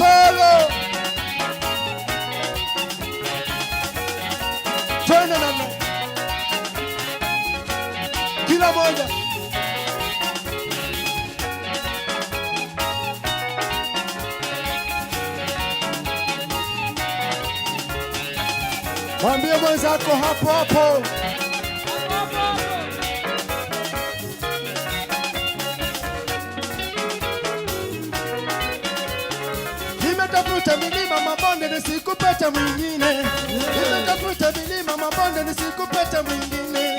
Solo. Twende namna. Kila moja. Mwambie mwenzako hapo hapo. Nimetafuta milima mabonde nisikupata mwingine. Nimetafuta milima mabonde nisikupata mwingine.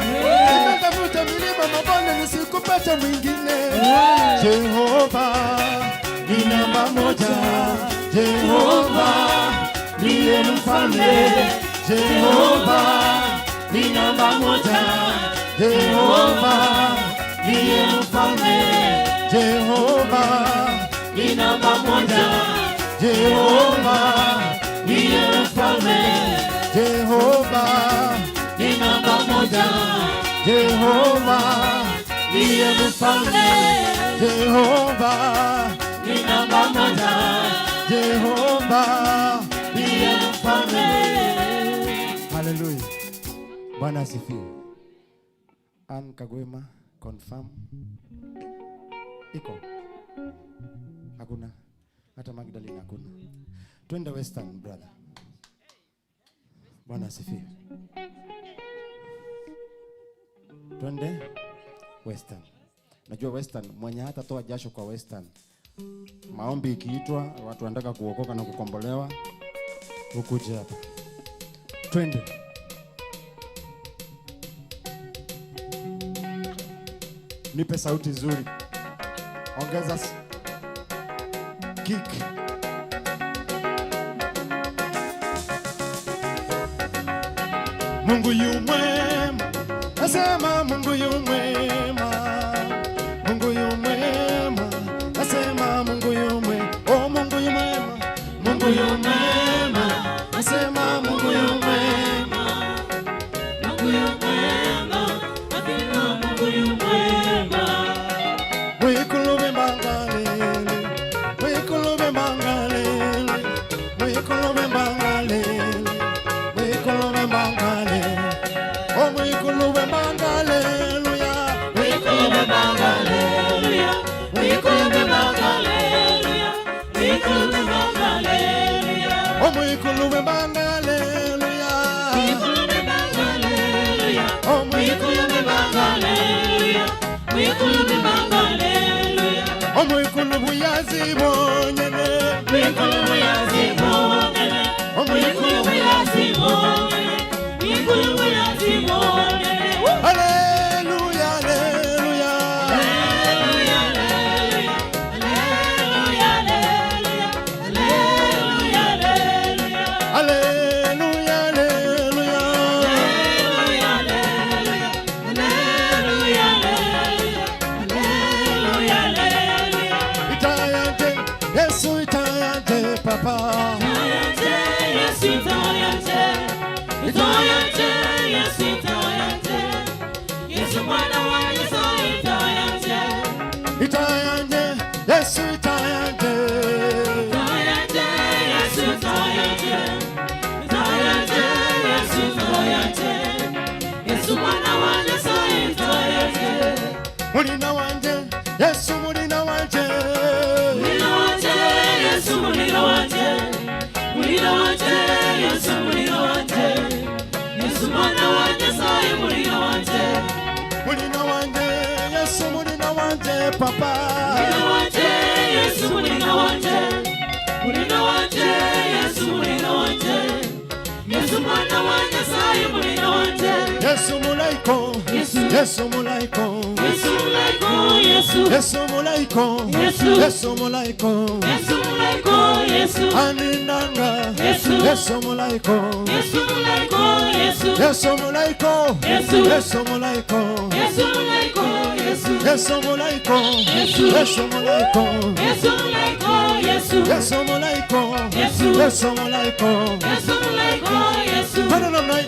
Nimetafuta milima mabonde nisikupata mwingine. Jehova ni namba moja. Jehova ndiye mfalme. Jehova ni namba moja. Jehova ndiye mfalme. Jehova Ni namba moja. Jehova Ndiye mfalme. Jehova Ni namba moja. Jehova Ndiye mfalme. Jehova Ni namba moja. Jehova Ndiye mfalme. Haleluya. Bwana asifiwe. Ann Kagwema confirm. Iko? Hakuna. Hata Magdalene hakuna. Twende Western, brother. Bwana asifiwe. Twende Western. Najua Western mwenye hata toa jasho kwa Western. Maombi ikiitwa, watu wanataka kuokoka na kukombolewa, ukuje hapa. Twende. Nipe sauti nzuri. Ongeza kick. Mungu yu mwema, nasema Mungu yu mwema. Mungu yu mwema, nasema Mungu yu mwema. Oh, Mungu yu mwema, Mungu yu mwema, nasema Mungu yu mwema. Mungu yu mwema. Nasema Mungu yu mwema. Mwikulube mangalele, mwikulube mangalele, mwikulube mangalele, mwikulube mangalele. Oh, mwikulube mangaleluya, Mwikulube mangaleluya. Mwikulube mangaleluya. Mwikulube mangaleluya. Oh, mwikulube mangaleluya. Mwikulube mangaleluya. Oh, Mwikulube mangaleluya. Mwikulube mangaleluya. Oh, mwikulube yazibonyene. Mwikulube yazibonele. Oh, Mwikulube yazibonele. Mwikulube yazibonele. Haleluya, haleluya. Haleluya, haleluya, haleluya, haleluya, haleluya. Haleluya, haleluya. Haleluya, haleluya, haleluya, haleluya. Itayante, Yesu itayante, papa. Itayante, Yesu itayante. Itayante, Yesu itayante. Yesu mwana wa Yesu itayante. Itayante, Yesu itayante. Itayante, Yesu itayante. Itayante, Yesu itayante. Yesu mwana wa Yesu itayante. Mulina wanje, Yesu mulina wanje. Mulina wanje, Yesu mulina wanje. Mulina wanje, Yesu mulina wanje. Yesu mwana wa Nyasaye mulina wanje. Mulina wanje, Yesu mulina wanje, papa. Mulina wanje, Yesu mulina wanje. Mulina wanje, Yesu mulina wanje. Yesu mwana wa Nyasaye mulina wanje. Yesu mulaiko, Yesu. Yesu mulaiko. Yesu mulaiko, Yesu. Yesu mulaiko, Yesu. Yesu mulaiko. Yesu mulaiko, Yesu. Anindanga, Yesu. Yesu mulaiko. Yesu mulaiko, Yesu. Yesu mulaiko, Yesu. Yesu mulaiko. Yesu mulaiko, Yesu. Yesu mulaiko, Yesu. Yesu mulaiko. Yesu mulaiko, Yesu. Yesu mulaiko, Yesu. Yesu mulaiko. Yesu mulaiko, Yesu. Twende namna hii.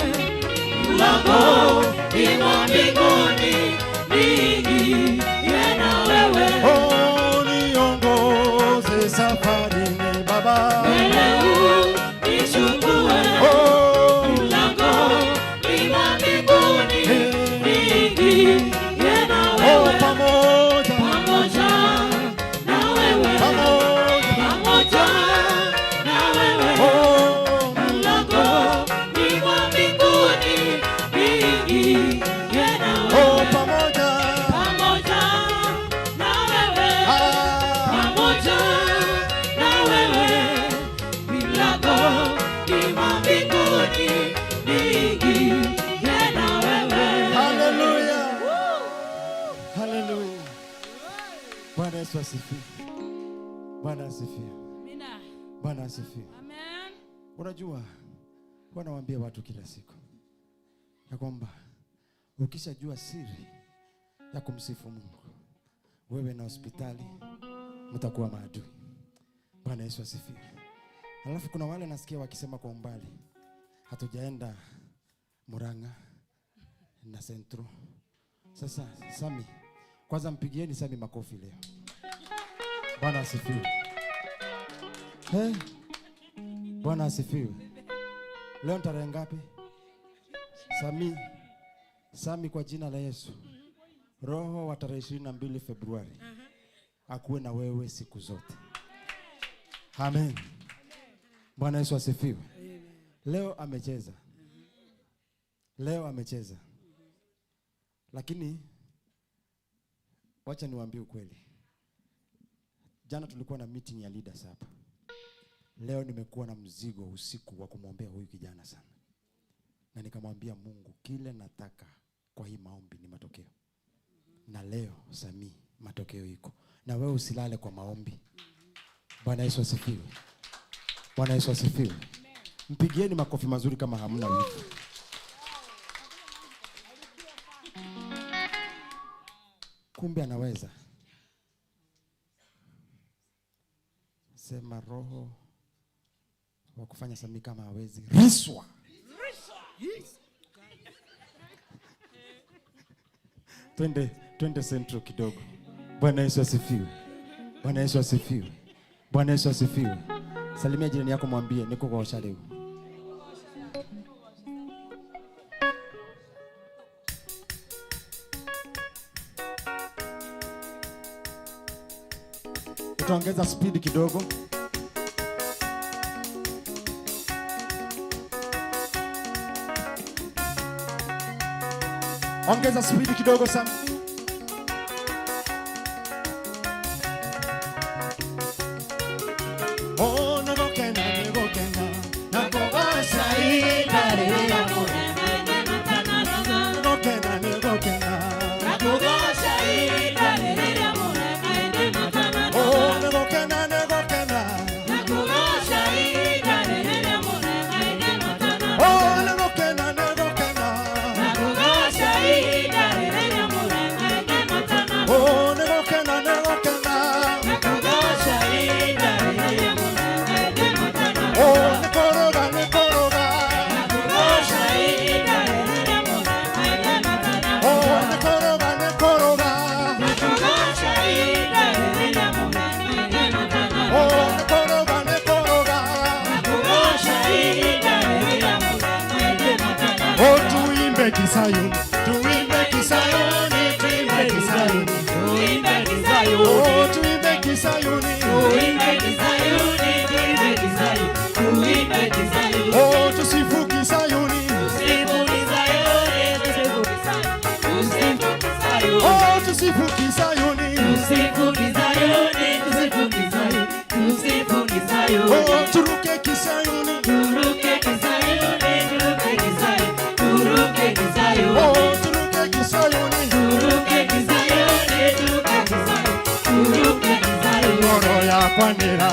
Yesu asifiwe. Bwana asifiwe. Amina. Bwana asifiwe. Amen. Unajua, huwa nawaambia watu kila siku ya kwamba ukishajua siri ya kumsifu Mungu, wewe na hospitali mtakuwa maadui. Bwana Yesu asifiwe. Alafu kuna wale nasikia wakisema kwa umbali, hatujaenda Murang'a na Centro. Sasa Sami, kwanza mpigieni Sami makofi leo. Bwana asifiwe. Hey. Bwana asifiwe. Leo ni tarehe ngapi? Sami, Sami, kwa jina la Yesu, roho wa tarehe 22 Februari akuwe na wewe siku zote. Amen. Bwana Yesu asifiwe. Leo amecheza. Leo amecheza. Lakini wacha niwaambie ukweli. Jana tulikuwa na meeting ya leaders hapa. Leo nimekuwa na mzigo usiku wa kumwombea huyu kijana sana. Na nikamwambia Mungu, kile nataka kwa hii maombi ni matokeo. Na leo Sami, matokeo iko. Na wewe usilale kwa maombi. Bwana Yesu asifiwe. Bwana Yesu asifiwe. Mpigieni makofi mazuri kama hamna wivu. Kumbe anaweza. Sema roho wa kufanya Sami kama hawezi. Riswa. Twende, twende Central kidogo. Bwana Yesu asifiwe. Bwana Yesu asifiwe. Bwana Yesu asifiwe. Salimia jirani yako, mwambie niko kwa osha leo. Tutaongeza speed kidogo. Ongeza speed kidogo sana. Oh, nagokena, nagokena, nagokena, nagokena, nagokena. Oh, nagokena, nagokena. Oh, nagokena, nagokena. Oh, nagokena, nagokena. Oh, nikoroga, nikoroga. Oh, nikoroga, nikoroga. Oh, nikoroga, nikoroga. Oh, tuimbe Kisayuni, tuimbe Kisayuni, tuimbe Kisayuni. Oh, tuimbe Kisayuni. Oh, tusifu Kisayuni. Oh, tusifu Kisayuni. Oh, turuke Kisayuni. Oh, turuke Kisayuni. Ngoro yakwa nira.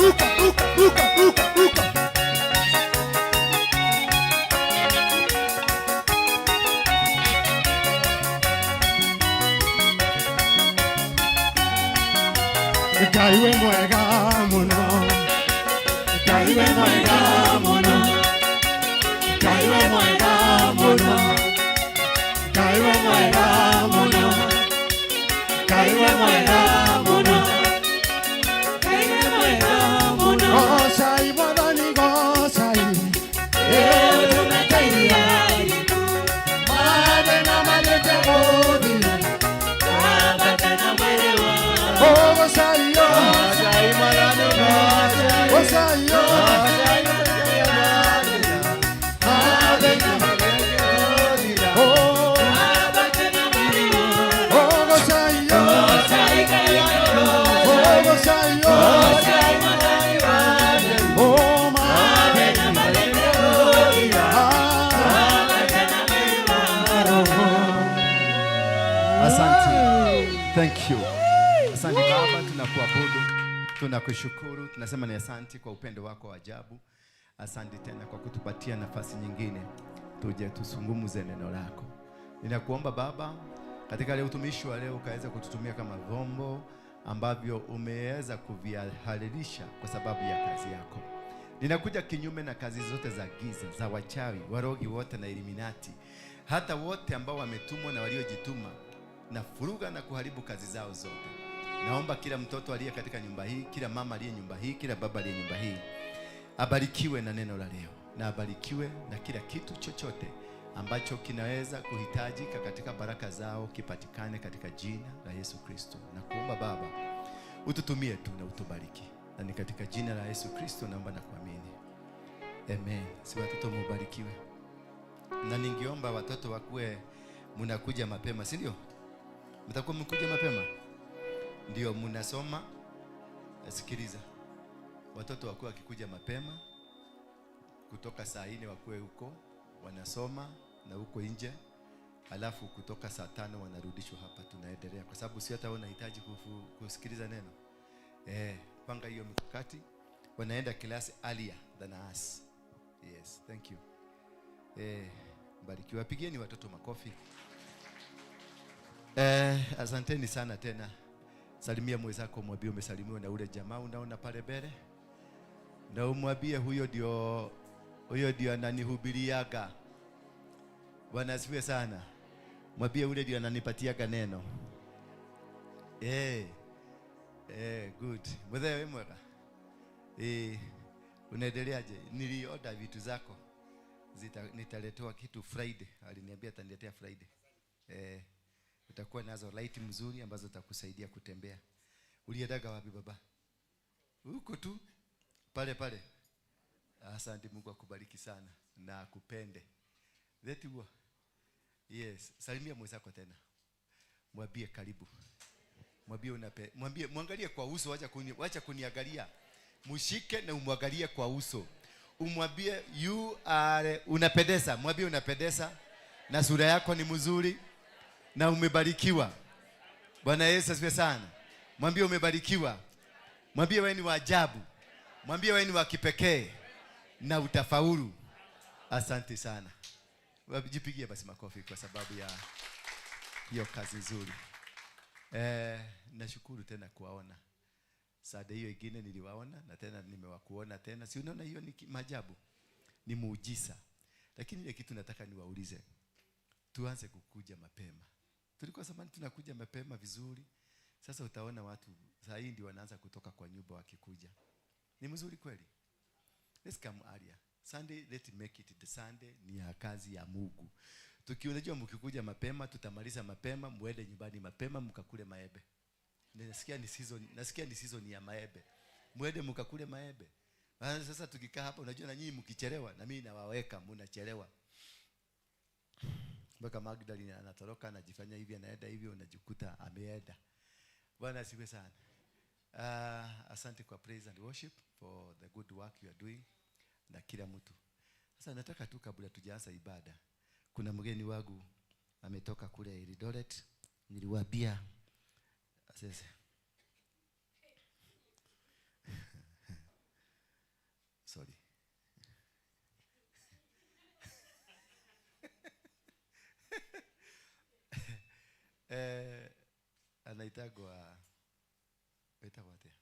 Ruka, ruka, ruka, ruka, ruka. Ngai wĩ mwega mũno, Ngai wĩ mwega mũno, Ngai wĩ mwega mũno, Ngai wĩ mwega mũno, Ngai wĩ mwega mũno. Ngai wĩ mwega mũno. Gocai Mwathani, gocai. Ũtũmeteire Mathĩna mathiĩte gũthira. Baba na mwĩrĩ wa Oh, gocai yo. Gocai yo. Mathĩna. Oh, Baba na mwĩrĩ wa oh, gocai yo. Oh, gocai yo. Oh, mathĩna. Ah. Asante. Thank you. Asante Baba, tunakuabudu, tunakushukuru, tunasema ni asante kwa upendo wako wa ajabu. Asante tena kwa kutupatia nafasi nyingine tuje tusungumuze neno lako. Ninakuomba Baba, katika leo utumishi wa leo ukaweza kututumia kama vyombo ambavyo umeweza kuvihalalisha kwa sababu ya kazi yako. Ninakuja kinyume na kazi zote za giza, za wachawi, warogi wote na Illuminati, hata wote ambao wametumwa na waliojituma na furuga na kuharibu kazi zao zote. Naomba kila mtoto aliye katika nyumba hii, kila mama aliye nyumba hii, kila baba aliye nyumba hii abarikiwe na neno la leo, na abarikiwe na kila kitu chochote ambacho kinaweza kuhitajika katika baraka zao kipatikane katika jina la Yesu Kristo. Na kuomba Baba ututumie tu na utubariki, na ni katika jina la Yesu Kristo naomba na kuamini, amen. Si watoto mubarikiwe, na ningeomba watoto wakuwe mnakuja mapema, si ndio? Mtakuwa mkuja mapema, ndio mnasoma. Sikiliza, watoto wakuwe wakikuja mapema kutoka saa 4 wakuwe huko wanasoma na huko nje, alafu kutoka saa 5 wanarudishwa hapa, tunaendelea kwa sababu si hata wanahitaji kusikiliza neno. Panga hiyo mikakati, wanaenda class earlier than us. Yes, thank you. Barikiwa, pigieni watoto makofi. Asanteni sana tena. Salimia mwenzako, mwambie umesalimiwa na ule jamaa unaona pale mbele, na umwambie huyo ndio ananihubiriaga. Bwana asifiwe sana. Mwambie ule ndio ananipatiaga neno. Good. Mzee wewe mwega. Unaendeleaje? Nilioda vitu zako. Nitaletewa kitu Friday. Aliniambia ataniletea Friday. Utakuwa nazo light mzuri ambazo zitakusaidia kutembea. Uliendaga wapi baba? Huko tu pale pale. Asante, Mungu akubariki sana na akupende. Leti huo. Yes, salimia mwenzako tena. Mwambie karibu. Mwambie mwambie, mwangalie kwa uso, wacha kuniangalia. Mshike na umwangalie kwa uso. Umwambie you are unapendeza. Mwambie unapendeza na sura yako ni mzuri na umebarikiwa. Bwana Yesu asifiwe sana. Mwambie umebarikiwa. Mwambie wewe ni wa ajabu. Mwambie wewe ni wa kipekee na utafaulu. Asante sana. Jipigie basi makofi kwa sababu ya hiyo kazi nzuri. Nashukuru tena kuwaona. Sada hiyo ingine niliwaona na tena nimewakuona tena. Si unaona hiyo ni maajabu? Ni muujiza. Lakini ile kitu nataka niwaulize. Tuanze kukuja mapema. Tulikuwa zamani tunakuja mapema vizuri. Sasa utaona watu saa hii ndio wanaanza kutoka kwa nyumba wakikuja. Ni mzuri kweli? Let's come earlier. Sunday, let make it the Sunday ni ya kazi ya Mungu. Tukiunajua mkikuja mapema, tutamaliza mapema, muende nyumbani mapema mkakule maembe. Nasikia ni season ya maembe. Muende mkakule maembe. Maana sasa tukikaa hapa unajua na nyinyi mkichelewa na mimi nawaweka mnachelewa. Mpaka Magdalene anatoroka anajifanya hivi anaenda hivi unajikuta ameenda. Bwana asifiwe sana. Asante kwa praise and worship for the good work you are doing na kila mtu. Sasa nataka tu kabla tujaanza ibada, kuna mgeni wangu ametoka kule Eldoret, niliwaambia sasa. Anaitagwa etagwo atia?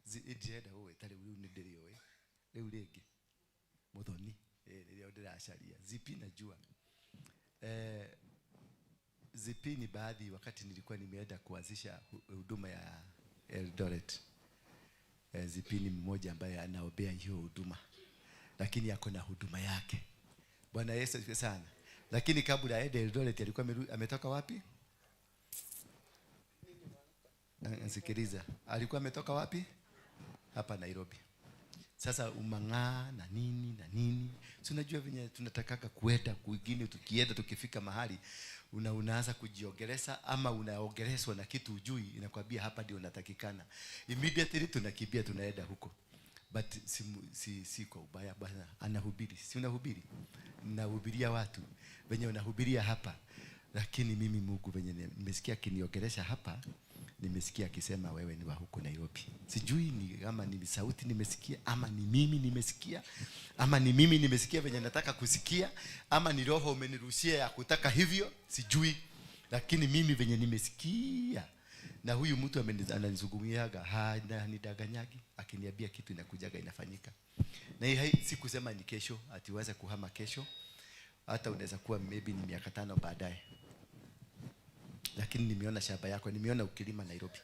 Ndirenda gũgwĩta rĩu, rĩu nĩ ndĩrĩũĩ rĩu rĩngĩ Muthoni, rĩrĩa ndĩracaria Zipi najua. Zipi ni baadhi, wakati nilikuwa nimeenda kuanzisha huduma ya Eldoret. Zipi ni mmoja ambaye anaombea hiyo huduma, lakini ako na huduma yake. Bwana Yesu asifiwe sana. Lakini kabla aende Eldoret alikuwa ametoka wapi? Sikiliza, alikuwa ametoka wapi? Hapa Nairobi. Sasa umang'aa na nini na nini, si unajua venye tunatakaka kuenda kwingine, tukienda tukifika mahali unaanza kujiongelesha ama unaongeleshwa na kitu ujui, inakwambia hapa ndio unatakikana. Immediately tunakimbia tunaenda huko. But si kwa ubaya bwana, anahubiri. Si unahubiri? Nahubiria watu venye unahubiria hapa. Lakini mimi Mungu venye nimesikia akiniongelesha hapa, nimesikia akisema wewe ni wa huko Nairobi. Sijui ni kama ni sauti nimesikia ama ni mimi nimesikia, ama ni mimi nimesikia venye nataka kusikia, ama ni roho umenirushia ya kutaka hivyo, sijui. Lakini mimi venye nimesikia, na huyu mtu ananizungumiaga, hanidanganyagi, akiniambia kitu inakujaga inafanyika. Na hii si kusema ni kesho, ati uweze kuhama kesho, hata unaweza kuwa maybe ni miaka 5 baadaye. Lakini nimeona shamba yako, nimeona ukilima Nairobi.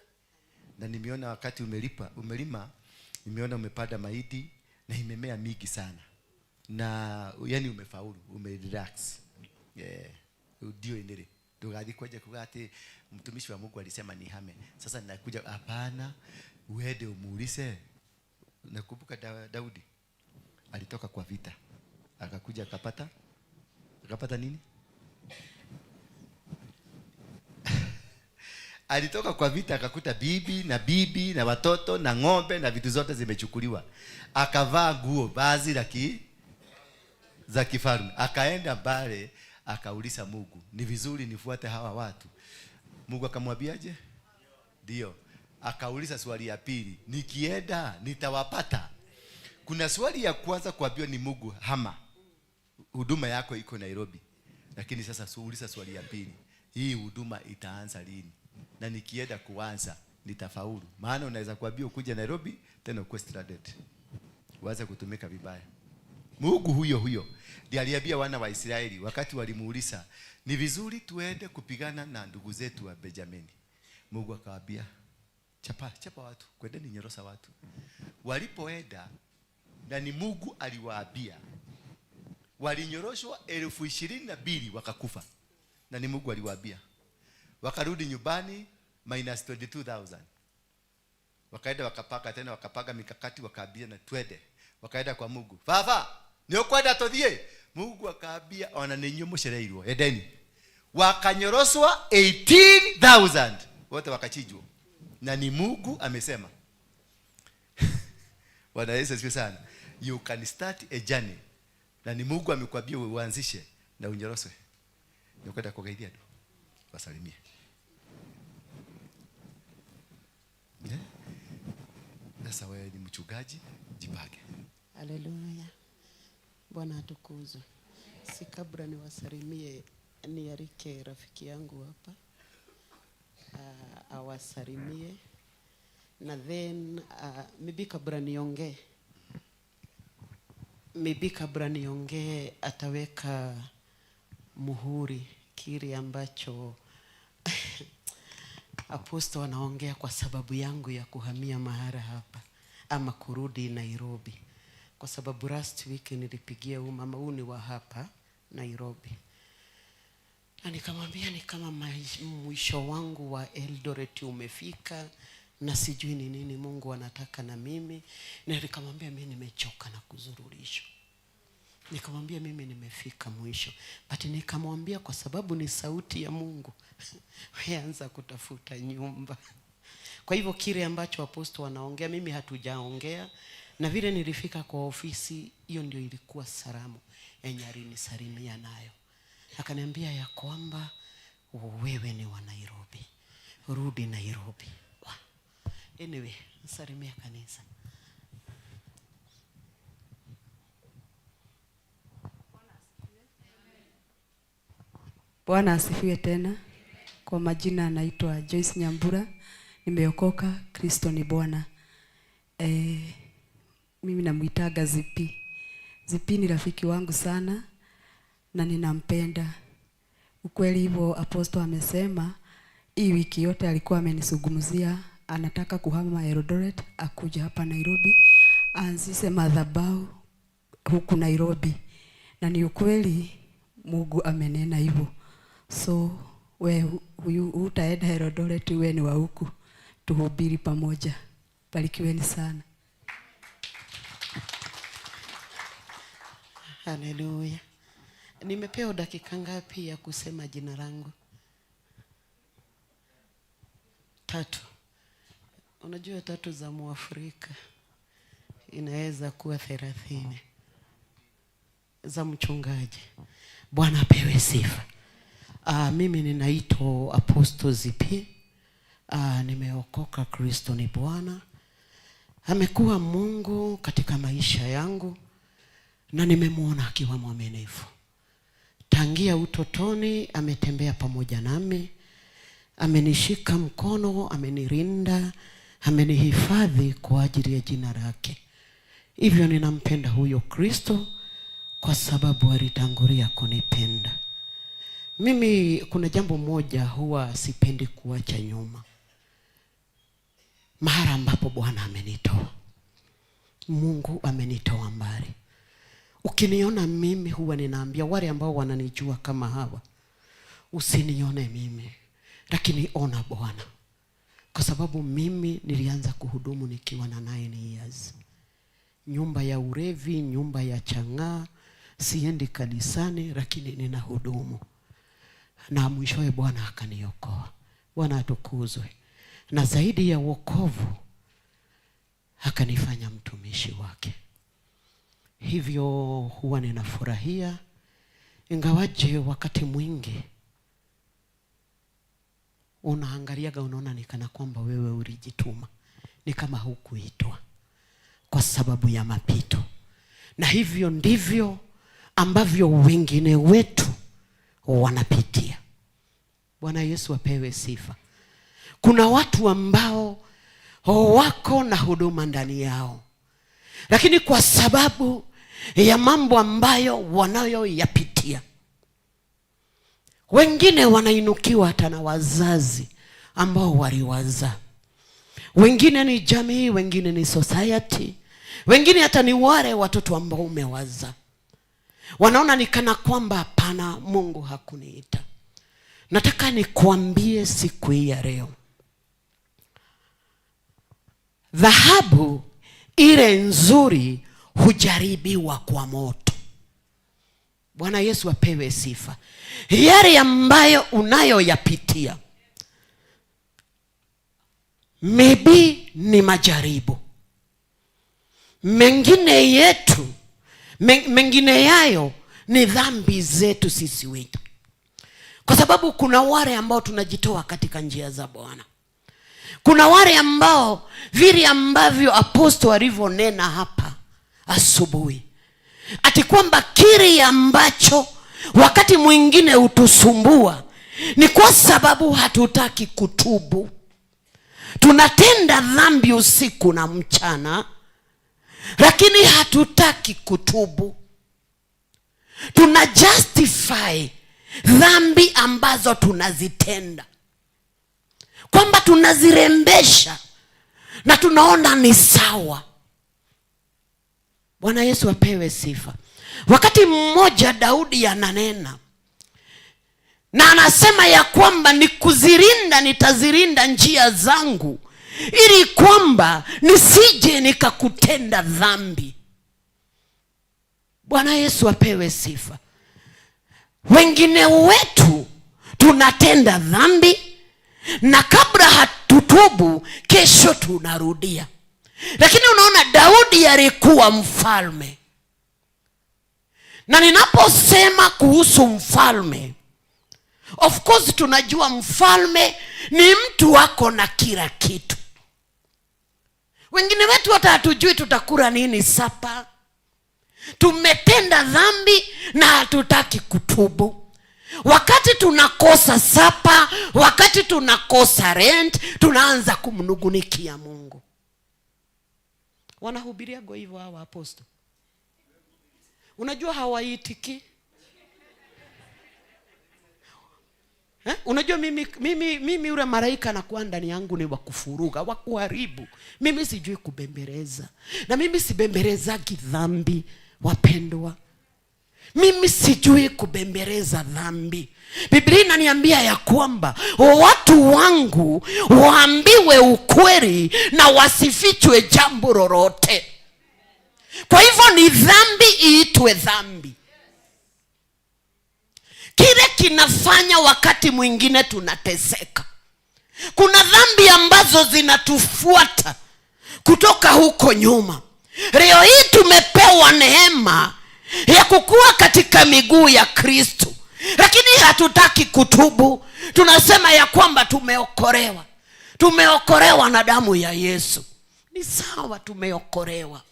Na nimeona wakati umelima, nimeona umepanda mahindi na imemea mingi sana. Na yani umefaulu, umerelax. Ndio inere. Ndugathi kwaje kuga ati mtumishi wa Mungu alisema nihame. Sasa ninakuja, hapana, uende umuulize. Nakumbuka Daudi alitoka kwa vita. Akakuja akapata nini? Alitoka kwa vita akakuta bibi na bibi na watoto na ng'ombe na vitu zote zimechukuliwa. Akavaa nguo vazi za kifalme. Akaenda mbale akauliza Mungu, ni vizuri nifuate hawa watu? Mungu akamwambiaje? Ndio. Akauliza swali ya pili, nikienda nitawapata? Kuna swali ya kwanza kuambiwa ni Mungu, hama, huduma yako iko Nairobi. Lakini sasa uliza swali ya pili, hii huduma itaanza lini? Na nikienda kuanza nitafaulu? Maana unaweza kuambia ukuje Nairobi tena ukuwe stranded, uanze kutumika vibaya. Mungu huyo huyo ndiye aliambia wana wa Israeli wakati walimuuliza ni vizuri tuende kupigana na ndugu zetu wa Benjamini. Mungu akawaambia chapa chapa watu, kwendeni nyorosa watu. Walipoenda, na ni Mungu aliwaambia, walinyoroshwa 22,000 wakakufa. Na ni Mungu aliwaambia. Wakarudi nyumbani minus 22,000. Wakaenda wakapaka tena, wakapaka mikakati, wakaambia na twende. Wakaenda kwa Mungu. Baba, ni ukwenda tuthie? Mungu akaambia ona ni inyuĩ mũcereirwo, endeni. Wakanyoroshwa 18,000. Wote wakachinjwa. Na ni Mungu amesema. Bwana Yesu asifiwe sana. You can start a journey. Na ni Mungu amekwambia uanzishe na unyoroswe. Ni ukwenda kugeithia andũ. Wasalimie. Sasa wewe ni mchungaji, jipange. Haleluya. Bwana atukuzwe. Si kabla niwasalimie, nialike rafiki yangu hapa. Awasalimie. Na then maybe kabla niongee. Maybe kabla niongee ataweka muhuri kile ambacho Apostle anaongea kwa sababu yangu ya kuhamia mahali hapa ama kurudi Nairobi. Kwa sababu last week nilipigia huyu mama, huyu ni wa hapa Nairobi. Na nikamwambia ni kama mwisho wangu wa Eldoret umefika na sijui ni nini Mungu anataka na mimi. Na nikamwambia mimi nimechoka na kuzururishwa. Nikamwambia mimi nimefika mwisho. But nikamwambia kwa sababu ni sauti ya Mungu, wewe kutafuta nyumba. Kwa hivyo kile ambacho apostle wanaongea, mimi hatujaongea. Na vile nilifika kwa ofisi, hiyo ndio ilikuwa salamu yenye alinisalimia nayo. Akaniambia ya kwamba wewe ni wa Nairobi, rudi Nairobi. Anyway, salimia kanisa. Bwana asifiwe tena. Kwa majina anaitwa Joyce Nyambura, nimeokoka, Kristo ni Bwana. Mimi namuitaga Zipi. Zipi ni rafiki wangu sana na ninampenda. Ukweli hivyo apostle amesema, hii wiki yote alikuwa amenizungumzia, anataka kuhama Eldoret akuja hapa Nairobi aanzishe madhabahu huku Nairobi, na ni ukweli Mungu amenena hivyo. So we huyu utaenda Eldoret, we ni wa huku, tuhubiri pamoja. Barikiweni sana. Haleluya. Nimepewa dakika ngapi ya kusema jina langu? 3. Unajua 3 za Mwafrika inaweza kuwa 30 za mchungaji. Bwana apewe sifa. Mimi ninaitwa Apostle Zipi. Nimeokoka, Kristo ni Bwana. Amekuwa Mungu katika maisha yangu na nimemuona akiwa mwaminifu. Tangia utotoni ametembea pamoja nami, amenishika mkono, amenirinda, amenihifadhi kwa ajili ya jina lake. Hivyo ninampenda huyo Kristo kwa sababu alitangulia kunipenda. Mimi kuna jambo moja huwa sipendi kuacha nyuma. Mahali ambapo Bwana amenitoa. Mungu amenitoa mbali. Ukiniona mimi huwa ninaambia wale ambao wananijua kama hawa, usinione mimi, lakini ona Bwana. Kwa sababu mimi nilianza kuhudumu nikiwa na 9 years. Nyumba ya urevi, nyumba ya chang'aa, siendi kanisani lakini ninahudumu. Na mwishowe Bwana akaniokoa. Bwana atukuzwe. Na zaidi ya wokovu akanifanya mtumishi wake. Hivyo huwa ninafurahia, ingawaje wakati mwingi unaangaliaga unaona ni kana kwamba wewe ulijituma, ni kama hukuitwa kwa sababu ya mapito. Na hivyo ndivyo ambavyo wengine wetu wanapitia. Bwana Yesu apewe sifa. Kuna watu ambao wako na huduma ndani yao, lakini kwa sababu ya mambo ambayo wanayoyapitia, wengine wanainukiwa hata na wazazi ambao waliwazaa. Wengine ni jamii, wengine ni society, wengine hata ni wale watoto ambao umewazaa. Wanaona ni kana kwamba hapana, Mungu hakuniita. Nataka nikuambie siku hii ya leo, dhahabu ile nzuri hujaribiwa kwa moto. Bwana Yesu apewe sifa. Yale ambayo unayoyapitia maybe ni majaribu. Mengine yetu, mengine yayo ni dhambi zetu sisi wetu. Kwa sababu kuna wale ambao tunajitoa katika njia za Bwana. Kuna wale ambao vile ambavyo apostle alivyonena hapa asubuhi, ati kwamba kile ambacho wakati mwingine hutusumbua ni kwa sababu hatutaki kutubu. Tunatenda dhambi usiku na mchana, lakini hatutaki kutubu. Tuna justify dhambi ambazo tunazitenda, kwamba tunazirembesha na tunaona ni sawa. Bwana Yesu apewe sifa. Wakati mmoja Daudi ananena na anasema ya kwamba ni kuzirinda, nitazirinda njia zangu ili kwamba nisije nikakutenda dhambi. Bwana Yesu apewe sifa. Wengine wetu tunatenda dhambi na kabla hatutubu kesho tunarudia. Lakini unaona Daudi alikuwa mfalme. Na ninaposema kuhusu mfalme, of course tunajua mfalme ni mtu wako na kila kitu. Wengine wetu hata hatujui tutakula nini sapa. Tumetenda dhambi na hatutaki kutubu. Wakati tunakosa supper, wakati tunakosa rent, tunaanza kumnungunikia Mungu. Wanahubiriago hivyo hawa aposto. Unajua hawaitiki. Eh? Unajua mimi yule malaika anakuwa ndani yangu ni wa kufuruga, wa kuharibu. Mimi sijui kubembeleza. Na mimi sibembelezagi dhambi, wapendwa. Mimi sijui kubembeleza dhambi. Biblia inaniambia ya kwamba watu wangu waambiwe ukweli na wasifichwe jambo lolote. Kwa hivyo ni dhambi iitwe dhambi. Kile kinafanya wakati mwingine tunateseka. Kuna dhambi ambazo zinatufuata kutoka huko nyuma. Leo hii tumepewa neema ya kukua katika miguu ya Kristo, lakini hatutaki kutubu. Tunasema ya kwamba tumeokolewa, tumeokolewa na damu ya Yesu. Ni sawa, tumeokolewa,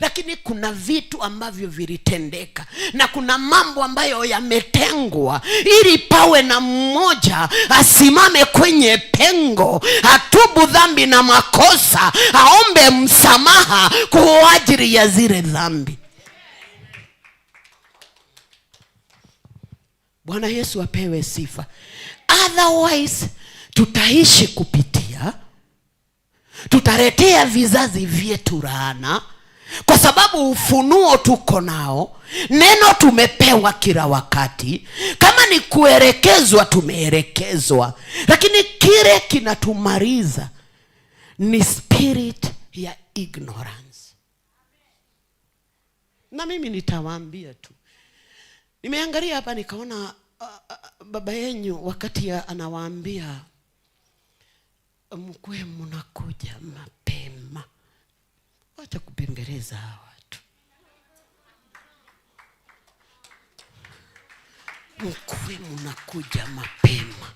lakini kuna vitu ambavyo vilitendeka na kuna mambo ambayo yametengwa ili pawe na mmoja asimame kwenye pengo, atubu dhambi na makosa, aombe msamaha kwa ajili ya zile dhambi. Bwana Yesu apewe sifa. Otherwise tutaishi kupitia, tutaletea vizazi vyetu laana, kwa sababu ufunuo tuko nao, neno tumepewa kila wakati, kama ni kuelekezwa tumeelekezwa, lakini kile kinatumaliza ni spirit ya ignorance. Na mimi nitawaambia tu, nimeangalia hapa nikaona baba yenyu wakati anawaambia mkwe mnakuja mapema, wacha kupembeleza hawa watu, mkwe mnakuja mapema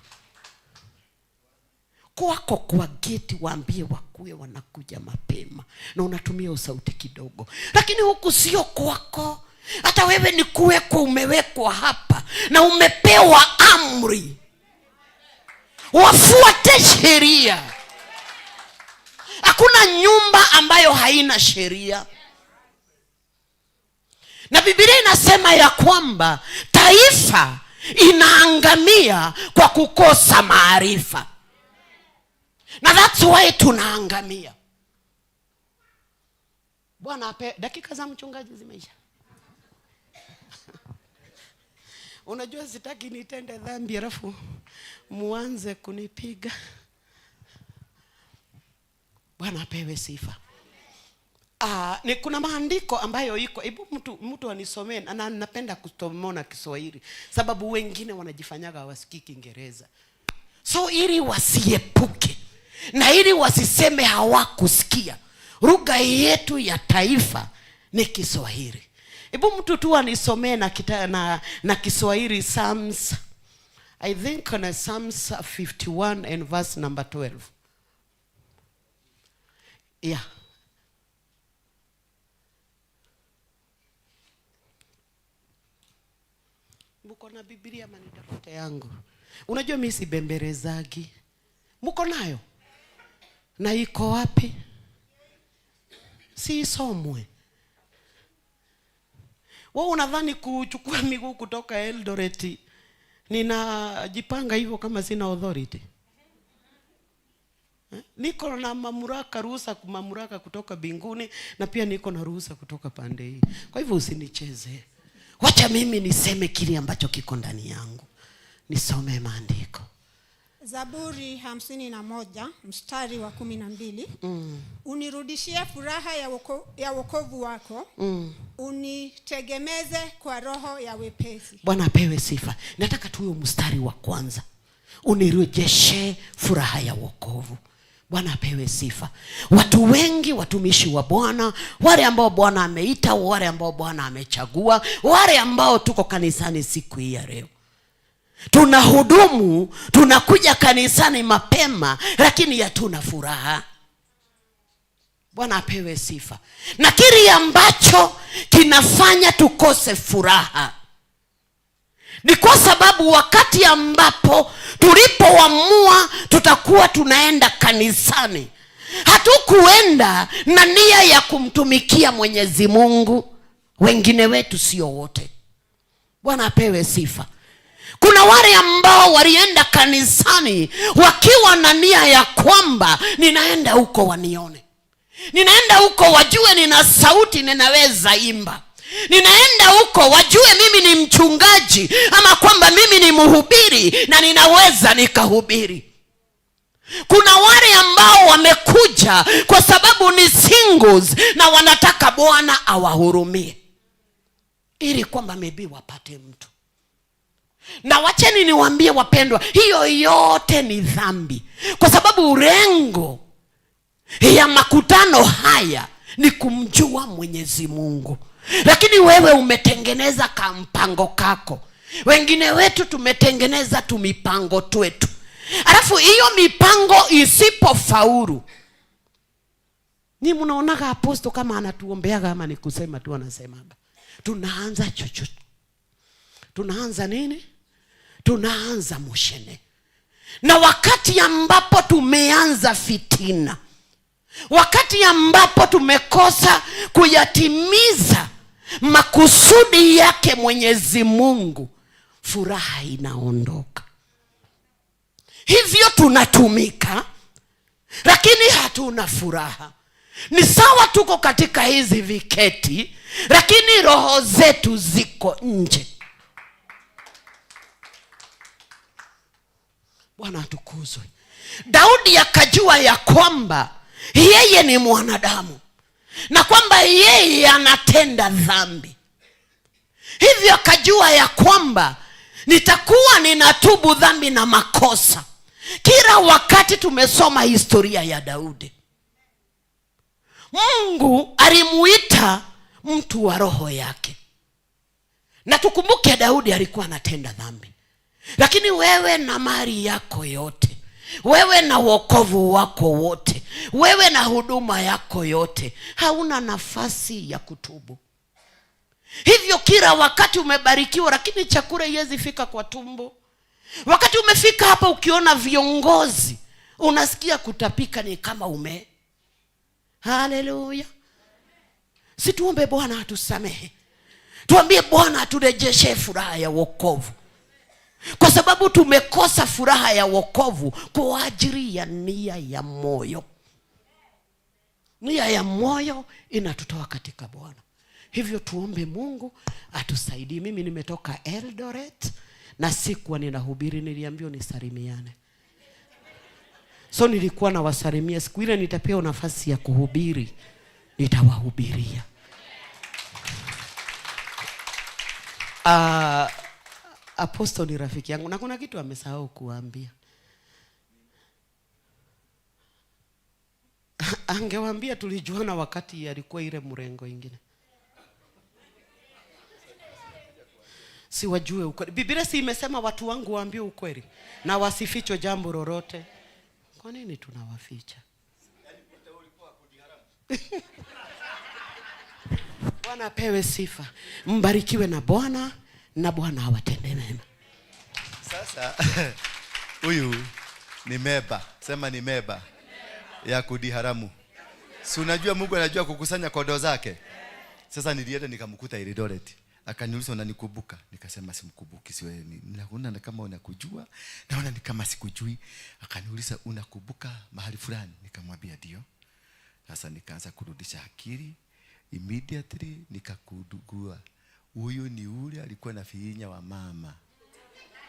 kwako kwa geti, waambie wakuwe wanakuja mapema, na unatumia usauti kidogo, lakini huku sio kwako. Hata wewe ni kuwekwa, umewekwa hapa na umepewa amri wafuate sheria. Hakuna nyumba ambayo haina sheria, na Biblia inasema ya kwamba taifa inaangamia kwa kukosa maarifa, na that's why tunaangamia. Bwana ape, dakika za mchungaji zimeisha. Unajua sitaki nitende dhambi alafu muanze kunipiga. Bwana apewe sifa. Ni kuna maandiko ambayo iko, hebu mtu anisomee, na napenda kusoma Kiswahili sababu wengine wanajifanyaga hawasikii Kiingereza. So ili wasiepuke na ili wasiseme hawakusikia, lugha yetu ya taifa ni Kiswahili. Hebu mtu tu anisomee na Kiswahili Psalms, I think on Psalms 51 and verse number 12. Yeah. Mko na Biblia ama nitafute yangu? Unajua mimi sibembelezagi. Mko nayo? Na iko wapi? Si isomwe. Wewe unadhani kuchukua miguu kutoka Eldoret ninajipanga hivyo kama sina authority? Niko na mamlaka, ruhusa, mamlaka kutoka mbinguni, na pia niko na ruhusa kutoka pande hii. Kwa hivyo usinicheze. Wacha mimi niseme kile ambacho kiko ndani yangu. Nisome maandiko. Zaburi 51 mstari wa 12. Unirudishie furaha ya wokovu wako. Unitegemeze kwa roho ya wepesi. Bwana apewe sifa. Nataka tu huo mstari wa kwanza. Unirejeshe furaha ya wokovu. Bwana apewe sifa. Watu wengi, watumishi wa Bwana, wale ambao Bwana ameita, wale ambao Bwana amechagua, wale ambao tuko kanisani siku hii ya leo, tunahudumu, tunakuja kanisani mapema, lakini hatuna furaha. Bwana apewe sifa. Na kile ambacho kinafanya tukose furaha Ni kwa sababu wakati ambapo tulipoamua tutakuwa tunaenda kanisani, hatukuenda na nia ya kumtumikia Mwenyezi Mungu. Wengine wetu, sio wote. Bwana apewe sifa. Kuna wale ambao walienda kanisani wakiwa na nia ya kwamba ninaenda huko wanione, ninaenda huko wajue nina sauti, ninaweza imba, ninaenda huko wajue mimi ni mchungaji, ama kwamba mimi ni mhubiri na ninaweza nikahubiri. Kuna wale ambao wamekuja kwa sababu ni singles na wanataka Bwana awahurumie ili kwamba maybe wapate mtu. Na wacheni niwaambie wapendwa, hiyo yote ni dhambi, kwa sababu lengo ya makutano haya ni kumjua Mwenyezi Mungu. Lakini wewe umetengeneza kampango kako, wengine wetu tumetengeneza tumipango twetu, alafu hiyo mipango isipofaulu, ni mnaonaga aposto kama anatuombeaga ama ni kusema tu anasemaga, tunaanza chochote, tunaanza nini? Tunaanza mushene. Na wakati ambapo tumeanza fitina, wakati ambapo tumekosa kuyatimiza makusudi yake Mwenyezi Mungu, furaha inaondoka. Hivyo tunatumika lakini hatuna furaha. Ni sawa tuko katika hizi viketi, lakini roho zetu ziko nje. Bwana atukuzwe. Daudi akajua ya kwamba yeye ni mwanadamu na kwamba yeye anatenda dhambi. Hivyo akajua ya kwamba nitakuwa ninatubu dhambi na makosa. Kila wakati tumesoma historia ya Daudi, Mungu alimuita mtu wa roho yake. Na tukumbuke Daudi alikuwa anatenda dhambi. Lakini wewe na mali yako yote, wewe na wokovu wako wote, wewe na huduma yako yote, hauna nafasi ya kutubu. Hivyo kila wakati umebarikiwa, lakini chakula haiwezi fika kwa tumbo. Wakati umefika hapa ukiona viongozi, unasikia kutapika ni kama ume. Haleluya. Si tuombe Bwana atusamehe. Tuambie Bwana aturejeshe furaha ya wokovu. Kwa sababu tumekosa furaha ya wokovu kwa ajili ya nia ya moyo. Nia ya moyo inatutoa katika Bwana. Hivyo tuombe Mungu atusaidie. Mimi nimetoka Eldoret na sikuwa ninahubiri, niliambiwa nisalimiane. So nilikuwa nawasalimia. Siku ile nitapewa nafasi ya kuhubiri, nitawahubiria. Apostle ni rafiki yangu na kuna kitu amesahau kuambia. Angewaambia tulijuana wakati alikuwa ile mrengo ingine. Si wajue ukweli. Biblia si imesema watu wangu waambie ukweli na wasifichwe jambo lolote. Kwa nini tunawaficha? Bwana apewe sifa. Mbarikiwe na Bwana na Bwana awatende mema. Sasa huyu ni meba, sema ni meba ya kudiharamu. Si unajua Mungu anajua kukusanya kondoo zake. Sasa nilienda nikamkuta Eldoret. Akaniuliza unanikumbuka? Nikasema simkumbuki, si wewe. Naona kama unakujua, naona ni kama sikujui. Akaniuliza unakumbuka mahali fulani? Nikamwambia ndio. Sasa nikaanza kurudisha akili. Immediately nikakudugua. Huyu ni ule alikuwa na fiinya wa mama.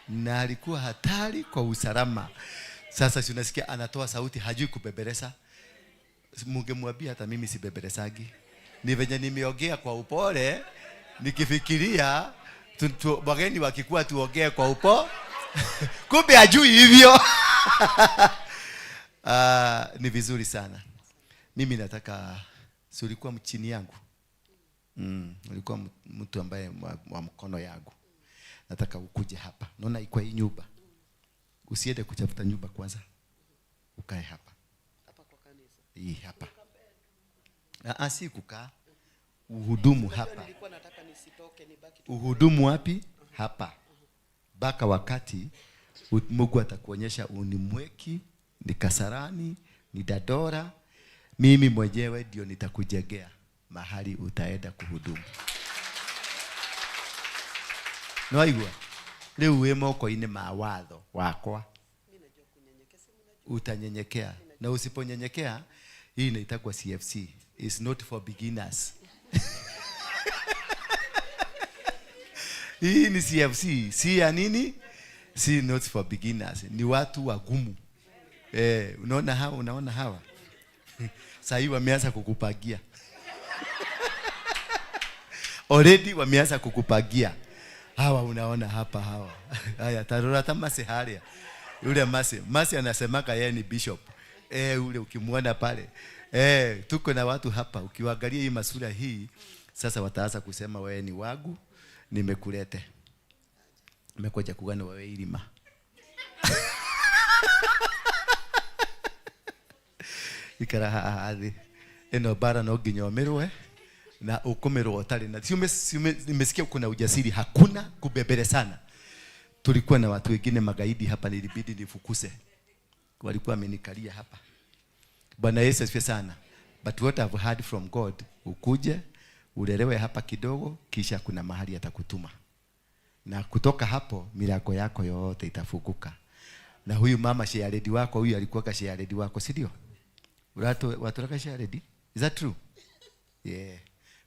Na alikuwa hatari kwa usalama. Sasa si unasikia anatoa sauti, hajui kubebeleza. Mungemwambia hata mimi sibebelezagi. Ni venye nimeongea kwa upole, nikifikiria wageni wakikuwa tuongee kwa upo. Kumbe hajui hivyo. Ni vizuri sana. Mimi nataka, si ulikuwa chini yangu? Ulikuwa mtu ambaye wa mkono yangu. Nataka ukuje hapa. Naona iko hii nyumba. Usiende kutafuta nyumba kwanza. Ukae hapa. Hapa kwa kanisa. Hii hapa. Si kukaa. Uhudumu hapa. Nilikuwa nataka nisitoke, nibaki tu. Uhudumu wapi? Hapa. Mpaka wakati Mungu atakuonyesha unimweki, ni Kasarani, ni Dandora, mimi mwenyewe ndio nitakujengea mahali utaenda kuhudumu. Nĩwaigua? Rĩu wĩ moko-inĩ ma watho wakwa. Utanyenyekea. Na usiponyenyekea, hii inaitagwa CFC. It's not for beginners. Hii ni CFC. Si ya nini? Si not for beginners. Ni watu wagumu. Unaona hawa, unaona hawa? Sasa hivi wameanza kukupagia. Already wameanza kukupagia. Hawa unaona hapa hawa. Haya, tarora ta Masi haria. Yule Masi, Masi anasemaka yeye ni bishop. Ule ukimuona pale. Tuko na watu hapa ukiwaangalia hii masura hii sasa wataanza kusema wewe ni wagu, nimekulete. Nimekuja kugana wewe ilima. Ikara haha thi. Eno bara no nginya umirwe na ukumirwo utari na nimesikia kuna ujasiri, hakuna kubebere sana. Tulikuwa na watu wengine magaidi hapa, nilibidi nifukuse. Walikuwa wamenikalia hapa. Bwana Yesu asifiwe sana. But what I've heard from God, ukuje ulelewe hapa kidogo, kisha kuna mahali atakutuma. Na kutoka hapo milango yako yote itafunguka. Na huyu mama share wako, huyu alikuwa share wako, si ndio? Watu share. Is that true? Yeah.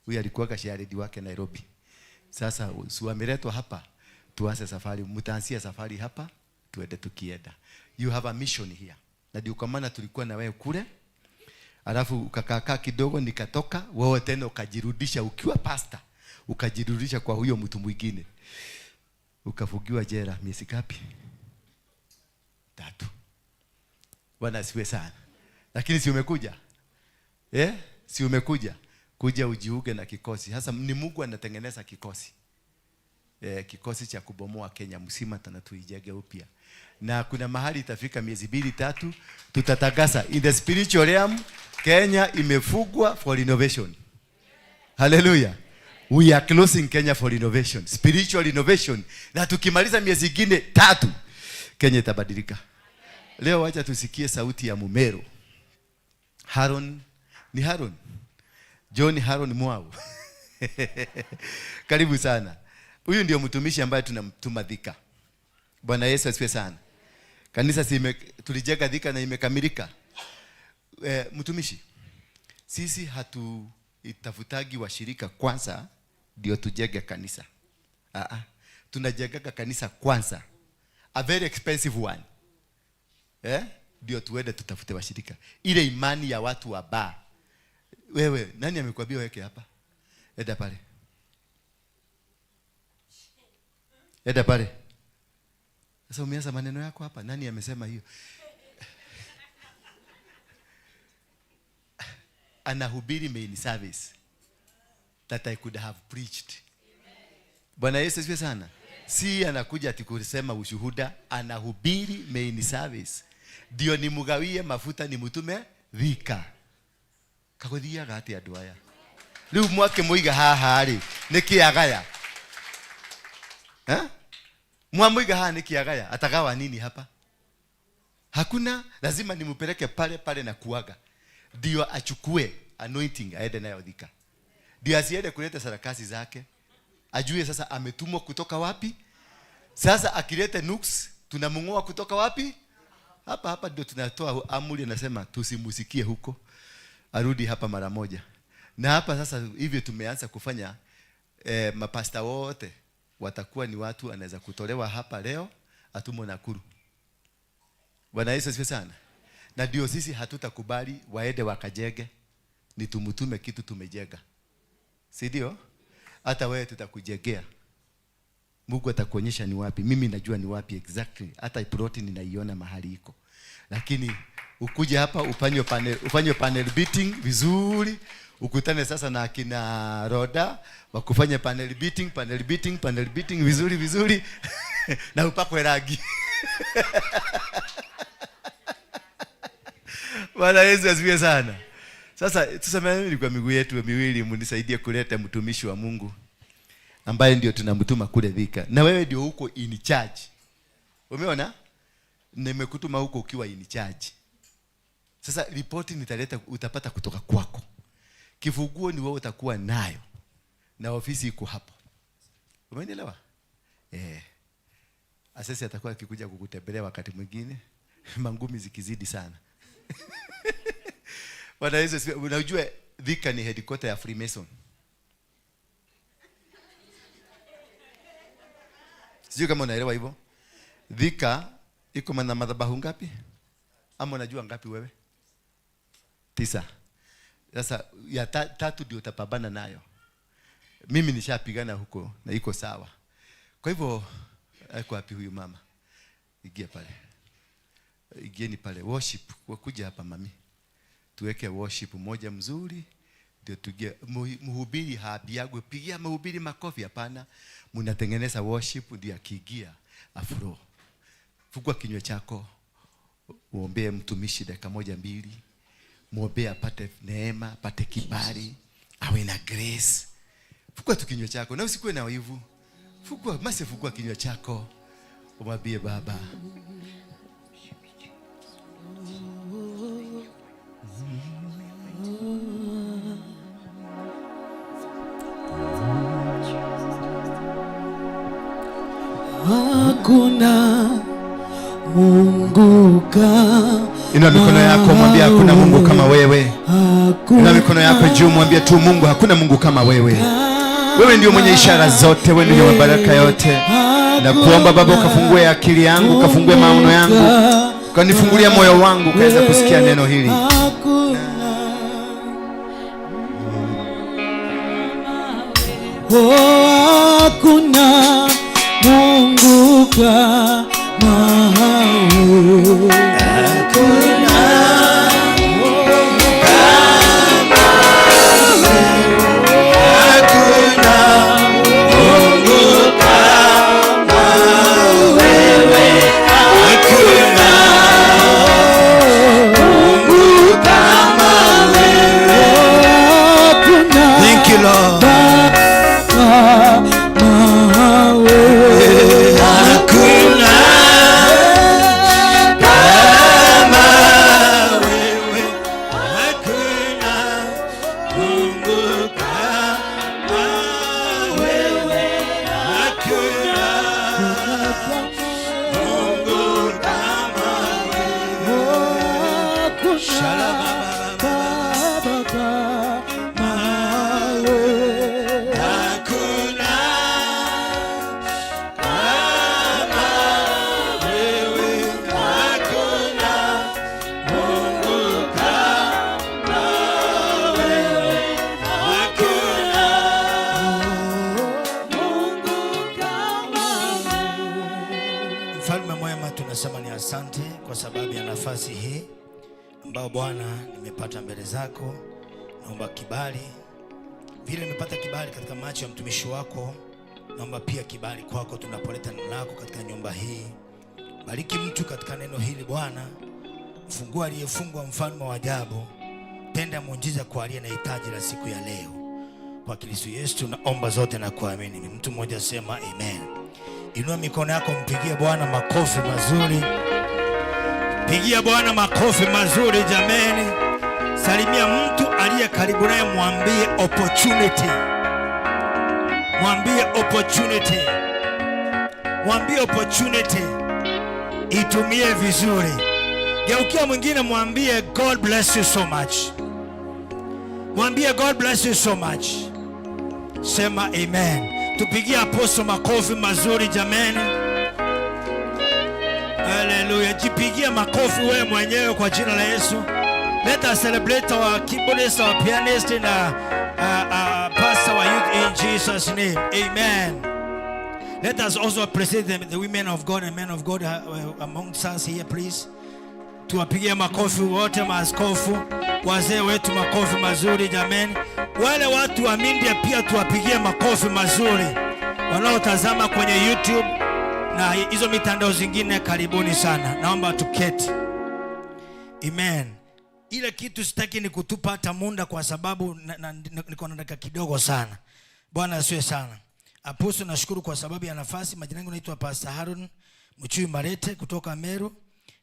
Huyu alikuwa share wake Nairobi. Sasa si wameletwa hapa, tuanze safari, mtaanzia safari hapa, tuende tukienda. You have a mission here. Na ndio kwa maana tulikuwa na wewe kule. Alafu ukakaa kidogo nikatoka, wewe tena ukajirudisha ukiwa pastor, ukajirudisha kwa huyo mtu mwingine. Ukafungiwa jela miezi ngapi? 3. Bwana asifiwe sana. Lakini si umekuja? Si umekuja? Kuja ujiunge na kikosi. Sasa ni Mungu anatengeneza kikosi. Kikosi cha kubomoa Kenya mzima tena tuijenge upya. Na kuna mahali itafika miezi 2-3 tutatangaza in the spiritual realm Kenya imefungwa for innovation. Hallelujah. We are closing Kenya for innovation, spiritual innovation. Na tukimaliza miezi ingine 3 Kenya itabadilika. Leo wacha tusikie sauti ya Mumero. Haron, ni Haron. John Haron Mwau. Karibu sana. Huyu ndio mtumishi ambaye tunamtuma Thika. Bwana Yesu asifiwe sana. Kanisa tulijenga Thika na imekamilika. Mtumishi, sisi hatuitafutagi washirika kwanza ndio tujenge kanisa. Tunajenga kanisa kwanza. A very expensive one. Ndio tuende tutafute washirika. Ile imani ya watu wa baa. Wewe, nani amekwambia weke hapa? Enda pale. Enda pale. Sasa umeanza maneno yako hapa. Nani amesema hiyo? Anahubiri main service that I could have preached. Bwana Yesu asifiwe sana. Si anakuja ati kusema ushuhuda, anahubiri main service. Ndio nimugawie mafuta nimutume Thika. Kaguthiaga ati andu aya. Riu mwake muiga haha ri, niki agaya? Mwamuiga haha niki agaya? Atagawa nini hapa? Hakuna, lazima nimupeleke pale pale na kuaga. Ndio achukue anointing aende nayo Thika. Ndio asiende kuleta sarakasi zake. Ajue sasa ametumwa kutoka wapi? Sasa akileta nuks tunamungoa kutoka wapi? Hapa hapa ndio tunatoa amri, anasema tusimusikie huko. Arudi hapa mara moja. Na hapa sasa hivyo tumeanza kufanya mapasta wote watakuwa ni watu anaweza kutolewa hapa leo atumwe Nakuru. Bwana Yesu asifiwe sana. Na ndio sisi hatutakubali waende wakajenge, ni tumutume kitu tumejenga. Si ndio? Hata wewe tutakujengea. Mungu atakuonyesha ni wapi. Mimi najua ni wapi exactly. Hata plot ninaiona mahali iko. Lakini ukuje hapa ufanywe panel beating vizuri, ukutane sasa na akina Roda wakufanye panel beating, panel beating, panel beating vizuri vizuri na upakwe rangi. Bwana Yesu asifiwe sana. Sasa tusemeni kwa miguu yetu miwili, mnisaidie kuleta mtumishi wa Mungu ambaye ndio tunamtuma kule Thika, na wewe ndio huko in charge. Umeona, nimekutuma huko ukiwa in charge. Sasa ripoti nitaleta, utapata kutoka kwako. Kifunguo ni wewe utakuwa nayo, na ofisi iko hapo. Umenielewa? Eh. Asesi atakuwa akikuja kukutembelea wakati mwingine, mangumi zikizidi sana. Bwana Yesu asifiwe. Unajua Thika ni headquarter ya Freemason. Sijui kama unaelewa hivyo. Thika iko na madhabahu ngapi? Ama unajua ngapi wewe? 9. Sasa ya 3 ndio utapambana nayo. Mimi nishapigana huko na iko sawa. Kwa hivyo yuko wapi huyu mama? Ingia pale. Ingieni pale worship. Wakuja hapa mami. Tuweke worship moja mzuri ndio tugie mhubiri habiagwe, pigia mhubiri makofi hapana. Mnatengeneza worship ndio akiingia afro. Fungua kinywa chako uombee mtumishi dakika 1 2. Muombee apate neema, apate kibali, awe na grace. Fungua tu kinywa chako na usikuwe na wivu. Fungua, mase fungua kinywa chako. Umwambie Baba. Hakuna Mungu kama. Inua mikono yako mwambie hakuna Mungu kama wewe. Inua mikono yako juu mwambie tu Mungu, hakuna Mungu kama wewe. Wewe ndio mwenye ishara zote, wewe ndio mwenye baraka yote. Na kuomba Baba ukafungue akili yangu, ukafungue maono yangu, ukanifungulia moyo wangu ukaweza kusikia neno hili. Oh, hakuna Mungu kama wewe. Hakuna Mungu kama wewe. Hakuna Mungu kama wewe. Hakuna Mungu kama wewe. Thank you, Lord. Asante kwa sababu ya nafasi hii ambao Bwana nimepata mbele zako. Naomba kibali, vile nimepata kibali katika macho ya mtumishi wako, naomba pia kibali kwako tunapoleta neno lako katika nyumba hii. Bariki mtu katika neno hili Bwana, fungua aliyefungwa, mfalme wa ajabu, tenda muujiza kwa aliye na hitaji la siku ya leo. Kwa Kristo Yesu tunaomba zote na kuamini. Mtu mmoja sema amen. Inua mikono yako mpigie Bwana makofi mazuri. Pigia Bwana makofi mazuri jameni. Salimia mtu aliye karibu naye, mwambie opportunity. Mwambie opportunity. Mwambie opportunity. Itumie vizuri. Geukia mwingine mwambie God bless you so much. Mwambie God bless you so much. Sema amen. Tupigie apostle makofi mazuri jameni. Hallelujah. Jipigie makofi wewe mwenyewe kwa jina la Yesu. Let us celebrate our keyboardist, our pianist, and pastor, our youth in Jesus' name. Amen. Let us also appreciate the women of God and men of God amongst us here, please. Tuwapigie makofi wote, maaskofu, wazee wetu, makofi mazuri jameni. Wale watu wa media pia tuwapigie makofi mazuri. Wanaotazama kwenye YouTube na hizo mitandao zingine, karibuni sana. Naomba tuketi. Amen. Ile kitu sitaki ni kutupa hata muda kwa sababu niko na dakika kidogo sana. Bwana asifiwe sana. Apostle, nashukuru kwa sababu ya nafasi. Majina yangu naitwa Pastor Harun Mchui Marete kutoka Meru,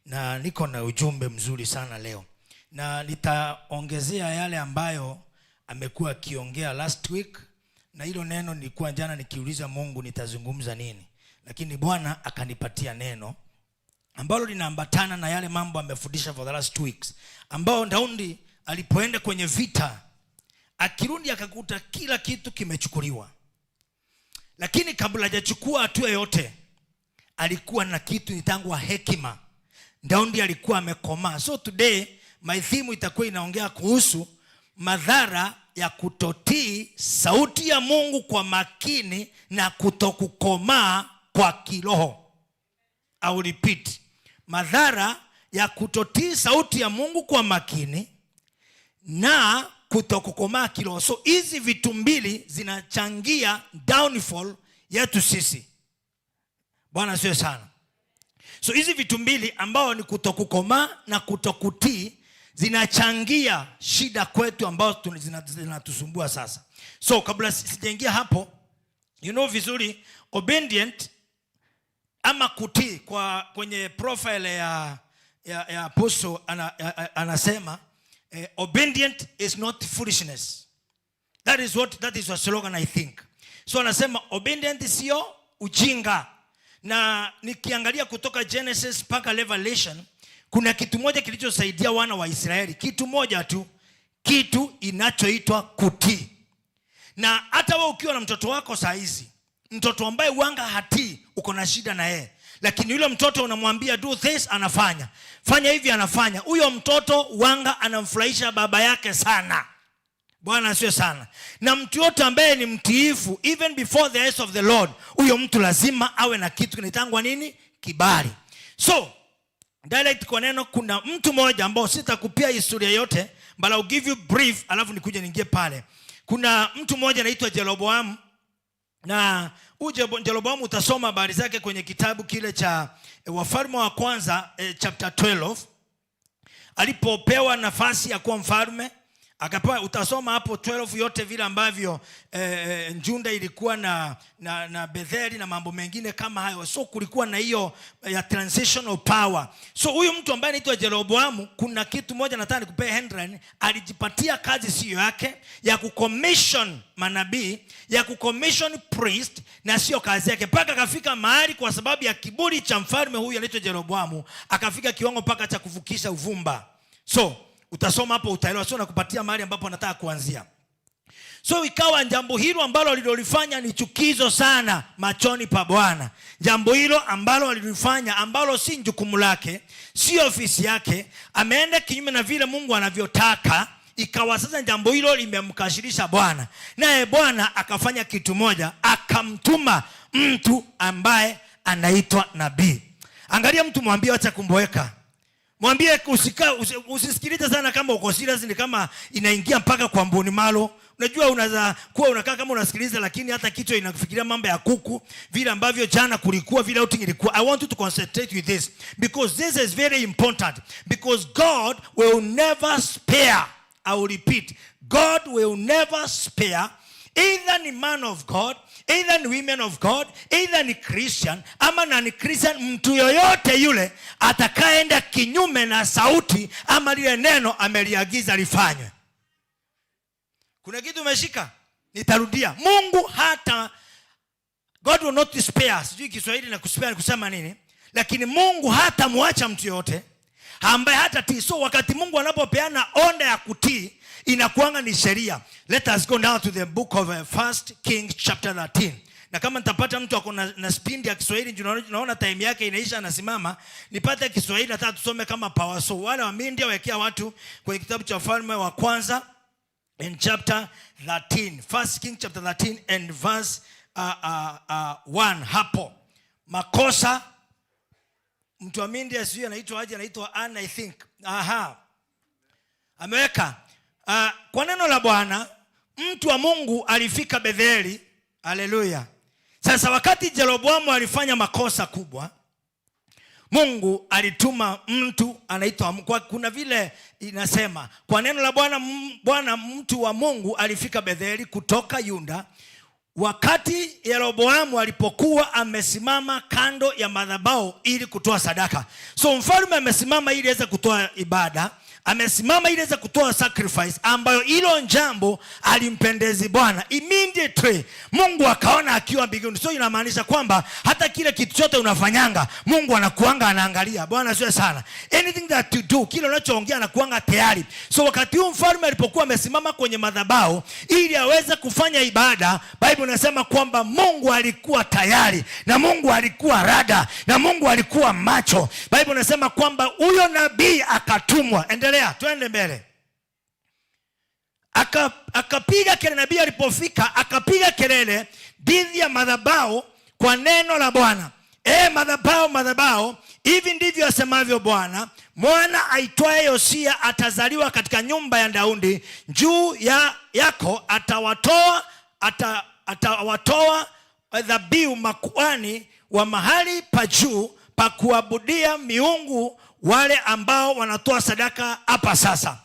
na niko na ujumbe mzuri sana leo, na nitaongezea yale ambayo amekuwa akiongea last week, na hilo neno nilikuwa jana nikiuliza Mungu nitazungumza nini, lakini Bwana akanipatia neno ambalo linaambatana na yale mambo amefundisha for the last 2 weeks, ambao Daudi alipoenda kwenye vita, akirudi akakuta kila kitu kimechukuliwa, lakini kabla hajachukua hatua yote alikuwa na kitu inaitangwa hekima. Daudi alikuwa amekomaa. So today my theme itakuwa inaongea kuhusu madhara ya kutotii sauti ya Mungu kwa makini na kutokukomaa kwa kiroho. I will repeat. Madhara ya kutotii sauti ya Mungu kwa makini na kutokukomaa kiroho. So hizi vitu mbili zinachangia downfall yetu sisi. Bwana sio sana. So hizi vitu mbili ambao ni kutokukomaa na kutokutii zinachangia shida kwetu ambao zinatusumbua sasa. So kabla sijaingia hapo, you know vizuri obedient ama kutii kwa kwenye profile ya apostle anasema obedient is not foolishness. That is a slogan, I think. So anasema obedient sio ujinga. Na nikiangalia kutoka Genesis mpaka Revelation, kuna kitu moja kilichosaidia wana wa Israeli, kitu moja tu, kitu inachoitwa kutii. Na hata wewe ukiwa na mtoto wako saa hizi, mtoto ambaye wanga hatii, uko na shida na yeye, lakini yule mtoto unamwambia do this, anafanya, fanya hivi, anafanya. Huyo mtoto wanga anamfurahisha baba yake sana. Bwana asifiwe sana. Na mtu yote ambaye ni mtiifu even before the eyes of the Lord, huyo mtu lazima awe na kitu kinaitangwa nini? Kibali. So direct kwa neno, kuna mtu mmoja ambao sitakupia historia yote, but I'll give you brief, alafu nikuje niingie pale. Kuna mtu mmoja anaitwa Jeroboam, na huyu Jeroboam utasoma habari zake kwenye kitabu kile cha Wafalme wa Kwanza, chapter 12, alipopewa nafasi ya kuwa mfalme akapewa. Utasoma hapo 12 yote vile ambavyo Juda ilikuwa na Betheli na mambo mengine kama hayo. So kulikuwa na hiyo ya transitional power. So huyu mtu ambaye anaitwa Jeroboamu, kuna kitu moja nataka nikupee headline. Alijipatia kazi siyo yake ya kucommission manabii, ya kucommission priest, na sio kazi yake, mpaka akafika mahali kwa sababu ya kiburi cha mfalme huyu anaitwa Jeroboamu, akafika kiwango mpaka cha kuvukisha uvumba. So utasoma hapo utaelewa, sio nakupatia mahali ambapo nataka kuanzia. So ikawa jambo hilo ambalo alilolifanya ni chukizo sana machoni pa Bwana. Jambo hilo ambalo alilifanya, ambalo si jukumu lake, si ofisi yake, ameenda kinyume na vile Mungu anavyotaka. Ikawa sasa jambo hilo limemkashirisha Bwana, naye Bwana akafanya kitu moja, akamtuma mtu ambaye anaitwa nabii. Angalia mtu, mwambie acha kumboeka. Mwambie usisikilize sana kama uko serious, ni kama inaingia mpaka kwa mboni malo. Unajua unaweza kuwa unakaa kama unasikiliza, lakini hata kichwa inakufikiria mambo ya kuku, vile ambavyo jana kulikuwa, vile outing ilikuwa. I want you to concentrate with this because this is very important, because God will never spare. I will repeat, God will never spare either ni man of God, either ni women of God, either ni Christian ama na ni Christian, mtu yoyote yule atakayeenda kinyume na sauti ama lile neno ameliagiza lifanywe. Kuna kitu umeshika? Nitarudia. Mungu hata, God will not spare. Sijui Kiswahili na kuspare ni kusema nini, lakini Mungu hatamwacha mtu yoyote ambaye hatatii. So wakati Mungu anapopeana order ya kutii, inakuanga ni sheria. Let us go now to the book of First Kings chapter 13. Na kama nitapata mtu ako na spindi ya Kiswahili, juu naona time yake inaisha, anasimama, nipate Kiswahili, nataka tusome kama power. So wale wa Mindia, wekea watu kwenye kitabu cha Wafalme wa Kwanza in chapter 13. First King chapter 13 and verse 1 hapo. Makosa mtu wa Mindia sijui anaitwa aje, anaitwa Anna, I think. Aha. Ameweka kwa neno la Bwana mtu wa Mungu alifika Betheli. Haleluya. Sasa wakati Jeroboamu alifanya makosa kubwa, Mungu alituma mtu anaitwa kwa, kuna vile inasema kwa neno la Bwana, Bwana mtu wa Mungu alifika Betheli kutoka Yuda. Wakati Yeroboamu alipokuwa amesimama kando ya madhabahu ili kutoa sadaka. So mfalme amesimama ili aweze kutoa ibada, amesimama ili aweze kutoa sacrifice, ambayo hilo jambo alimpendezi Bwana. Immediately Mungu akaona akiwa mbinguni. So inamaanisha kwamba hata kile kitu chote unafanyanga, Mungu anakuanga anaangalia. Bwana sio sana. Anything that you do, kile unachoongea anakuanga tayari. So wakati huu mfalme alipokuwa amesimama kwenye madhabahu ili aweze kufanya ibada, Bible inasema kwamba Mungu alikuwa tayari na Mungu alikuwa rada na Mungu alikuwa macho. Bible inasema kwamba huyo nabii akatumwa. Endelea, twende mbele. Akapiga kelele. Nabii alipofika akapiga kelele dhidi ya madhabahu kwa neno la Bwana: "E madhabahu, madhabahu, hivi ndivyo asemavyo Bwana, mwana aitwaye Yosia atazaliwa katika nyumba ya Daudi juu yako atawatoa dhabihu makuhani wa mahali pa juu pa kuabudia miungu, wale ambao wanatoa sadaka hapa sasa,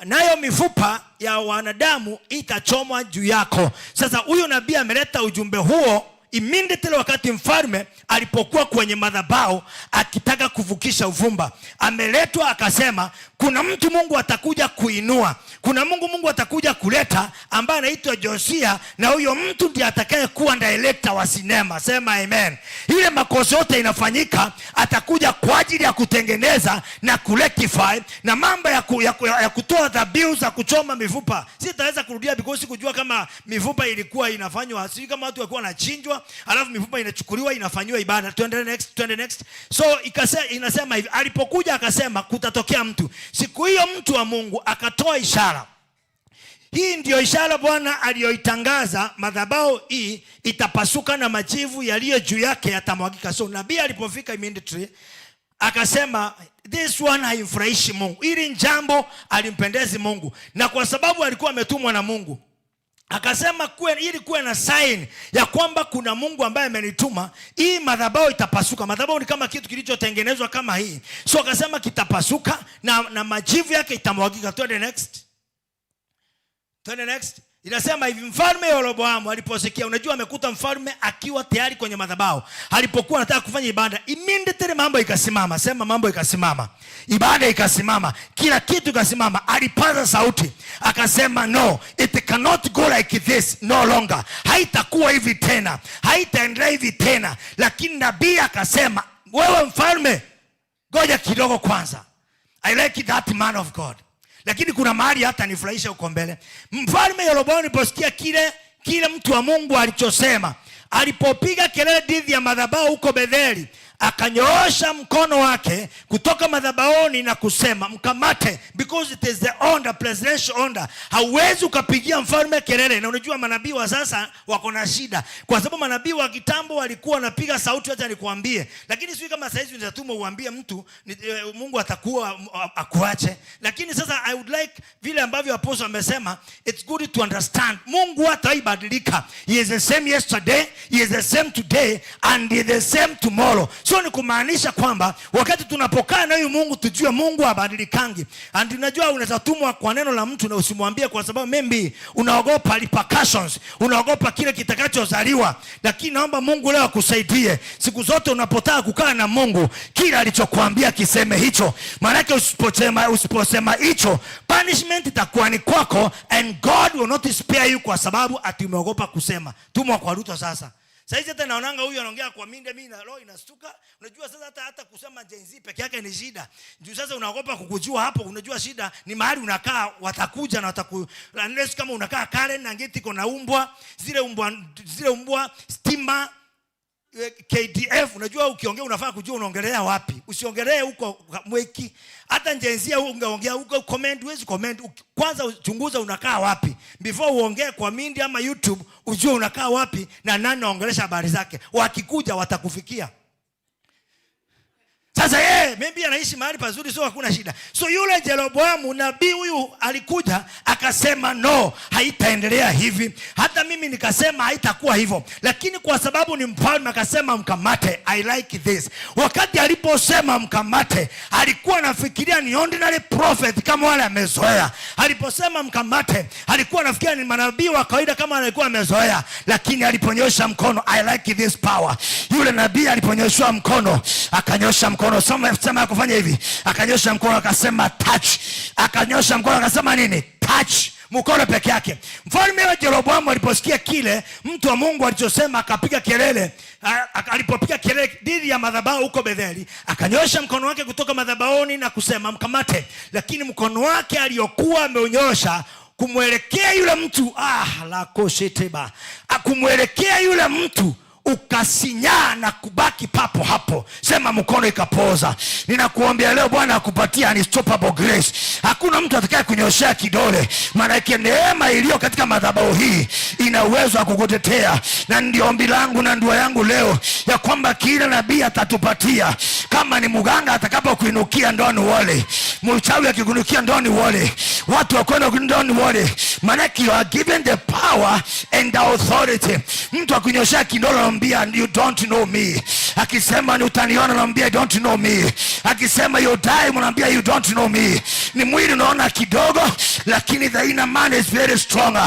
nayo mifupa ya wanadamu itachomwa juu yako." Sasa huyu nabii ameleta ujumbe huo immediately wakati mfalme alipokuwa kwenye madhabahu akitaka kuvukisha uvumba. Ameletwa akasema kuna mtu Mungu atakuja kuinua, kuna Mungu atakuja kuleta ambaye anaitwa Josia, na huyo mtu ndiye atakayekuwa director wa sinema. Sema amen. Ile makosa yote inafanyika, atakuja kwa ajili ya kutengeneza na kurectify na mambo ya kutoa dhabihu za kuchoma mifupa. Sitaweza kurudia because sikujua kama mifupa ilikuwa inafanywa, sijui kama watu walikuwa wanachinjwa alafu mifupa inachukuliwa inafanyiwa ibada. Tuende next, tuende next. So inasema hivi, alipokuja akasema kutatokea mtu siku hiyo, mtu wa Mungu akatoa ishara. "Hii ndiyo ishara Bwana aliyoitangaza: madhabahu hii itapasuka na majivu yaliyo juu yake yatamwagika." So nabii alipofika immediately akasema this one haimfurahishi Mungu, hili jambo alimpendezi Mungu, na kwa sababu alikuwa ametumwa na Mungu akasema ili kuwe na sign ya kwamba kuna Mungu ambaye amenituma, hii madhabahu itapasuka. Madhabahu ni kama kitu kilichotengenezwa kama hii, so akasema kitapasuka na majivu yake itamwagika. Twende next, twende next. Inasema hivi, mfalme Yeroboamu aliposikia, unajua amekuta mfalme akiwa tayari kwenye madhabahu, alipokuwa anataka kufanya ibada, immediately mambo ikasimama. Sema mambo ikasimama, ibada ikasimama, kila kitu ikasimama. Alipaza sauti akasema, "No, it cannot go like this no longer, haitakuwa hivi tena, haitaendelea hivi tena." Lakini nabii akasema, "Wewe mfalme, ngoja kidogo kwanza." I like that man of God, lakini kuna mahali hata nifurahisha huko mbele. Mfalme Yeroboamu aliposikia kile mtu wa Mungu alichosema, alipopiga kelele dhidi ya madhabahu huko Betheli, akanyoosha mkono wake kutoka madhabahuni na kusema, "Mkamate," because it is the order, presidential order. Hauwezi ukapigia mfalme kelele. Na unajua manabii wa sasa wako na shida, kwa sababu manabii wa kitambo walikuwa wanapiga sauti, acha nikuambie. Lakini sijui kama saizi utatumwa uambie mtu Mungu atakuwa akuache. Lakini sasa I would like vile ambavyo apostle amesema, it's good to understand Mungu hataibadilika. He is the same yesterday, he is the same today and he is the same tomorrow. So ni kumaanisha kwamba wakati tunapokaa na huyu Mungu tujue Mungu habadilikangi. And unajua unaweza tumwa kwa neno la mtu na usimwambie kwa sababu maybe unaogopa repercussions, unaogopa kile kitakachozaliwa. Lakini naomba Mungu leo akusaidie. Siku zote unapotaka kukaa na Mungu, kila alichokuambia kiseme hicho. Maanake usiposema hicho, punishment itakuwa ni kwako and God will not spare you kwa sababu ati umeogopa kusema. Tumwa kwa Ruto sasa. Saizi hata naonanga huyu anaongea kwa minde, mimi na roho inastuka. Unajua sasa hata kusema Gen Z peke yake ni shida. Juu sasa unaogopa kukujua hapo, unajua shida ni mahali unakaa watakuja na unless kama unakaa Karen na ngeti iko na umbwa, zile umbwa stima, KDF. Unajua ukiongea unafaa kujua unaongelea wapi. Usiongelee huko Mwiki. Hata Gen Z ungeongea huko comment, huwezi comment. Kwanza chunguza unakaa wapi. Before uongee kwa Mindi ama YouTube, ujue unakaa wapi na nani naongelesha habari zake. Wakikuja watakufikia. Sasa yeye maybe anaishi mahali pazuri, so hakuna shida. So yule Jeroboamu nabii huyu alikuja akasema, "No, haitaendelea hivi." Hata mimi nikasema haitakuwa hivyo, lakini kwa sababu ni mfalme akasema, "Mkamate." I like this. Wakati aliposema mkamate, alikuwa anafikiria ni ordinary prophet kama wale amezoea. Aliposema mkamate, alikuwa anafikiria ni manabii wa kawaida kama alikuwa amezoea, lakini aliponyosha mkono, I like this power. Yule nabii aliponyosha mkono, akanyosha mkono, sema sema kufanya hivi, akanyosha mkono akasema, "Touch." Akanyosha mkono akasema nini? "Touch." Mkono peke yake. Mfalme wa Jeroboamu aliposikia kile mtu wa Mungu alichosema, akapiga kelele. Alipopiga kelele dhidi ya madhabahu huko Betheli, akanyosha mkono wake kutoka madhabahuni na kusema, "Mkamate." Lakini mkono wake aliyokuwa ameunyosha kumwelekea yule mtu, ah, lakosheteba, kumwelekea yule mtu ukasinyaa na kubaki papo hapo. Sema, mkono ikapoza. Ninakuombea leo Bwana akupatia unstoppable grace. Hakuna mtu atakaye kunyoshea kidole, maanake neema iliyo katika madhabahu hii ina uwezo wa kukutetea. Na ndio ombi langu na dua yangu leo ya kwamba kila nabii atatupatia, kama ni mganga atakapokuinukia, don't worry, mchawi akikuinukia, don't worry, watu wakwenda, don't worry, maanake you are given the power and the authority. Mtu akunyoshea kidole, naambia, "You don't know me." Akisema ni utaniona, naambia, "You don't know me." Akisema you die, mnaambia, "You don't know me." Ni mwili unaona kidogo, lakini the inner man is very strong.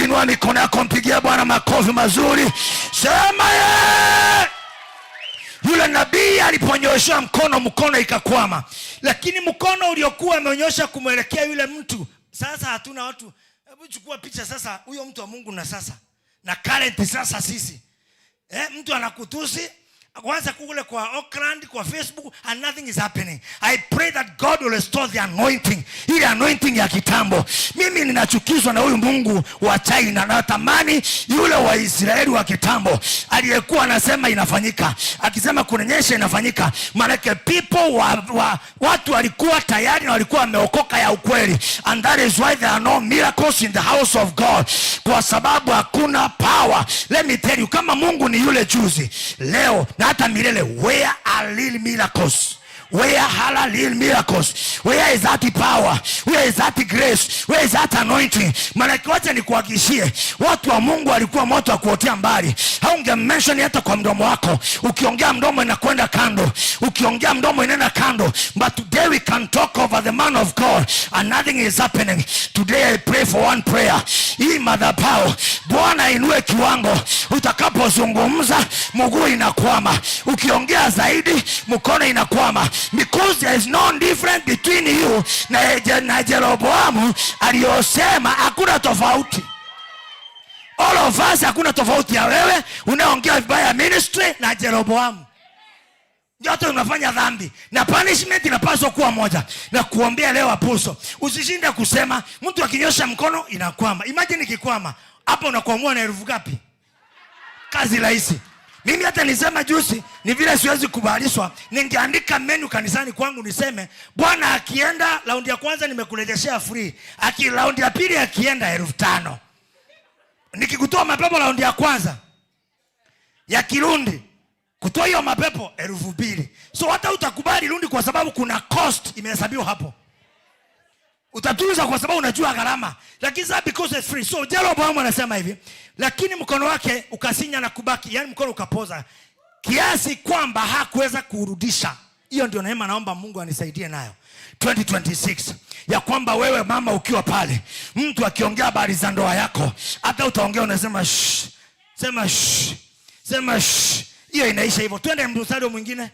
Inua mikono yako, mpigia Bwana makofi mazuri, sema yeah! Yule nabii aliponyosha mkono, mkono ikakwama, lakini mkono uliokuwa ameonyosha kumwelekea yule mtu, sasa hatuna watu. Hebu chukua picha sasa, huyo mtu wa Mungu na sasa na current sasa sisi, mtu anakutusi kwanza kule kwa Auckland, kwa Facebook, and nothing is happening. I pray that God will restore the anointing, ile anointing ya kitambo. Mimi ninachukizwa na huyu Mungu wa China, natamani yule wa Israeli wa kitambo aliyekuwa anasema inafanyika, akisema kunanyesha inafanyika. Maanake people watu walikuwa tayari na walikuwa wameokoka ya ukweli, and that is why there are no miracles in the house of God, kwa sababu hakuna power. Let me tell you, kama Mungu ni yule juzi, leo na hata milele, where are real miracles? Where are real miracles? Where is that power? Where is that grace? Where is that anointing? Maanake wacha nikuhakikishie, watu wa Mungu walikuwa moto wa kuotea mbali. Haunge mention hata kwa mdomo wako. Ukiongea mdomo inakwenda kando, ukiongea mdomo inaenda kando. But today we can talk over the man of God and nothing is happening. Today I pray for one prayer. Hii madhabahu, Bwana inue kiwango. Utakapozungumza mguu inakwama, ukiongea zaidi mkono inakwama, because there is no difference between you na Jeroboamu aliyosema. Hakuna tofauti. All of us, hakuna tofauti ya wewe unaongea vibaya ministry na Jeroboamu. Yote unafanya dhambi na punishment inapaswa kuwa moja. Na kuombea leo, apostle, usishinde kusema mtu akinyosha mkono inakwama. Imagine ikikwama hapa, unakwamua na elfu ngapi? Kazi rahisi. Mimi hata nisema juzi, ni vile siwezi kubalishwa, ningeandika menu kanisani kwangu niseme, bwana akienda raundi ya kwanza nimekurejeshea free, aki raundi ya pili akienda 5,000. Nikikutoa mapepo raundi ya kwanza ya Kirundi, kutoa hiyo mapepo 2,000. So hata utakubali rundi kwa sababu kuna cost imehesabiwa hapo. Utatunza kwa sababu unajua gharama, lakini sasa because it's free. So Jeroboam anasema hivi, lakini mkono wake ukasinya na kubaki, yani mkono ukapoza kiasi kwamba hakuweza kurudisha. Hiyo ndio neema naomba Mungu anisaidie nayo 2026, ya kwamba wewe mama ukiwa pale, mtu akiongea habari za ndoa yako, hata utaongea unasema shh, sema shh, sema shh, hiyo inaisha hivyo. Twende mstari mwingine,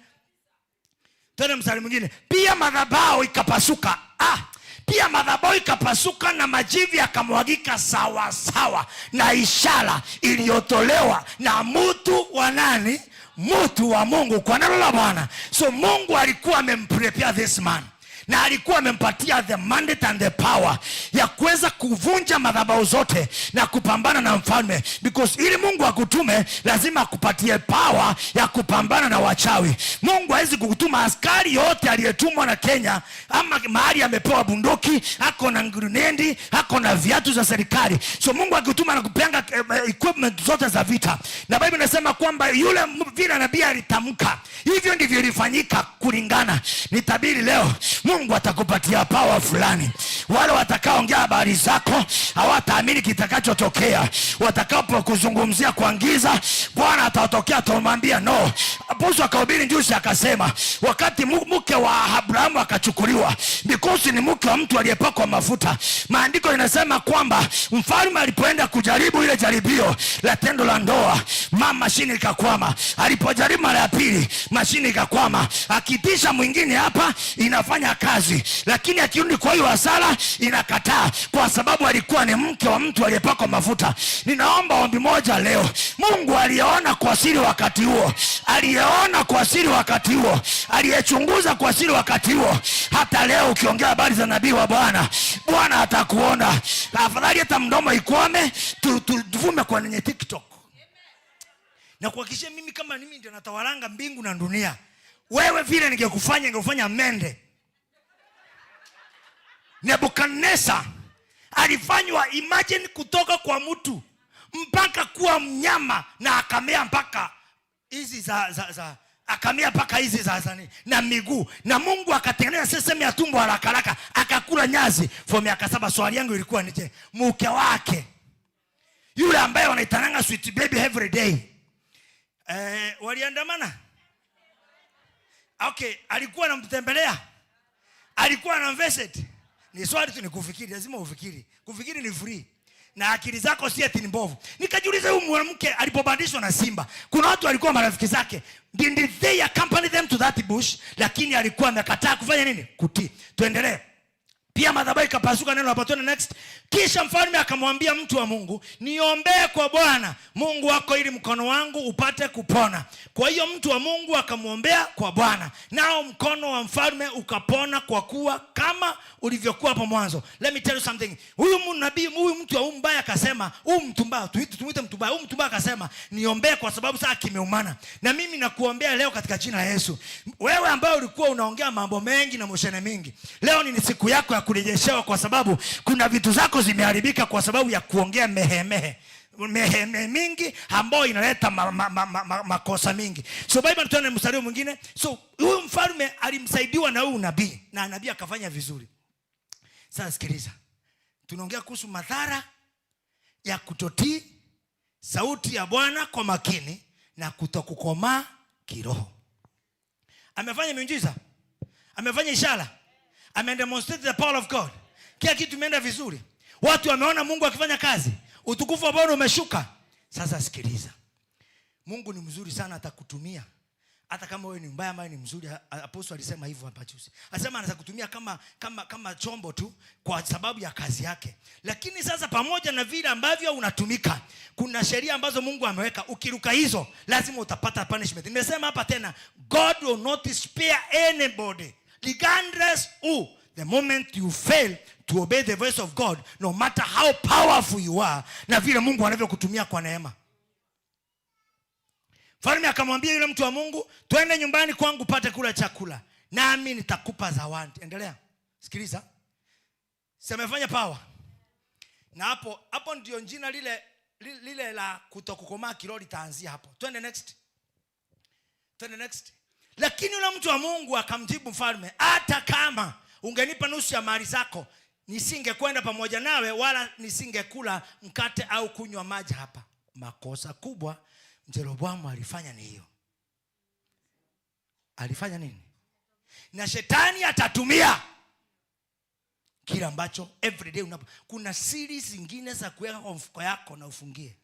twende mstari mwingine. Pia madhabahu ikapasuka. Ah, pia madhabahu ikapasuka na majivu yakamwagika sawa sawa na ishara iliyotolewa na mtu wa nani? Mtu wa Mungu kwa neno la Bwana. So Mungu alikuwa amemprepare this man na alikuwa amempatia the mandate and the power ya kuweza kuvunja madhabahu zote na kupambana na mfalme, because ili Mungu akutume lazima akupatie power ya kupambana na wachawi. Mungu hawezi kukutuma askari yote aliyetumwa na Kenya ama mahali amepewa bunduki, ako na grenade, ako na viatu za serikali. So Mungu akituma anakupeanga equipment. Equipment zote za vita. Na Bible inasema kwamba yule vile nabii alitamka, hivyo ndivyo ilifanyika kulingana. Nitabiri leo, Mungu atakupatia power fulani. Wale watakaoongea habari zako hawataamini kitakachotokea. Watakapokuzungumzia kwa giza, Bwana atatokea, atamwambia no. Apostle akahubiri juzi akasema, wakati mke wa Abrahamu akachukuliwa, because ni mke wa mtu aliyepakwa mafuta. Maandiko inasema kwamba mfalme alipoenda kujaribu ile jaribio la tendo la ndoa, mama, mashini ikakwama. Alipojaribu mara ya pili, mashini ikakwama. Akitisha mwingine hapa inafanya kazi, lakini akirudi kwa hiyo hasara inakataa, kwa sababu alikuwa ni mke wa mtu aliyepakwa mafuta. Ninaomba ombi moja leo, Mungu aliyeona kwa siri wakati huo, aliyeona kwa siri wakati huo, aliyechunguza kwa siri wakati huo, hata leo ukiongea habari za nabii wa Bwana, Bwana atakuona. Afadhali hata mdomo ikwame, tuvume kwenye TikTok na kuhakikishia mimi kama mimi ndio natawalanga mbingu na dunia. Wewe vile ningekufanya, ningekufanya mende. Nebukadneza alifanywa, imagine, kutoka kwa mtu mpaka kuwa mnyama na akamea mpaka hizi za akamea mpaka hizi za na miguu, na Mungu akatengeneza sehemu ya tumbo haraka haraka, akakula nyazi for miaka 7. Swali yangu ilikuwa ni je, mke wake yule ambaye wanaitananga sweet baby every day, waliandamana? Okay, alikuwa anamtembelea, alikuwa anamvisit? Ni swali tu, ni kufikiri, lazima ufikiri. Kufikiri ni free na akili zako si eti ni mbovu. Nikajiuliza, huyu mwanamke alipobadilishwa na simba, kuna watu walikuwa marafiki zake, did they accompany them to that bush? Lakini alikuwa amekataa kufanya nini? Kutii. Tuendelee. Pia madhabahu ikapasuka, neno hapa, tuende next. Kisha mfalme akamwambia mtu wa Mungu, "Niombee kwa Bwana Mungu wako ili mkono wangu upate kupona." Kwa hiyo mtu wa Mungu akamwombea kwa Bwana, nao mkono wa mfalme ukapona kwa kuwa kama ulivyokuwa hapo mwanzo. Let me tell you something. Huyu nabii, huyu mtu wa huyu mbaya akasema, huyu mtu mbaya, tuite mtu mbaya, huyu mtu mbaya akasema, "Niombee kwa sababu saa kimeumana." Na mimi nakuombea leo katika jina la Yesu. Wewe ambaye ulikuwa unaongea mambo mengi na moshene mingi, leo ni siku yako ya kurejeshewa, kwa sababu kuna vitu zako zimeharibika kwa sababu ya kuongea mehemehe mehemehe mingi ambayo inaleta makosa mingi. So Bible, tuone mstari mwingine. So huyu mfalme alimsaidiwa na huyu nabii na nabii akafanya vizuri. Sasa sikiliza, tunaongea kuhusu madhara ya kutotii sauti ya Bwana kwa makini na kutokukomaa kiroho. Amefanya miujiza, amefanya ishara, amedemonstrate the power of God, kila kitu imeenda vizuri, watu wameona Mungu akifanya kazi, utukufu wa Bwana umeshuka. Sasa sikiliza, Mungu ni mzuri sana, atakutumia hata kama wewe ni mbaya ama ni mzuri. Apostle alisema hivyo hapa juzi, alisema anaweza kutumia kama chombo tu kwa sababu ya kazi yake. Lakini sasa pamoja na vile ambavyo unatumika, kuna sheria ambazo Mungu ameweka. Ukiruka hizo, lazima utapata punishment. Nimesema hapa tena, God will not spare anybody regardless who. The moment you fail to obey the voice of God, no matter how powerful you are, na vile Mungu anavyokutumia kwa neema. Mfalme akamwambia yule mtu wa Mungu, "Twende nyumbani kwangu pate kula chakula, nami nitakupa zawadi." Endelea. Sikiliza. Si amefanya power. Na hapo hapo ndio jina lile la kutokukomaa kiroho litaanzia hapo. Twende next. Twende next. Lakini yule mtu wa Mungu akamjibu mfalme, "Hata kama ungenipa nusu ya mali zako, nisingekwenda pamoja nawe, wala nisingekula mkate au kunywa maji hapa." Makosa kubwa Jeroboamu alifanya ni hiyo. Alifanya nini? Na shetani atatumia kila ambacho everyday unapo. Kuna siri zingine za kuweka kwa mfuko yako na ufungie,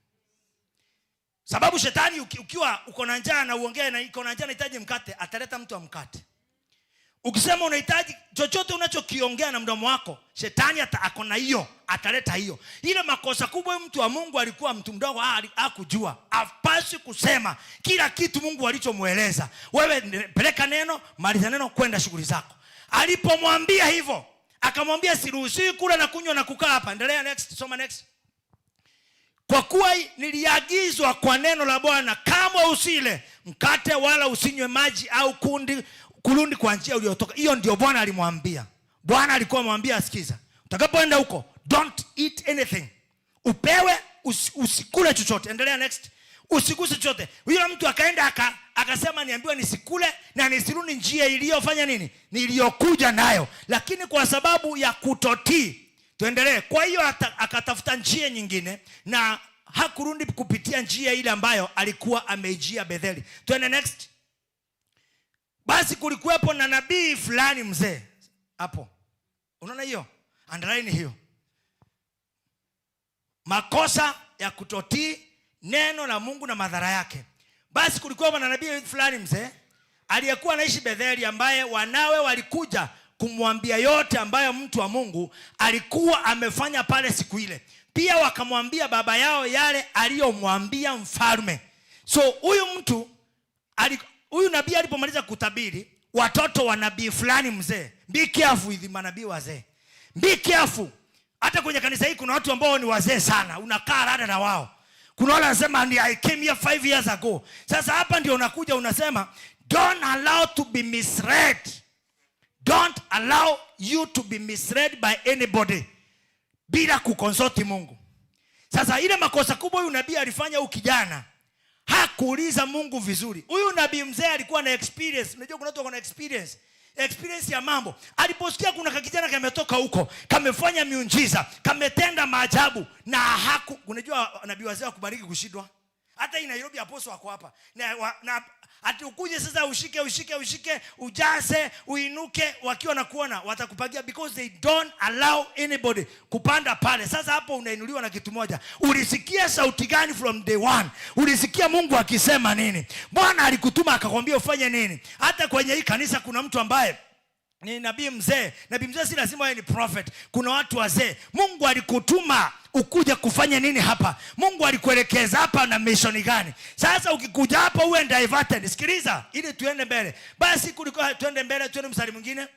sababu shetani ukiwa uko na njaa na uongee na iko na njaa, nahitaji mkate, ataleta mtu wa mkate. Ukisema unahitaji chochote, unachokiongea na mdomo wako, shetani ako na hiyo, ataleta hiyo. Ile makosa kubwa, huyu mtu wa Mungu alikuwa mtu mdogo, hakujua hapaswi kusema kila kitu Mungu alichomweleza. Wewe peleka neno, maliza neno, kwenda shughuli zako. Alipomwambia hivyo, akamwambia, "Siruhusiwi kula na kunywa na kukaa hapa." Endelea next, soma next. "Kwa kuwa niliagizwa kwa neno la Bwana, kamwe usile mkate wala usinywe maji au kundi kurudi kwa njia uliyotoka." Hiyo ndio Bwana alimwambia. Bwana alikuwa amwambia, "Sikiza, utakapoenda huko, don't eat anything, upewe." usikule chochote. Endelea, next. Usiguse chochote. Yule mtu akaenda akasema, niambiwa nisikule na nisirudi njia iliyofanya nini, niliyokuja nayo. Lakini kwa sababu ya kutotii, tuendelee. Kwa hiyo akatafuta njia nyingine na hakurudi kupitia njia ile ambayo alikuwa ameijia Betheli. Tuende next. Basi kulikuwepo na nabii fulani mzee hapo. Unaona hiyo? Underline hiyo. Makosa ya kutotii neno la Mungu na madhara yake. Basi kulikuwa na nabii fulani mzee aliyekuwa anaishi Betheli, ambaye wanawe walikuja kumwambia yote ambayo mtu wa Mungu alikuwa amefanya pale siku ile. Pia wakamwambia baba yao yale aliyomwambia mfalme. So huyu mtu huyu nabii alipomaliza kutabiri, watoto wa nabii fulani mzee, be careful with manabii wazee. Be careful. Hata kwenye kanisa hii kuna watu ambao ni wazee sana, unakaa rada na wao. Kuna wale wanasema ni I came here 5 years ago. Sasa hapa ndio unakuja unasema don't allow to be misled. Don't allow you to be misled by anybody bila kuconsult Mungu. Sasa ile makosa kubwa huyu nabii alifanya, huyu kijana hakuuliza Mungu vizuri. Huyu nabii mzee alikuwa na experience. Unajua kuna watu wako na experience. Experience ya mambo. Aliposikia kuna kakijana kametoka huko, kamefanya miujiza, kametenda maajabu na haku, unajua nabii wazee wakubariki kushindwa. Hata hii Nairobi apostle wako hapa. Na ati ukuje sasa ushike ushike ushike ujaze uinuke, wakiwa na kuona watakupagia, because they don't allow anybody kupanda pale. Sasa hapo unainuliwa na kitu moja. Ulisikia sauti gani from day one? Ulisikia Mungu akisema nini? Bwana alikutuma akakwambia ufanye nini? Hata kwenye hii kanisa kuna mtu ambaye ni nabii mzee. Nabii mzee si lazima awe ni prophet. Kuna watu wazee. Mungu alikutuma ukuja kufanya nini hapa? Mungu alikuelekeza hapa na mission gani? Sasa ukikuja hapa uwe diverted. Sikiliza ili tuende mbele. Basi kulikuwa, tuende mbele, tuende mstari mwingine.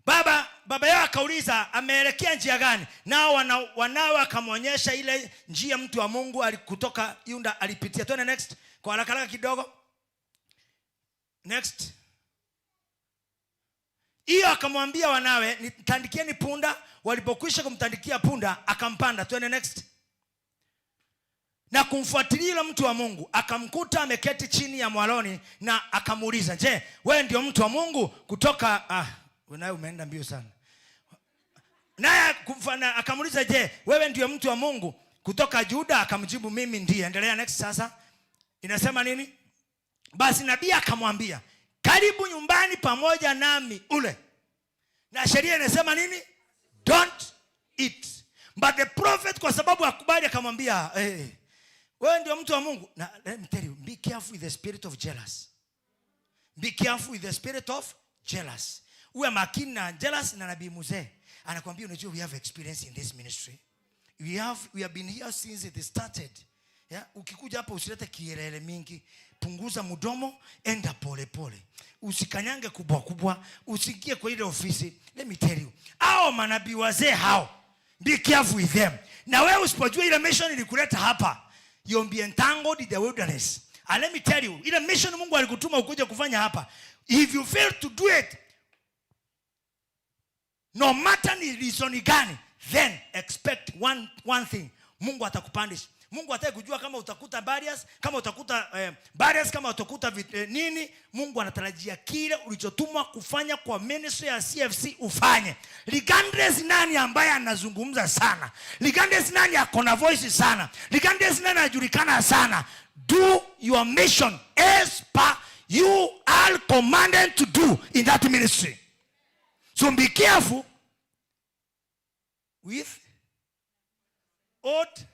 Baba yao akauliza ameelekea njia gani? Nao wanawe akamwonyesha ile njia mtu wa Mungu alikutoka Yuda alipitia. Tuende next kwa haraka haraka kidogo. Next. Hiyo akamwambia wanawe, nitandikieni punda. Walipokwisha kumtandikia punda, akampanda. Twende next. Na kumfuatilia yule mtu wa Mungu, akamkuta ameketi chini ya mwaloni, na akamuuliza, je, wewe ndio mtu wa Mungu kutoka, wewe naye umeenda mbio sana. Naye akamuuliza, je, wewe ndio mtu wa Mungu kutoka Juda? Akamjibu, mimi ndiye. Endelea next sasa. Inasema nini? Basi nabii akamwambia, karibu nyumbani pamoja nami ule. Na sheria inasema nini? Don't eat. But the prophet, kwa sababu akubali, akamwambia, hey, wewe ndio mtu wa Mungu. Na let me tell you, be careful with the spirit of jealous. Be careful with the spirit of jealous. Uwe makini na jealous na nabii mzee. Anakuambia, unajua we have experience in this ministry. We have been here since it started. Yeah? Ukikuja hapa usilete kielele mingi. Punguza mdomo, enda pole pole. Usikanyange kubwa kubwa, usiingie kwa ile ofisi. Let me tell you, hao manabii wazee hao, be careful with them. Na wewe usipojua ile mission ilikuleta hapa, you'll be entangled in the wilderness. And let me tell you, ile mission Mungu alikutuma ukuje kufanya hapa, if you fail to do it, no matter ni reason gani, then expect one thing: Mungu atakupandisha. Mungu hataki kujua kama utakuta barriers, kama utakuta barriers, kama utakuta nini. Mungu anatarajia kile ulichotumwa kufanya kwa ministry ya CFC ufanye. Regardless nani ambaye anazungumza sana, regardless nani ako na voice sana, regardless nani anajulikana sana, do your mission as per you are commanded to do in that ministry. So be careful with old.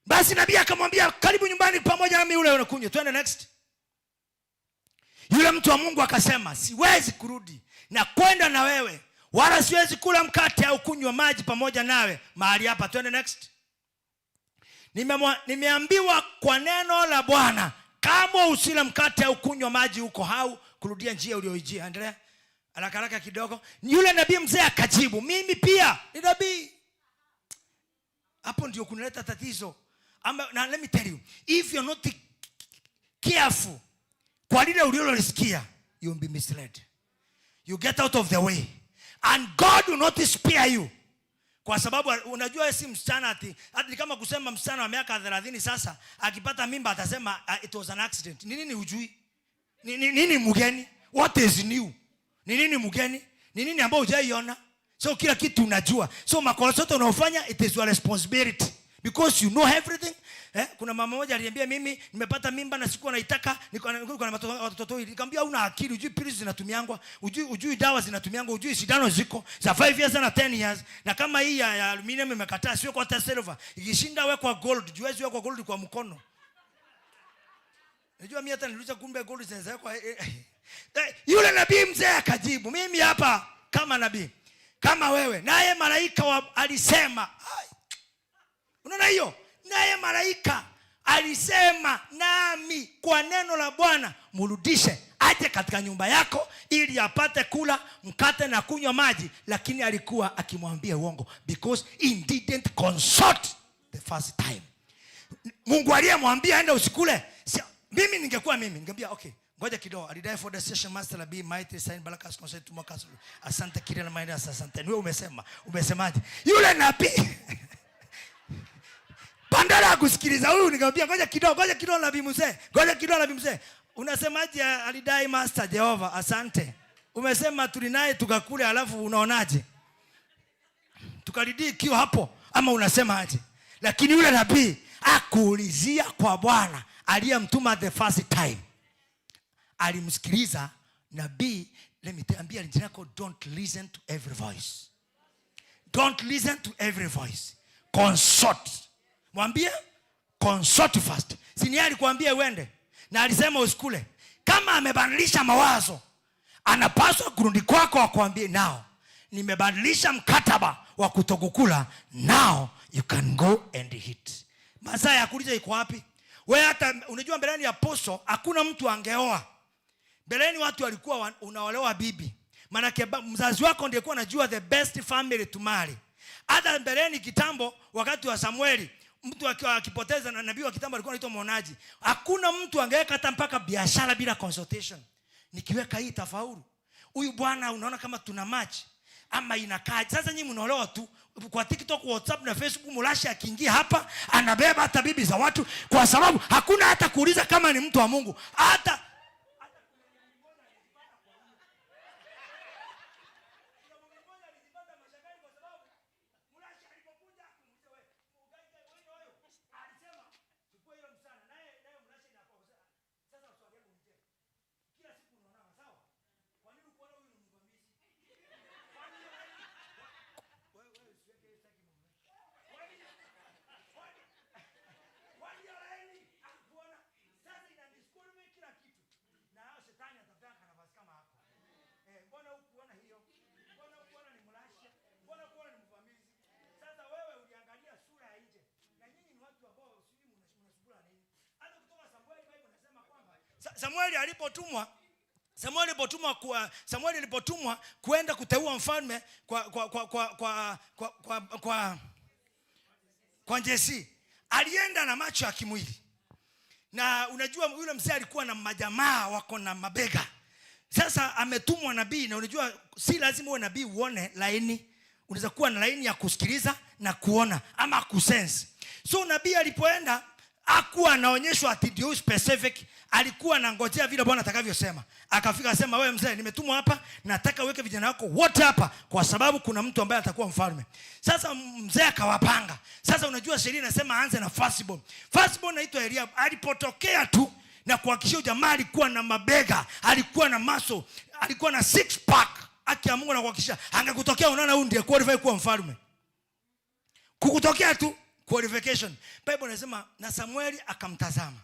Basi nabii akamwambia, karibu nyumbani pamoja nami ule unakunywa. Twende next. Yule mtu wa Mungu akasema, siwezi kurudi na kwenda na wewe, wala siwezi kula mkate au kunywa maji pamoja nawe mahali hapa. Twende next. Nimeambiwa kwa neno la Bwana, kama usile mkate au kunywa maji huko, au kurudia njia uliyoijia. Endelea haraka haraka kidogo. Yule nabii mzee akajibu, mimi pia ni nabii. Hapo ndio kunaleta tatizo. Ama, na let me tell you, if you're not careful kwa lile ulilolisikia, you'll be misled. You get out of the way and God will not spare you. Kwa sababu unajua si msichana ati ni kama kusema msichana wa miaka 30 sasa akipata mimba atasema it was an accident. Ni nini hujui? Ni nini mgeni? What is new? Ni nini mgeni? Ni nini ambao hujaiona? So kila kitu unajua. So makosa yote unaofanya, it is your responsibility. Because you know everything. Kuna mama moja aliniambia, mimi nimepata mimba na sikuwa naitaka, niko na watoto wawili. Nikamwambia una akili, hujui pills zinatumiangwa, hujui dawa zinatumiangwa, hujui sindano ziko za 5 years na 10 years. Na kama hii ya aluminium imekataa, sio kwa hata silver. Ikishinda wekwa gold, juwezi wekwa gold kwa mkono. Unajua mimi hata niliuliza kumbe gold zinaweza wekwa. Yule nabii mzee akajibu, mimi hapa kama nabii, kama wewe. Naye malaika alisema, unaona hiyo? Naye malaika alisema nami kwa neno la Bwana, mrudishe aje katika nyumba yako ili apate kula mkate na kunywa maji. Lakini alikuwa akimwambia uongo because he didn't consult the first time. Mungu aliyemwambia enda usikule. Mimi ningekuwa mimi ningeambia okay, ngoja kidogo. Alidai for the session master be mighty sign barakas consent to makas. Asante kile na maana asante. Wewe umesema, umesemaje? Yule nabii badala ya kusikiliza huyu nikamwambia ngoja kidogo nabii mzee. Ngoja kidogo nabii mzee. Unasemaje? Alidai master Jehova, asante. Umesema tulinaye tukakule, alafu unaonaje? Tukalidii kio hapo ama unasemaje? Lakini yule nabii akuulizia kwa Bwana aliyemtuma the first time. Alimsikiliza nabii. Let me tell you, yako, don't listen to every voice. Don't listen to every voice. Consult. Mwambie consult first. Si ni alikuambia uende na alisema usikule. Kama amebadilisha mawazo, anapaswa kurudi kwako akwambie, nao nimebadilisha mkataba wa kutokukula, now you can go and eat. Masaa ya kuuliza iko wapi? Wewe hata unajua mbeleni ya poso hakuna mtu angeoa. Mbeleni watu walikuwa unaolewa bibi. Maana mzazi wako ndiye alikuwa anajua the best family to marry. Hata mbeleni kitambo wakati wa Samueli, mtu akipoteza na nabii wa kitambo alikuwa anaitwa mwonaji. Hakuna mtu angeweka hata mpaka biashara bila consultation. Nikiweka hii tafaulu. Huyu bwana unaona kama tuna match ama inakaa. Sasa nyinyi mnaolewa tu kwa TikTok, WhatsApp na Facebook. Mulashi akiingia hapa anabeba hata bibi za watu kwa sababu hakuna hata kuuliza kama ni mtu wa Mungu. Hata Samueli alipotumwa kuenda kuteua mfalme kwa Jesse, alienda na macho ya kimwili. Na unajua yule mzee alikuwa na majamaa wako na mabega. Sasa ametumwa nabii, na unajua si lazima uwe nabii uone laini. Unaweza kuwa na laini ya kusikiliza na kuona ama kusense. So nabii alipoenda hakuwa anaonyeshwa ati ndio specific, alikuwa anangojea vile Bwana atakavyosema. Akafika akasema, wewe mzee, nimetumwa hapa, nataka uweke vijana wako wote hapa kwa sababu kuna mtu ambaye atakuwa mfalme. Sasa mzee akawapanga. Sasa unajua sheria inasema aanze na firstborn. Firstborn anaitwa Eliab. Alipotokea tu na kuhakikisha jamaa alikuwa na mabega, alikuwa na muscle, alikuwa na six pack. Haki ya Mungu na kuhakikisha angekutokea, unaona huyu ndiye qualify kuwa mfalme. Kukutokea tu qualification. Bible inasema na Samueli akamtazama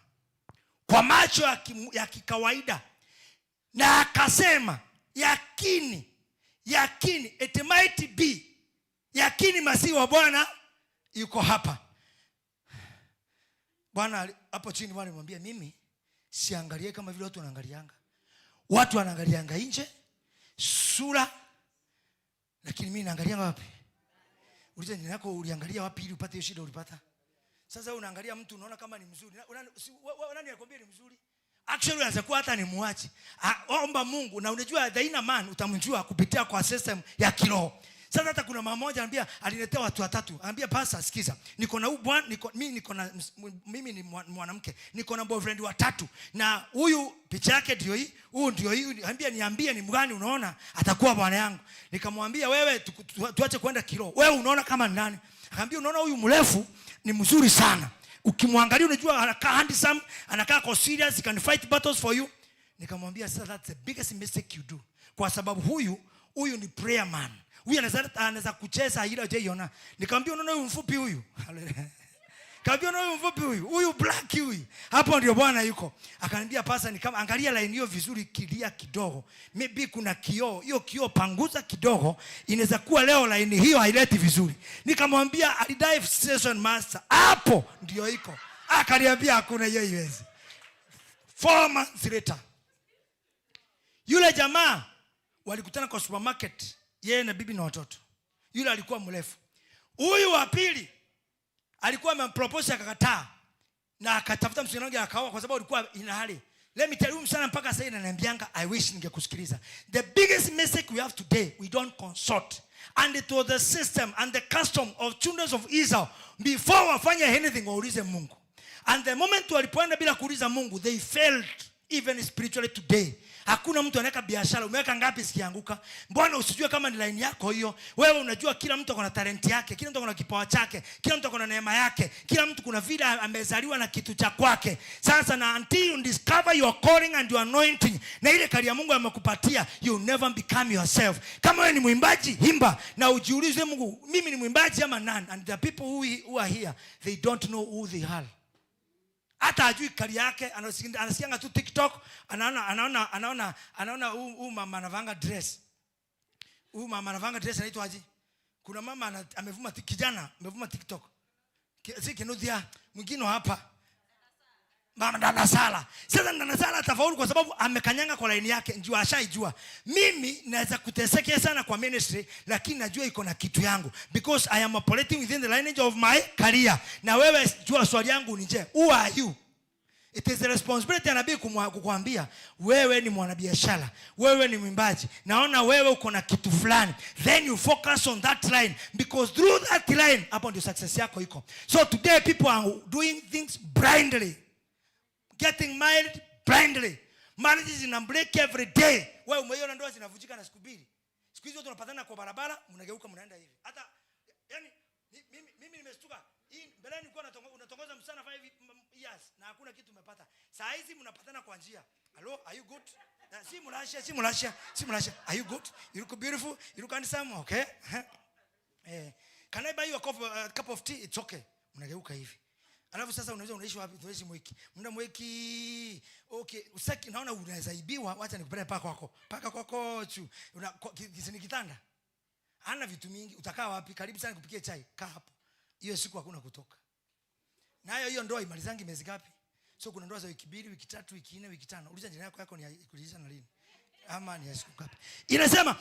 kwa macho ya kikawaida na akasema, yakini, yakini, it might be, yakini masihi wa Bwana yuko hapa. Bwana hapo chini Bwana alimwambia, mimi siangalie kama vile watu wanaangalianga. Watu wanaangalianga nje sura, lakini mimi naangalia wapi? Uliza nini yako, uliangalia wapi ili upate hiyo shida ulipata? Sasa unaangalia mtu unaona kama ni mzuri. Nani anakuambia ni mzuri? Actually unaweza kuwa hata ni muachi. Omba Mungu, na unajua the inner man utamjua kupitia kwa system ya kiroho. Sasa hata kuna mama moja anambia, aliletea watu watatu, anambia, "Pastor, sikiza, niko na huyu bwana, niko mimi, niko na mimi ni mwanamke, niko na boyfriend watatu, na huyu picha yake ndio hii, huyu ndio hii. Anambia niambie ni mgani unaona atakuwa bwana yangu." Nikamwambia, "Wewe, tuache kwenda kiroho, wewe unaona kama ni nani?" Akaambia, "Unaona huyu mrefu ni mzuri sana, ukimwangalia unajua anakaa handsome, anakaa kwa serious, he can fight battles for you." Nikamwambia, "Sasa that's the biggest mistake you do, kwa sababu huyu ni prayer man, huyu anaweza kucheza ile hujaiona." Nikamwambia, "Unaona huyu mfupi huyu?" Kaambia, "Unaona huyu mfupi huyu? Huyu black huyu. Hapo ndio Bwana yuko." Akaniambia, "Pastor, ni kama angalia line hiyo vizuri, kilia kidogo. Maybe kuna kioo. Hiyo kioo panguza kidogo, inaweza kuwa leo line hiyo haileti vizuri." Nikamwambia, "Alidai station master. Hapo ndio iko." Akaniambia, "Hakuna, hiyo iwezi." 4 months later, yule jamaa walikutana kwa supermarket, yeye na bibi na watoto. Yule alikuwa mrefu. Huyu wa pili alikuwa amempropose akakataa, na akatafuta msichana wake akaoa, kwa sababu alikuwa ina hali. Let me tell you, msichana mpaka sasa ananiambianga, "I wish ningekusikiliza." The biggest mistake we have today, we don't consult. And it was the system and the custom of children of Israel, before wafanye anything, waulize Mungu. And the moment walipoenda bila kuuliza Mungu, they failed even spiritually. Today hakuna mtu anaweka biashara. Umeweka ngapi zikianguka? Mbona usijue kama ni line yako hiyo? Wewe unajua kila mtu akona talenti yake, kila mtu akona kipawa chake, kila mtu akona neema yake, kila mtu kuna vile amezaliwa na kitu cha kwake. Sasa na until you discover your calling and your anointing na ile career Mungu amekupatia, you never become yourself. Kama wewe ni mwimbaji, imba na ujiulize, "Mungu, mimi ni mwimbaji ama nani?" And the people who are here, they don't know who they are. Hata ajui career yake. Anasikianga tu TikTok, anaona huu mama anavanga dress, huyu mama anavanga dress, anaitwa aje? Kuna mama amevuma, kijana amevuma TikTok. Si Kinuthia, mwingine hapa, mama Danasala. Sasa Danasala atafaulu kwa sababu amekanyanga kwa laini yake, ndio ashaijua. Mimi naweza kuteseka sana kwa ministry, lakini najua iko na kitu yangu because I am operating within the lineage of my career. Na wewe jua, swali yangu ni je, who are you? It is the responsibility ya nabii kukwambia wewe ni mwanabiashara, wewe ni mwimbaji, naona wewe uko na kitu fulani. Then you focus on that line, because through that line, hapo ndio success yako iko. So today people are doing things blindly, getting married blindly. Marriages zina break every day. Wewe umeiona ndoa zinavunjika na siku mbili. Siku hizi watu wanapatana kwa barabara, mnageuka mnaenda hivi. Hata yani mimi nimestuka. Hii mbeleni nilikuwa unatongoza msichana 5 years na hakuna kitu umepata. Saa hizi mnapatana kwa njia. "Hello, are you good?" Na si mlasha, si mlasha, si mlasha. "Are you good? You look beautiful. You look handsome." "Okay. Can I buy you a cup of tea?" "It's okay." Mnageuka hivi. Alafu sasa unaweza, "Unaishi wapi?" "Tunaishi Mwiki." "Mna Mwiki. Okay, usaki naona unaweza ibiwa, wacha nikupeleke paka kwako." Paka kwako chu. Una ni kitanda. Hana vitu mingi, "Utakaa wapi?" "Karibu sana nikupikie chai." "Kaa hapo." Hiyo siku hakuna kutoka. Nayo hiyo ndoa imalizangi miezi ngapi? So kuna ndoa za wiki 2, wiki 3, wiki 4, wiki 5. Uliza jirani yako, yako ni ya kuliisha na lini? Ama ni ya siku ngapi? Inasema,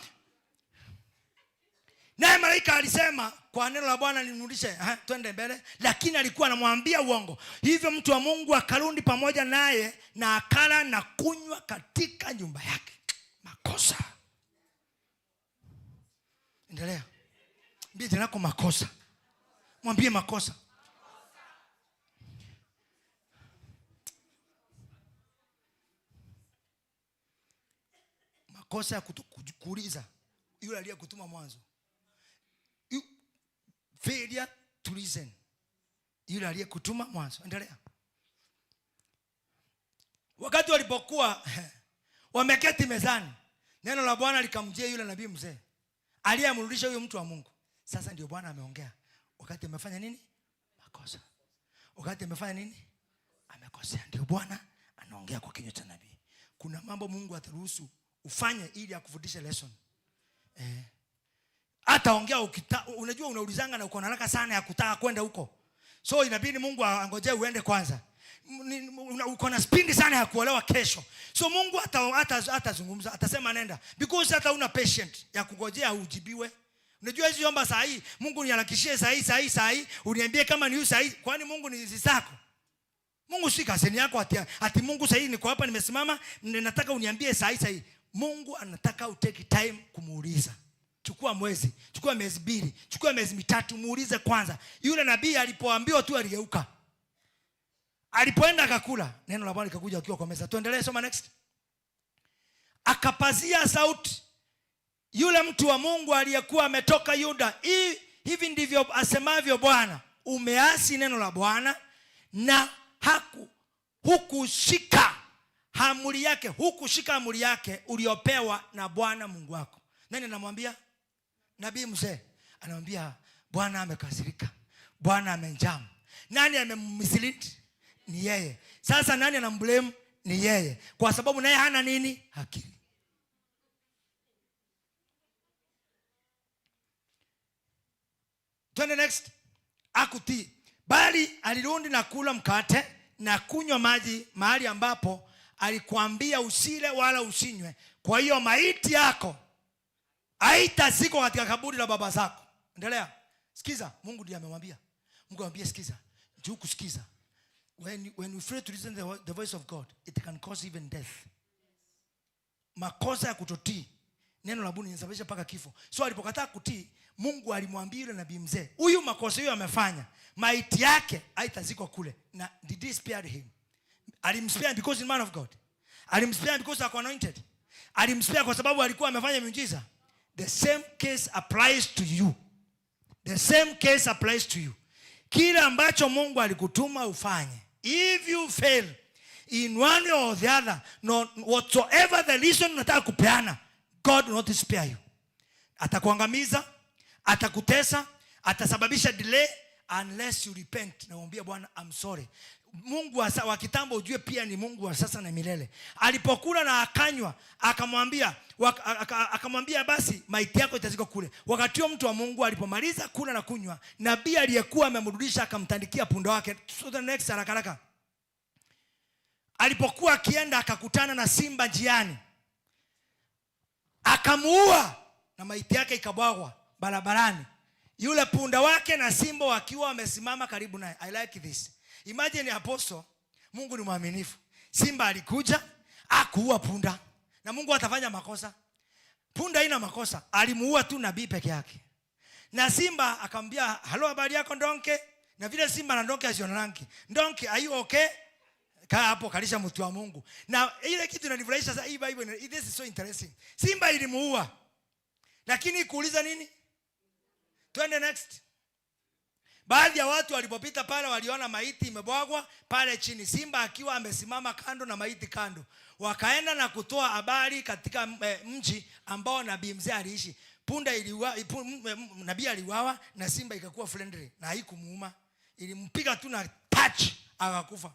naye malaika alisema, "Kwa neno la Bwana nimrudishe." Ha, twende mbele. Lakini alikuwa anamwambia uongo. Hivyo mtu wa Mungu akarudi pamoja naye na akala na kunywa katika nyumba yake. Makosa. Endelea. Mwambie jirani yako makosa. Mwambie makosa. Makosa ya kuuliza yule aliyekutuma mwanzo. Failure to listen. Yule aliyekutuma mwanzo. Endelea. Wakati walipokuwa wameketi mezani, neno la Bwana likamjia yule nabii mzee aliyemrudisha huyo mtu wa Mungu. Sasa ndio Bwana ameongea. Wakati amefanya nini? Makosa. Wakati amefanya nini? Amekosea. Ndio Bwana anaongea kwa kinywa cha nabii. Kuna mambo Mungu ataruhusu ufanye ili akufundishe lesson. Hata ongea unajua unaulizanga na uko na haraka sana ya kutaka kwenda huko. So inabidi Mungu angojee uende kwanza. Uko na spidi sana ya kuolewa kesho. So Mungu atazungumza, atasema nenda. Because hata una patient ya kungojea ujibiwe. Unajua hizi omba saa hii, "Mungu niharakishie saa hii, saa hii, saa hii, uniambie kama ni huyu saa hii." Kwani Mungu ni zako? Mungu si cousin yako ati "Mungu, saa hii niko hapa nimesimama, nataka uniambie saa hii, saa hii." Mungu anataka utake time kumuuliza. Chukua mwezi, chukua miezi 2, chukua miezi 3, muulize kwanza. Yule nabii alipoambiwa tu aligeuka. Alipoenda akakula, neno la Bwana likakuja akiwa kwa meza. Tuendelee, soma next. Akapazia sauti yule mtu wa Mungu aliyekuwa ametoka Yuda, hivi ndivyo asemavyo Bwana, umeasi neno la Bwana na hukushika amri yake, hukushika amri yake uliopewa na Bwana Mungu wako. Nani anamwambia? Nabii mzee anamwambia Bwana amekasirika, Bwana amenjam. Nani amemmislead? Ni yeye. Sasa nani anamblame? Ni yeye, kwa sababu naye hana nini? Akili. Twende next. Akutii, bali alirudi na kula mkate na kunywa maji mahali ambapo alikuambia usile wala usinywe. Kwa hiyo maiti yako haitazikwa katika kaburi la baba zako. Endelea. Sikiza, Mungu ndiye amemwambia. Mungu amwambia sikiza. Njoo kusikiza. When you fail to listen the voice of God, it can cause even death. Makosa ya kutotii neno la Bwana inasababisha mpaka kifo. So alipokataa kutii, Mungu alimwambia yule nabii mzee, huyu makosa huyu amefanya, maiti yake haitazikwa kule. Na did he spare him? Alimspare because he's man of God. Alimspare because ako anointed. Alimspare kwa sababu alikuwa amefanya miujiza. The same case applies to you. The same case applies to you. Kile ambacho Mungu alikutuma ufanye, if you fail in one or the other, no, whatsoever the reason unataka kupeana, God will not spare you. Atakuangamiza, atakutesa, atasababisha delay unless you repent. Naomba Bwana, I'm sorry. Mungu wa kitambo ujue pia ni Mungu wa sasa na milele. Alipokula na akanywa, akamwambia basi maiti yako itazikwa kule. Wakati huo mtu wa Mungu alipomaliza kula na kunywa, nabii aliyekuwa amemrudisha akamtandikia punda wake. So the next, haraka haraka. Alipokuwa akienda akakutana na simba njiani, akamuua na maiti yake ikabwagwa barabarani, yule punda wake na simba wakiwa wamesimama karibu naye. I like this. Imagine apostle, Mungu ni mwaminifu. Simba alikuja akuua punda, na Mungu atafanya makosa? Punda haina makosa, alimuua tu nabii peke yake. Na simba akamwambia, halo, habari yako ndonke? Na vile simba na ndonke hasionangi. Ndonke, are you okay? Kaa hapo, kalisha mtu wa Mungu. Na ile kitu inanifurahisha sasa, hii Bible, this is so interesting. Simba ilimuua, lakini kuuliza nini? Twende next. Baadhi ya watu walipopita pale waliona maiti imebwagwa pale chini, simba akiwa amesimama kando na maiti kando. Wakaenda na kutoa habari katika mji ambao nabii mzee aliishi. Punda iliuawa, nabii aliuawa na simba ikakuwa friendly na haikumuuma. Ilimpiga tu na touch akakufa.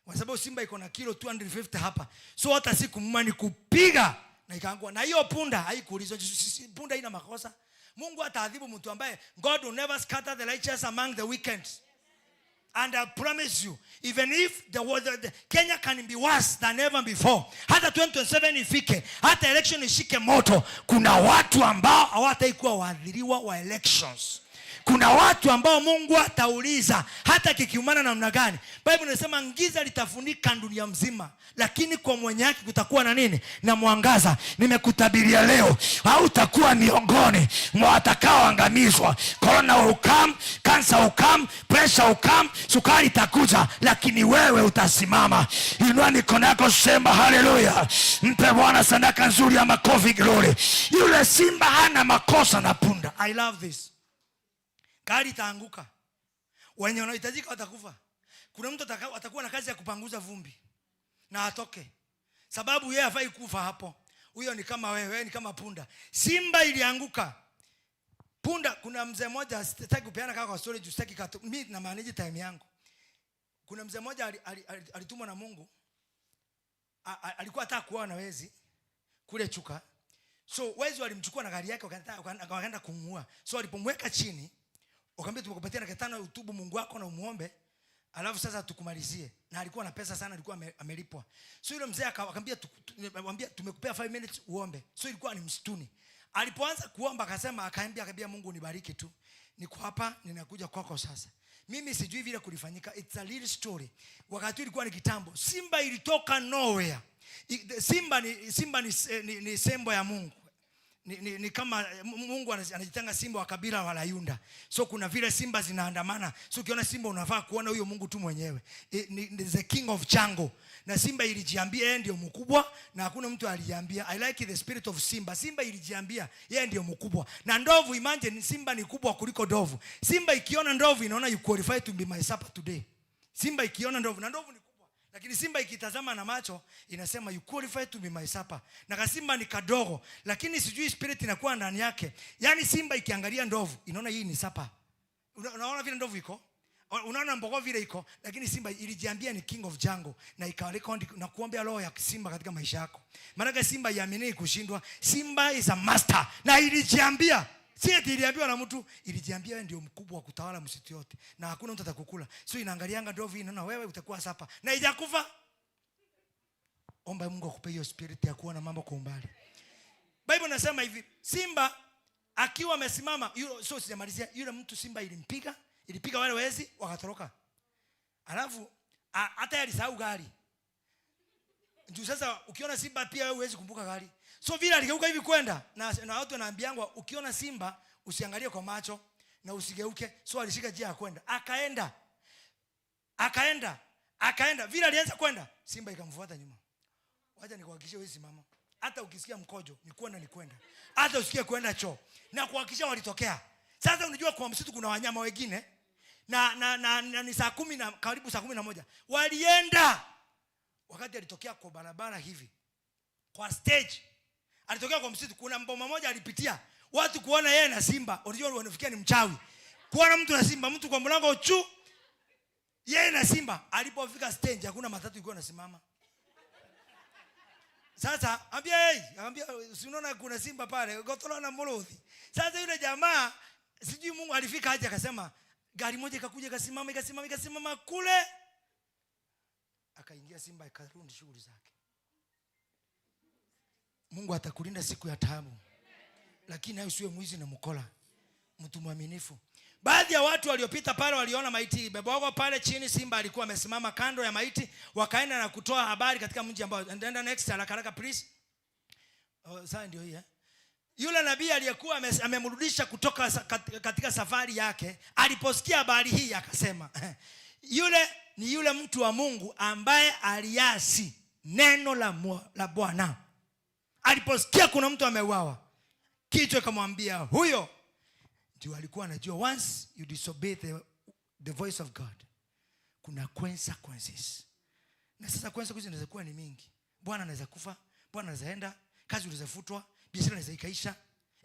Kwa sababu simba iko na kilo 250 hapa. So hata sikumuuma ni kupiga na ikaangua. Na hiyo punda haikuulizwa. Punda haina makosa. Mungu ataadhibu mtu ambaye, God will never scatter the righteous among the wicked. And I promise you, even if the Kenya can be worse than ever before, hata 2027 ifike, hata election ishike moto, kuna watu ambao hawataikuwa waathiriwa wa elections. Kuna watu ambao Mungu atauliza hata kikiumana namna gani. Bible inasema giza litafunika dunia mzima, lakini kwa mwenye haki kutakuwa na nini? Na mwangaza. Nimekutabiria leo, hautakuwa miongoni mwa watakaoangamizwa. Corona will come, cancer will come, pressure will come, sukari itakuja, lakini wewe utasimama. Inua mikono yako, sema haleluya. Mpe Bwana sadaka nzuri ya makofi, glory. Yule simba hana makosa na punda. I love this. Gari itaanguka, wenye wanahitajika watakufa. Kuna mtu atakuwa na kazi ya kupanguza vumbi na atoke, sababu yeye hafai kufa hapo. Huyo ni kama wewe, wewe ni kama punda. Simba ilianguka punda. Kuna mzee mmoja, sitaki kupeana kaka kwa story juu sitaki katu, mimi na manage time yangu. Kuna mzee mmoja alitumwa na Mungu. Alikuwa anataka kuoa na wezi kule Chuka. So wezi walimchukua na gari yake wakaenda kumuua. So walipomweka chini, wakamwambia tumekupatia dakika 5 utubu Mungu wako na umuombe, alafu sasa tukumalizie. Na alikuwa na pesa sana, alikuwa amelipwa. So yule mzee akamwambia, tumekupea 5 minutes uombe. So ilikuwa ni msituni. Alipoanza kuomba akasema, akaambia Mungu nibariki tu. Niko hapa, ninakuja kwako sasa. Mimi sijui vile kulifanyika. It's a real story. Wakati ilikuwa ni kitambo. Simba ilitoka nowhere. Simba ni sembo ya Mungu. Ni kama Mungu anajitanga simba wa kabila wa Layunda. So kuna vile simba zinaandamana. So ukiona simba unafaa kuona huyo Mungu tu mwenyewe. Ni the king of jungle. Na simba ilijiambia yeye ndio mkubwa na hakuna mtu alijiambia. I like the spirit of simba. Simba ilijiambia yeye ndio mkubwa. Na ndovu, imagine simba ni kubwa kuliko ndovu. Simba ikiona ndovu inaona, "You qualify to be my supper today." Simba ikiona ndovu, na ndovu ni kubwa, lakini simba ikitazama na macho inasema, "You qualify to be my supper." Na kasimba ni kadogo, lakini sijui spirit inakuwa ndani yake. Yaani simba ikiangalia ndovu inaona hii ni supper. Unaona vile ndovu iko? Unaona mbogo vile iko, lakini simba ilijiambia ni king of jungle na ikarekodi na kuombea roho ya simba katika maisha yako. Maana simba iamini kushindwa. Simba is a master na ilijiambia. Si eti iliambiwa na mtu, ilijiambia wewe ndio mkubwa wa kutawala msitu yote na hakuna mtu atakukula. So inaangalianga ndovu, inaona wewe utakuwa supper na ijakufa. Omba Mungu akupe hiyo spirit ya kuona mambo kwa umbali. Bible nasema hivi, simba akiwa amesimama, yule, so sijamalizia, yule mtu simba ilimpiga, ilipiga wale wezi wakatoroka. Alafu hata yeye alisahau gari. Juu sasa ukiona simba pia wewe huwezi kumbuka gari. So vile aligeuka hivi kwenda na watu wanaambiangwa ukiona simba usiangalie kwa macho na usigeuke. So alishika njia ya kwenda. Akaenda. Akaenda. Akaenda. Vile alianza kwenda, simba ikamfuata nyuma. Wacha nikuhakikishie, wewe simama. Hata ukisikia mkojo ni kwenda, ni kwenda. Hata usikie kwenda choo. Na kuhakikisha walitokea. Sasa unajua kwa msitu kuna wanyama wengine na ni saa 10 na karibu saa 11. Walienda. Wakati alitokea kwa barabara hivi, kwa stage, alitokea kwa msitu, kuna mboma moja alipitia. Watu kuona yeye na simba, unajua wanafikia ni mchawi. Kuona mtu na simba, mtu kwa mlango chu, yeye na simba. Alipofika stage hakuna matatu ilikuwa inasimama. Sasa ambia, hey, ambia, si unaona kuna simba pale, gotola na molothi. Sasa yule jamaa sijui Mungu alifika aje akasema gari moja ikakuja, ikasimama, ikasimama, ikasimama kule. Akaingia simba, ikarudi shughuli zake. Mungu atakulinda siku ya taabu. Lakini hayo usiwe mwizi na mkola. Mtu mwaminifu. Baadhi ya watu waliopita pale waliona maiti imebwagwa pale chini, simba alikuwa amesimama kando ya maiti, wakaenda na kutoa habari katika mji ambao. Enda next haraka haraka, please. Oh, sasa ndio hii, eh. Yule nabii aliyekuwa amemrudisha kutoka katika safari yake aliposikia habari hii akasema, yule ni yule mtu wa Mungu ambaye aliasi neno la Bwana. Aliposikia kuna mtu ameuawa, kichwa ikamwambia huyo ndio alikuwa anajua once you disobey the voice of God kuna consequences. Na sasa consequences inaweza kuwa ni mingi. Bwana anaweza kufa, bwana anaweza enda, kazi inaweza futwa, biashara inaweza ikaisha.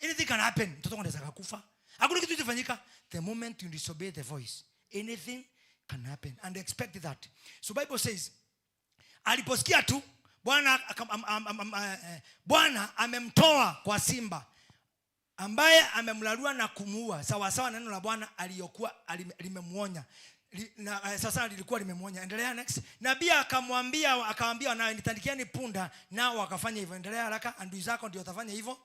Anything can happen. Mtoto anaweza kufa. Hakuna kitu kitafanyika. The moment you disobey the voice, anything can happen and expect that. So Bible says aliposikia tu Bwana Bwana amemtoa kwa simba ambaye amemlarua na kumuua sawa sawa neno la Bwana aliyokuwa limemuonya. Na sasa lilikuwa limemuonya. Endelea next. Nabii akamwambia, akamwambia na nitandikieni punda, nao wakafanya hivyo. Endelea haraka, adui zako ndio watafanya hivyo.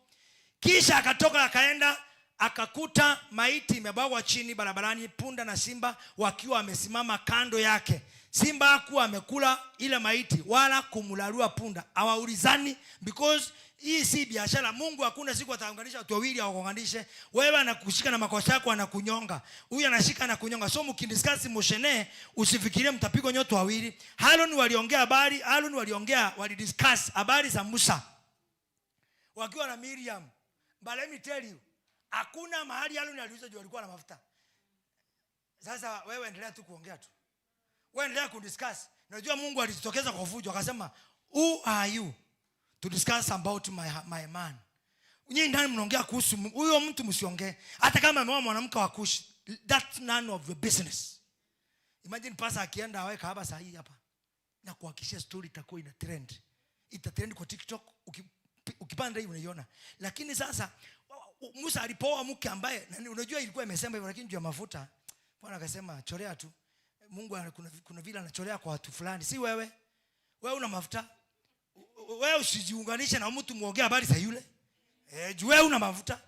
Kisha akatoka akaenda akakuta maiti imebwagwa chini barabarani, punda na simba wakiwa wamesimama kando yake. Simba hakuwa amekula ile maiti wala kumlarua punda. Hawaulizani because hii si biashara. Mungu hakuna siku ataunganisha watu wawili awagonganishe. Wewe anakushika na makosa yako, anakunyonga. Huyu anashika na kunyonga. So mkidiscuss mushene, usifikirie mtapigwa nyote wawili. Harun waliongea habari, Harun waliongea, walidiscuss habari za Musa wakiwa na Miriam. But let me tell you, hakuna mahali Harun aliuliza juu alikuwa na mafuta. Sasa wewe endelea tu kuongea tu. Wewe endelea kudiscuss. Najua Mungu alijitokeza kwa fujo akasema, "Who are you to discuss about my man?" Nyinyi ndani mnaongea kuhusu huyo mtu, msiongee. Hata kama ameoa mwanamke wa Kush, that's none of your business. Imagine pastor akienda aweka hapa saa hii hapa. Na kuhakikishia story itakuwa ina trend. Ita trend kwa TikTok, ukipanda hii unaiona. Lakini sasa Musa alipooa mke ambaye na unajua ilikuwa imesema hivyo, lakini juu ya mafuta Bwana akasema chorea tu. Mungu kuna vile anacholea kwa watu fulani, si wewe. Wewe una mafuta. Wewe usijiunganishe na mtu muongee habari za yule. Juu wewe una mafuta.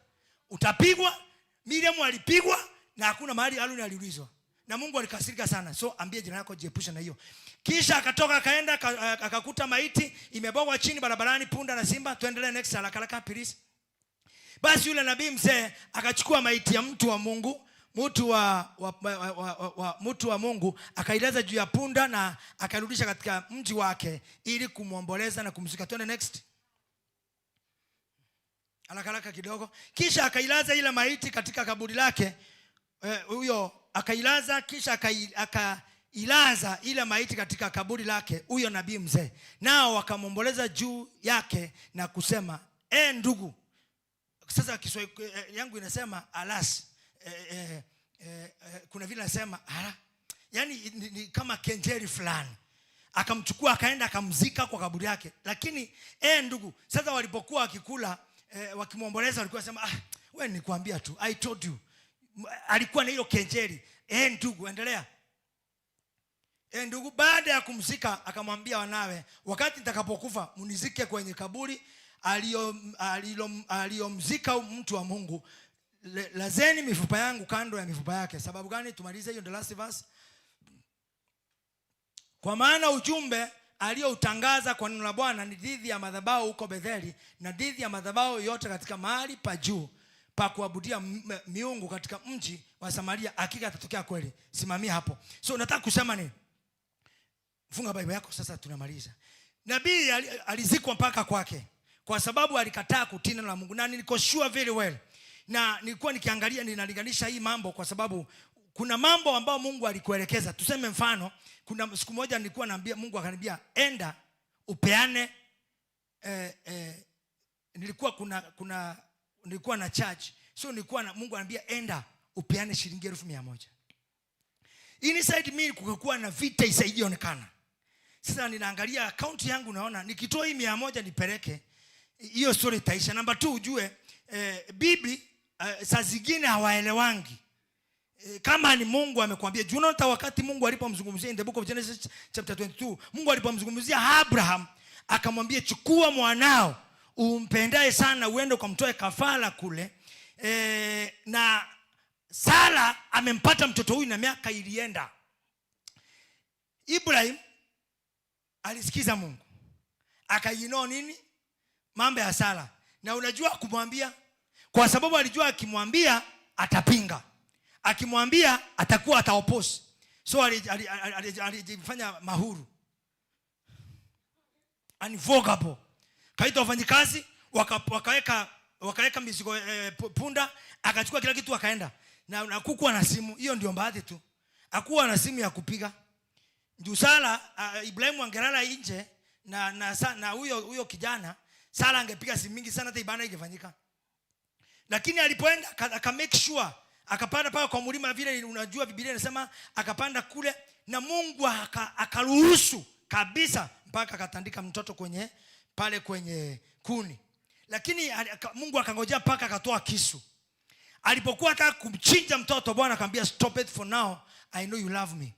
Utapigwa. Miriam alipigwa na hakuna mahali Harun aliulizwa. Na Mungu alikasirika sana. So ambie jirani yako jiepushe na hiyo. Kisha akatoka akaenda akakuta maiti imebwagwa chini barabarani, punda na simba. Tuendelee next haraka haraka please. Basi yule nabii mzee akachukua maiti ya mtu wa Mungu, mtu wa mtu wa Mungu, akailaza juu ya punda na akarudisha katika mji wake ili kumwomboleza na kumzika. Twende next. Haraka haraka kidogo. Kisha akailaza ile maiti katika kaburi lake, huyo akailaza, kisha akailaza ile maiti katika kaburi lake huyo nabii mzee. Nao wakamwomboleza juu yake na kusema, "E ndugu." Sasa Kiswahili yangu inasema alas. Kuna vile nasema ala, yani ni kama kenjeri fulani. Akamchukua akaenda akamzika kwa kaburi yake. Lakini ndugu, sasa walipokuwa wakikula, wakimwomboleza, walikuwa wanasema, "Ah, wewe nilikwambia tu, I told you." Alikuwa na hiyo kenjeri. Ndugu, endelea. Ndugu, baada ya kumzika akamwambia wanawe, "Wakati nitakapokufa mnizike kwenye kaburi aliyomzika mtu wa Mungu. Lazeni mifupa yangu kando ya mifupa yake." Sababu gani? Tumalize hiyo, the last verse. Kwa maana ujumbe aliyoutangaza kwa neno la Bwana ni dhidi ya madhabahu huko Betheli na dhidi ya madhabahu yote katika mahali pa juu pa kuabudia miungu katika mji wa Samaria, hakika atatokea kweli. Simamia hapo. So nataka kusema nini? Funga Biblia yako sasa, tunamaliza. Nabii alizikwa mpaka kwake kwa sababu alikataa kutii neno la Mungu, na niko sure very well, na nilikuwa nikiangalia, ninalinganisha hii mambo kwa sababu kuna mambo ambayo Mungu alikuelekeza. Tuseme mfano, kuna siku moja nilikuwa naambia Mungu, akaniambia enda upeane, nilikuwa kuna nilikuwa na church, so nilikuwa na Mungu ananiambia enda upeane shilingi 100,000. Inside me kukakuwa na vita isaijionekana. Sasa ninaangalia account yangu, naona nikitoa hii 100 nipeleke, hiyo story itaisha. Namba 2, ujue bibi saa zingine hawaelewangi. Kama ni Mungu amekwambia. Do you know hata wakati Mungu alipomzungumzia in the book of Genesis chapter 22, Mungu alipomzungumzia Abraham akamwambia chukua mwanao umpendaye sana uende ukamtoe kafara kule. Na Sara amempata mtoto huyu na miaka ilienda. Ibrahim alisikiza Mungu, akainua nini mambo ya Sara. Na unajua kumwambia, kwa sababu alijua akimwambia atapinga, akimwambia atakuwa ataoppose. So alijifanya mahuru, unvogable. Kaita wafanyikazi, wakaweka mizigo, punda, akachukua kila kitu akaenda. Na kukuwa na simu, hiyo ndio bahati tu. Hakuwa na simu ya kupiga. Ndio Sara, Ibrahimu angelala nje na huyo kijana, Sara angepiga simu mingi sana hata ibada ingefanyika. Lakini alipoenda aka make sure akapanda paka kwa mlima vile, unajua Biblia inasema akapanda kule na Mungu akaruhusu kabisa mpaka akatandika mtoto kwenye pale kwenye kuni. Lakini Mungu akangojea mpaka akatoa kisu. Alipokuwa anataka kumchinja mtoto, Bwana akamwambia stop it for now, I know you love me.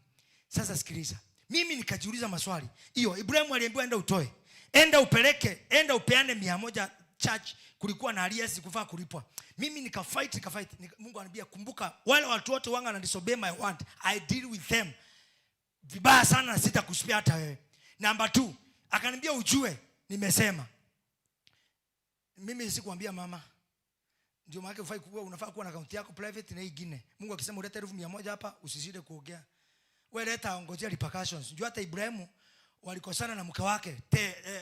Sasa sikiliza. Mimi nikajiuliza maswali. Hiyo Ibrahimu aliambiwa enda utoe, enda upeleke, enda upeane 100 church, kulikuwa na arrears kufaa kulipwa. Mimi nikafight, nikafight. Mungu ananiambia kumbuka wale watu wote wanga na disobey my word, I deal with them vibaya sana na sitakuspare hata wewe. Number 2, akaniambia ujue nimesema. Mimi sikuambia mama. Ndio maana unafaa kuwa na account yako private na ingine. Mungu akisema ulete 100,000 hapa, usishinde kuongea. Wewe leta, ngojea repercussions. Ndio hata Ibrahimu walikosana na mke wake,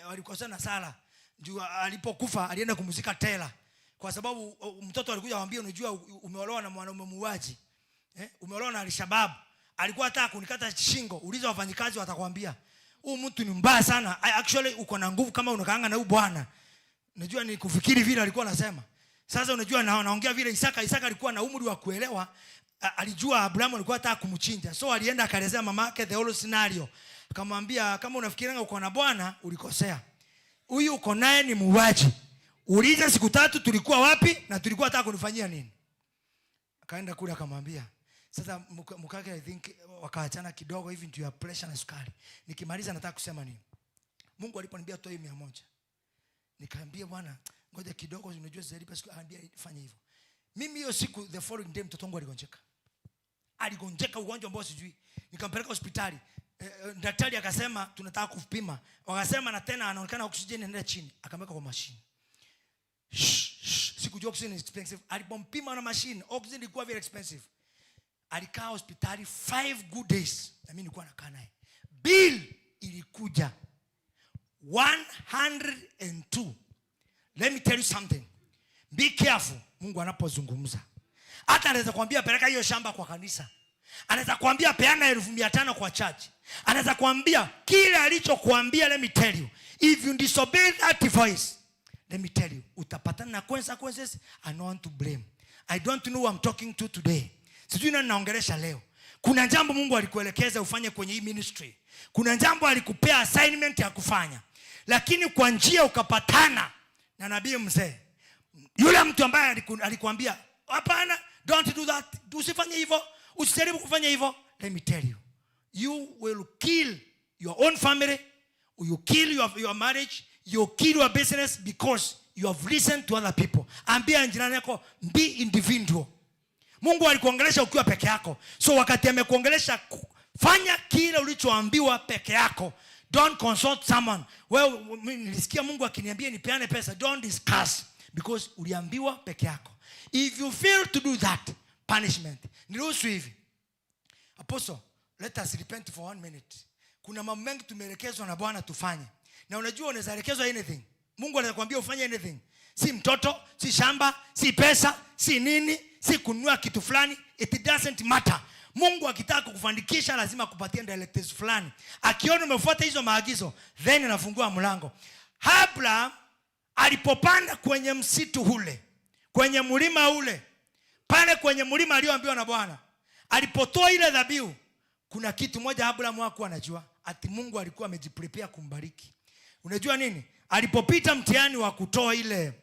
walikosana na Sara. Ndio alipokufa alienda kumzika Tera. Kwa sababu mtoto alikuja kumwambia unajua umeolewa na mwanaume muuaji. Umeolewa na Al-Shabaab. Alikuwa anataka kunikata shingo. Uliza wafanyikazi watakwambia. Huyu mtu ni mbaya sana. Actually uko na nguvu kama unakaanga na huyu bwana. Unajua ni kufikiri vile alikuwa anasema. Sasa unajua naongea vile Isaka alikuwa na umri wa kuelewa. Alijua Abrahamu alikuwa anataka kumchinja. So alienda akaelezea mamake the whole scenario. Akamwambia kama unafikirianga uko na bwana ulikosea. Huyu uko naye ni muuaji. Uliza siku 3 tulikuwa wapi na tulikuwa tunataka kunifanyia nini? Akaenda kule akamwambia. Sasa mkake I think wakaachana kidogo hivi ndio ya pressure na sukari. Nikimaliza nataka kusema nini? Mungu aliponiambia toe 100. Nikaambia Bwana ngoja kidogo, unajua sijalipa siku, anambia fanya hivyo. Mimi hiyo siku the following day mtoto wangu aligonjeka. Aligonjeka ugonjwa ambao sijui. Nikampeleka hospitali. Daktari akasema tunataka kupima. Wakasema na tena anaonekana oxygen inaenda chini. Akamweka kwa mashine. Shh, shh, Sikujua oxygen is expensive. Alipompima na machine, oxygen ilikuwa very expensive. Alikaa hospitali 5 good days na mimi nilikuwa nakaa naye. Bill ilikuja 102. Let me tell you something, be careful Mungu anapozungumza. Hata anaweza kuambia peleka hiyo shamba kwa kanisa, anaweza kuambia peana 500,000 kwa church, anaweza kuambia kile alichokuambia. Let me tell you, if you disobey that voice, let me tell you, utapatana na consequences and no one to blame. I don't know who I'm talking to today. Sijui nani naongelesha leo. Kuna jambo Mungu alikuelekeza ufanye kwenye hii ministry, kuna jambo alikupea assignment ya kufanya, lakini kwa njia ukapatana na nabii mzee, yule mtu ambaye alikuambia hapana, don't do that, usifanye hivyo, usijaribu kufanya hivyo. Let me tell you, you will kill your own family, you kill your marriage, you kill your business because you have listened to other people. Ambia jirani yako, be individual. Mungu alikuongelesha ukiwa peke yako, so wakati amekuongelesha, fanya kile ulichoambiwa peke yako. Don't consult someone. Well, mimi nilisikia Mungu akiniambia nipeane pesa. Don't discuss because uliambiwa peke yako. If you fail to do that, punishment. Niruhusu hivi, Apostle, let us repent for one minute. Kuna mambo mengi tumeelekezwa na Bwana tufanye, na unajua unaweza elekezwa anything. Mungu anaweza kuambia ufanye anything, si mtoto, si shamba, si pesa, si nini, si kununua kitu fulani. It doesn't matter. Mungu akitaka kukufanikisha lazima akupatie directives fulani. Akiona umefuata hizo maagizo, then anafungua mlango. Abraham alipopanda kwenye msitu ule, kwenye mlima ule, pale kwenye mlima aliyoambiwa na Bwana, alipotoa ile dhabihu, kuna kitu moja Abraham hakuwa anajua, ati Mungu alikuwa amejiprepare kumbariki. Unajua nini? Alipopita mtihani wa kutoa ile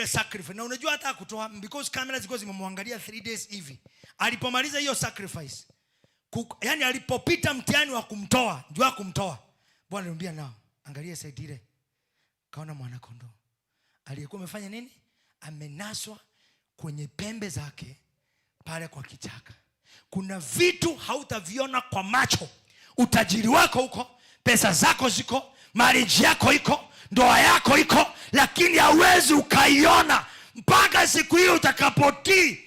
sacrifice, na unajua hata kutoa, because camera zilikuwa zimemwangalia 3 days hivi. Alipomaliza hiyo sacrifice, yani alipopita mtihani wa kumtoa, ndio wa kumtoa, Bwana alimwambia, "Nao angalia side ile." Kaona mwana kondoo aliyekuwa amefanya nini? Amenaswa kwenye pembe zake pale kwa kichaka. Kuna vitu hautaviona kwa macho. Utajiri wako huko, pesa zako ziko, marriage yako iko, ndoa yako iko, lakini hauwezi ukaiona mpaka siku hiyo utakapotii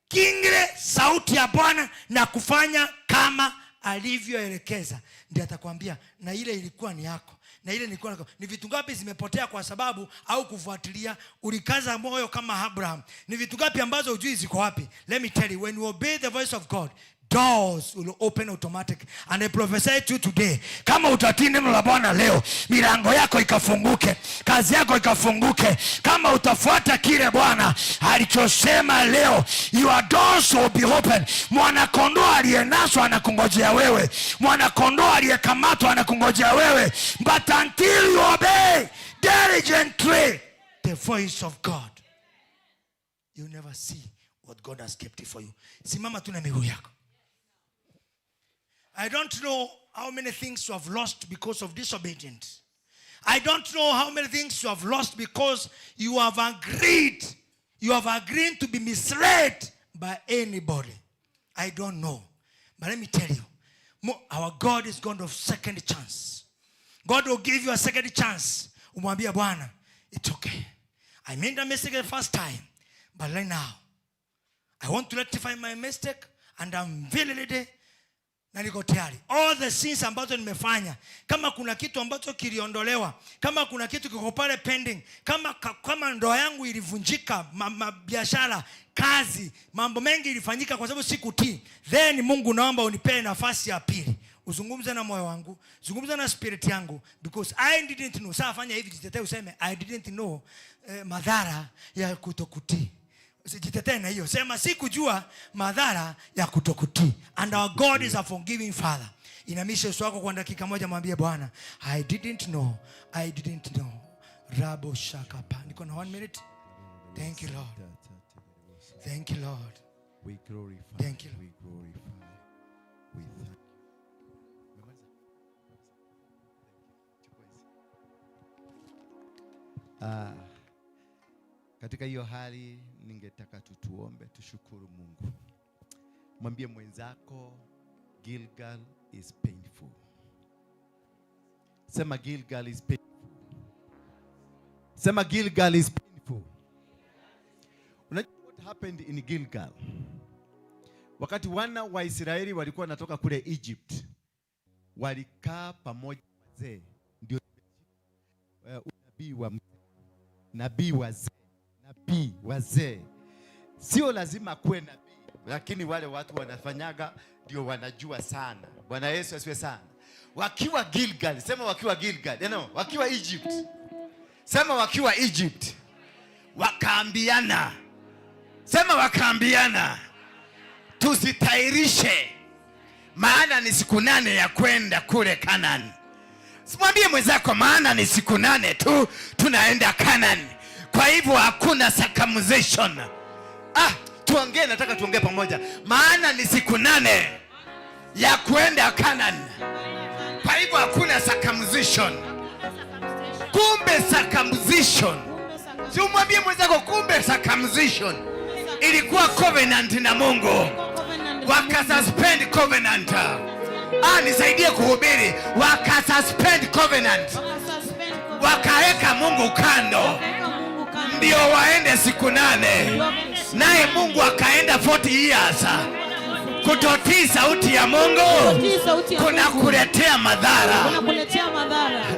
kingre sauti ya Bwana na kufanya kama alivyoelekeza. Ndiye atakwambia na ile ilikuwa ni yako, na ile ilikuwa yako. Ni vitu ngapi zimepotea kwa sababu au kufuatilia ulikaza moyo kama Abraham? Ni vitu ngapi ambazo hujui ziko wapi? Let me tell you, when you obey the voice of God, doors will open automatic. And I prophesy to you today, kama utatii neno la Bwana leo, milango yako ikafunguke, kazi yako ikafunguke. Kama utafuata kile Bwana alichosema leo, your doors will be open. Mwanakondoo aliyenaswa anakungojea wewe, mwanakondoo aliyekamatwa anakungojea wewe, but until you obey diligently the voice of God, you never see what God has kept for you. Simama tu na miguu yako. I don't know how many things you have lost because of disobedience. I don't know how many things you have lost because you have agreed. You have agreed to be misled by anybody. I don't know. But let me tell you, our God is God of second chance. God will give you a second chance. Umwambie Bwana, "It's okay. I made a mistake the first time, but right now, I want to rectify my mistake and I'm very ready na niko tayari. All the sins ambazo nimefanya, kama kuna kitu ambacho kiliondolewa, kama kuna kitu kiko pale pending, kama ndoa yangu ilivunjika, biashara, kazi, mambo mengi ilifanyika kwa sababu sikutii, then Mungu, naomba unipee nafasi ya pili. Uzungumze na moyo wangu, zungumza na spirit yangu because I didn't know." Sasa fanya hivi, jitetee useme, "I didn't know madhara ya kutokutii." Usijitetee na hiyo, sema, "Sikujua madhara ya kutokutii." And our God is a forgiving Father. Inamisha uso wako kwa dakika moja, mwambie Bwana, "I didn't know, I didn't know." Rabo shakapa. Niko na one minute. Thank you, Lord. Thank you, Lord. We glorify. Thank you. We glorify. We thank you. Umemaliza? Thank you. Chukua hizi. Ah, katika hiyo hali ningetaka tu tuombe, tushukuru Mungu. Mwambie mwenzako, "Gilgal is painful." Sema, "Gilgal is painful." Sema, "Gilgal is painful." Happened in Gilgal? Wakati wana wa Israeli walikuwa wanatoka kule Egypt, walikaa pamoja wazee, ndio unabii wa nabii wazee, nabii wazee. Sio lazima kuwe nabii, lakini wale watu wanafanyaga ndio wanajua sana. Bwana Yesu asifiwe sana. Wakiwa Gilgal, sema wakiwa Gilgal, no, wakiwa Egypt, sema wakiwa Egypt, wakaambiana, sema wakaambiana, tusitairishe, maana ni siku 8 ya kwenda kule Canaan. Simwambie mwenzako, maana ni siku 8 tu tunaenda Canaan. Kwa hivyo hakuna circumcision. Ah, tuongee, nataka tuongee pamoja. Maana ni siku 8 ya kwenda Canaan. Kwa hivyo hakuna circumcision. Kumbe circumcision. Si umwambie mwenzako kumbe circumcision ilikuwa covenant na Mungu. Wakasuspend covenant. Ah, nisaidie kuhubiri. Wakasuspend covenant. Wakaweka Mungu kando. Ndio waende siku 8. Naye Mungu akaenda 40 years. Kutotii sauti ya Mungu kuna kuletea madhara.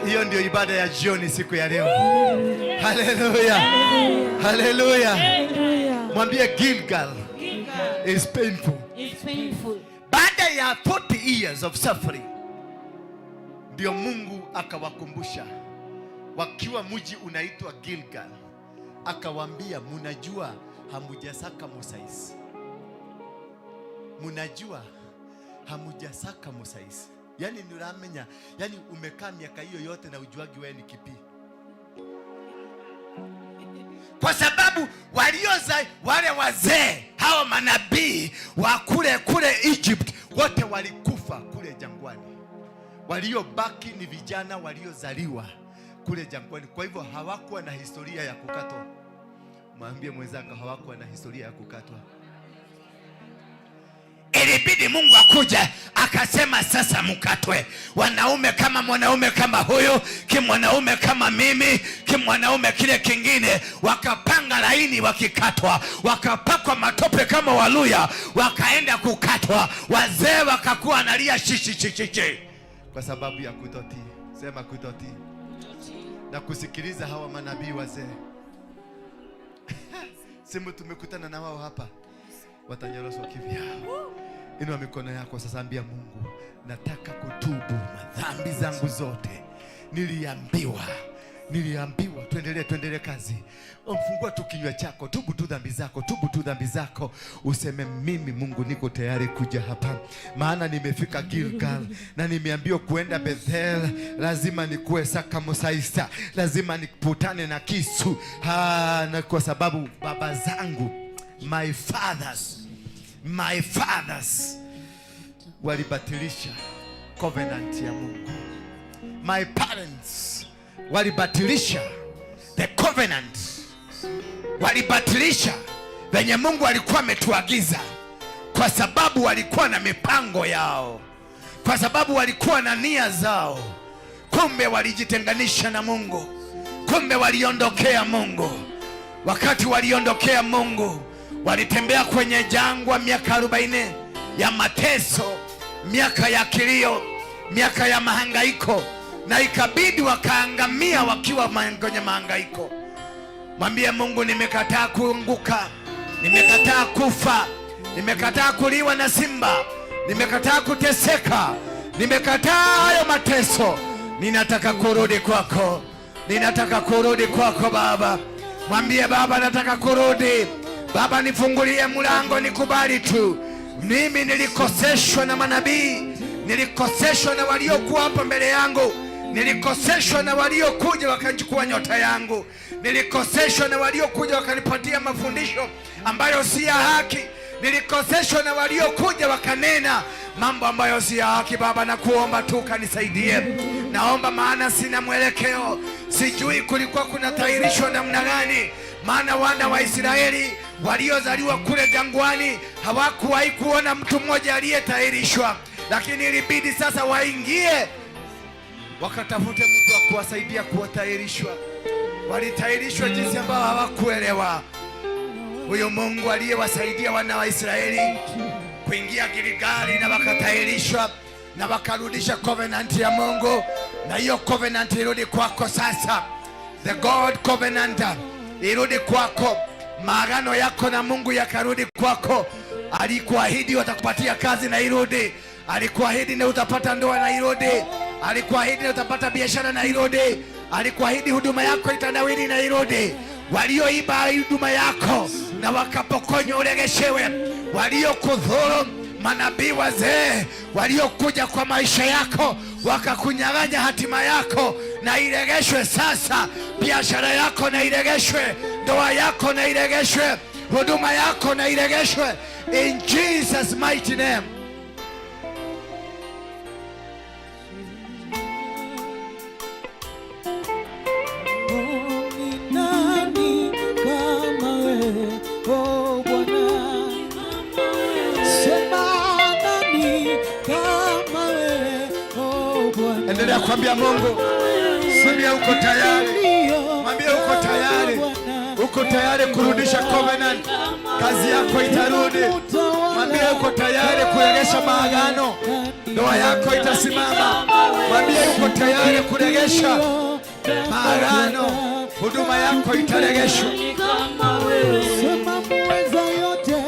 Hiyo ndio ibada ya jioni siku ya leo. Haleluya. Haleluya. Mwambie Gilgal is painful. It's painful. Baada ya 40 years of suffering, ndio Mungu akawakumbusha wakiwa mji unaitwa Gilgal, akawaambia munajua hamujasaka musaisi, munajua hamujasaka musaisi. Yani nuramenya, yani umekaa miaka hiyo yote na ujuagi wewe ni kipi? Kwa sababu walioza wale wazee hawa manabii wa kule kule Egypt wote walikufa kule jangwani. Waliobaki ni vijana waliozaliwa kule jangwani. Kwa hivyo hawakuwa na historia ya kukatwa. Mwambie mwenzako hawakuwa na historia ya kukatwa. Ilibidi Mungu akuja akasema sasa mkatwe. Wanaume kama mwanaume kama huyu, kimwanaume kama mimi, kimwanaume kile kingine, wakapanga laini wakikatwa, wakapakwa matope kama Waluya, wakaenda kukatwa. Wazee wakakuwa analia shishi shishi shishi kwa sababu ya kutotii. Sema kutotii. Na kusikiliza hawa manabii wazee. Simu tumekutana na wao hapa, watanyoroshwa kivyao. Inua mikono yako sasa, ambia Mungu, nataka kutubu madhambi zangu zote. Niliambiwa. Tuendelee kazi. Mfungua tu kinywa chako, tubu tu dhambi zako, tubu tu dhambi zako. Useme mimi Mungu niko tayari kuja hapa, maana nimefika Gilgal na nimeambiwa kuenda Bethel lazima nikuwe sakamusaisa, lazima nikutane na kisu. Na kwa sababu baba zangu, my fathers walibatilisha covenant ya Mungu. My parents walibatilisha the covenant, walibatilisha venye Mungu alikuwa ametuagiza, kwa sababu walikuwa na mipango yao, kwa sababu walikuwa na nia zao. Kumbe walijitenganisha na Mungu, kumbe waliondokea Mungu. Wakati waliondokea Mungu, walitembea kwenye jangwa miaka 40 ya mateso, miaka ya kilio, miaka ya mahangaiko, na ikabidi wakaangamia wakiwa kwenye mahangaiko. Mwambie Mungu, nimekataa kuanguka, nimekataa kufa, nimekataa kuliwa na simba, nimekataa kuteseka, nimekataa hayo mateso. Ninataka kurudi kwako, ninataka kurudi kwako Baba. Mwambie Baba, nataka kurudi. Baba, nifungulie mlango, nikubali tu. Mimi nilikoseshwa na manabii, nilikoseshwa na waliokuwa hapa mbele yangu, nilikoseshwa na waliokuja wakachukua nyota yangu, nilikoseshwa na waliokuja wakanipatia mafundisho ambayo si ya haki, nilikoseshwa na waliokuja wakanena mambo ambayo si ya haki. Baba, nakuomba tu kanisaidie. Naomba, maana sina mwelekeo, sijui kulikuwa kuna tairishwa namna gani. Maana wana wa Israeli waliozaliwa kule jangwani hawakuwahi kuona mtu mmoja aliyetahirishwa, lakini ilibidi sasa waingie wakatafute mtu wa kuwasaidia kuwatahirishwa. Walitahirishwa jinsi ambao hawakuelewa. Huyu Mungu aliyewasaidia wana wa Israeli kuingia Gilgali na wakatahirishwa na wakarudisha covenant ya Mungu, na hiyo covenant irudi kwako sasa. The God covenant irudi kwako, maagano yako na Mungu yakarudi kwako. Alikuahidi watakupatia kazi na irudi, alikuahidi na utapata ndoa na irudi, alikuahidi na utapata biashara na irudi, alikuahidi huduma yako itanawiri na irudi. Walioiba huduma yako na wakapokonywa uregeshewe, waliokudhuru manabii wazee waliokuja kwa maisha yako wakakunyang'anya hatima yako, na iregeshwe sasa. Biashara yako na iregeshwe, ndoa yako na iregeshwe, huduma yako na iregeshwe, in Jesus mighty name. Ni nani kama wewe, oh Bwana? Sema nani kama wewe, oh Bwana? Endelea kuambia Mungu, mwambie uko tayari, mwambie uko tayari, uko tayari kurudisha covenant, kazi yako itarudi. Mwambie uko tayari kuregesha maagano, ndoa yako itasimama. Mwambie uko tayari kuregesha maagano, huduma yako itaregeshwa. Sema muweza yote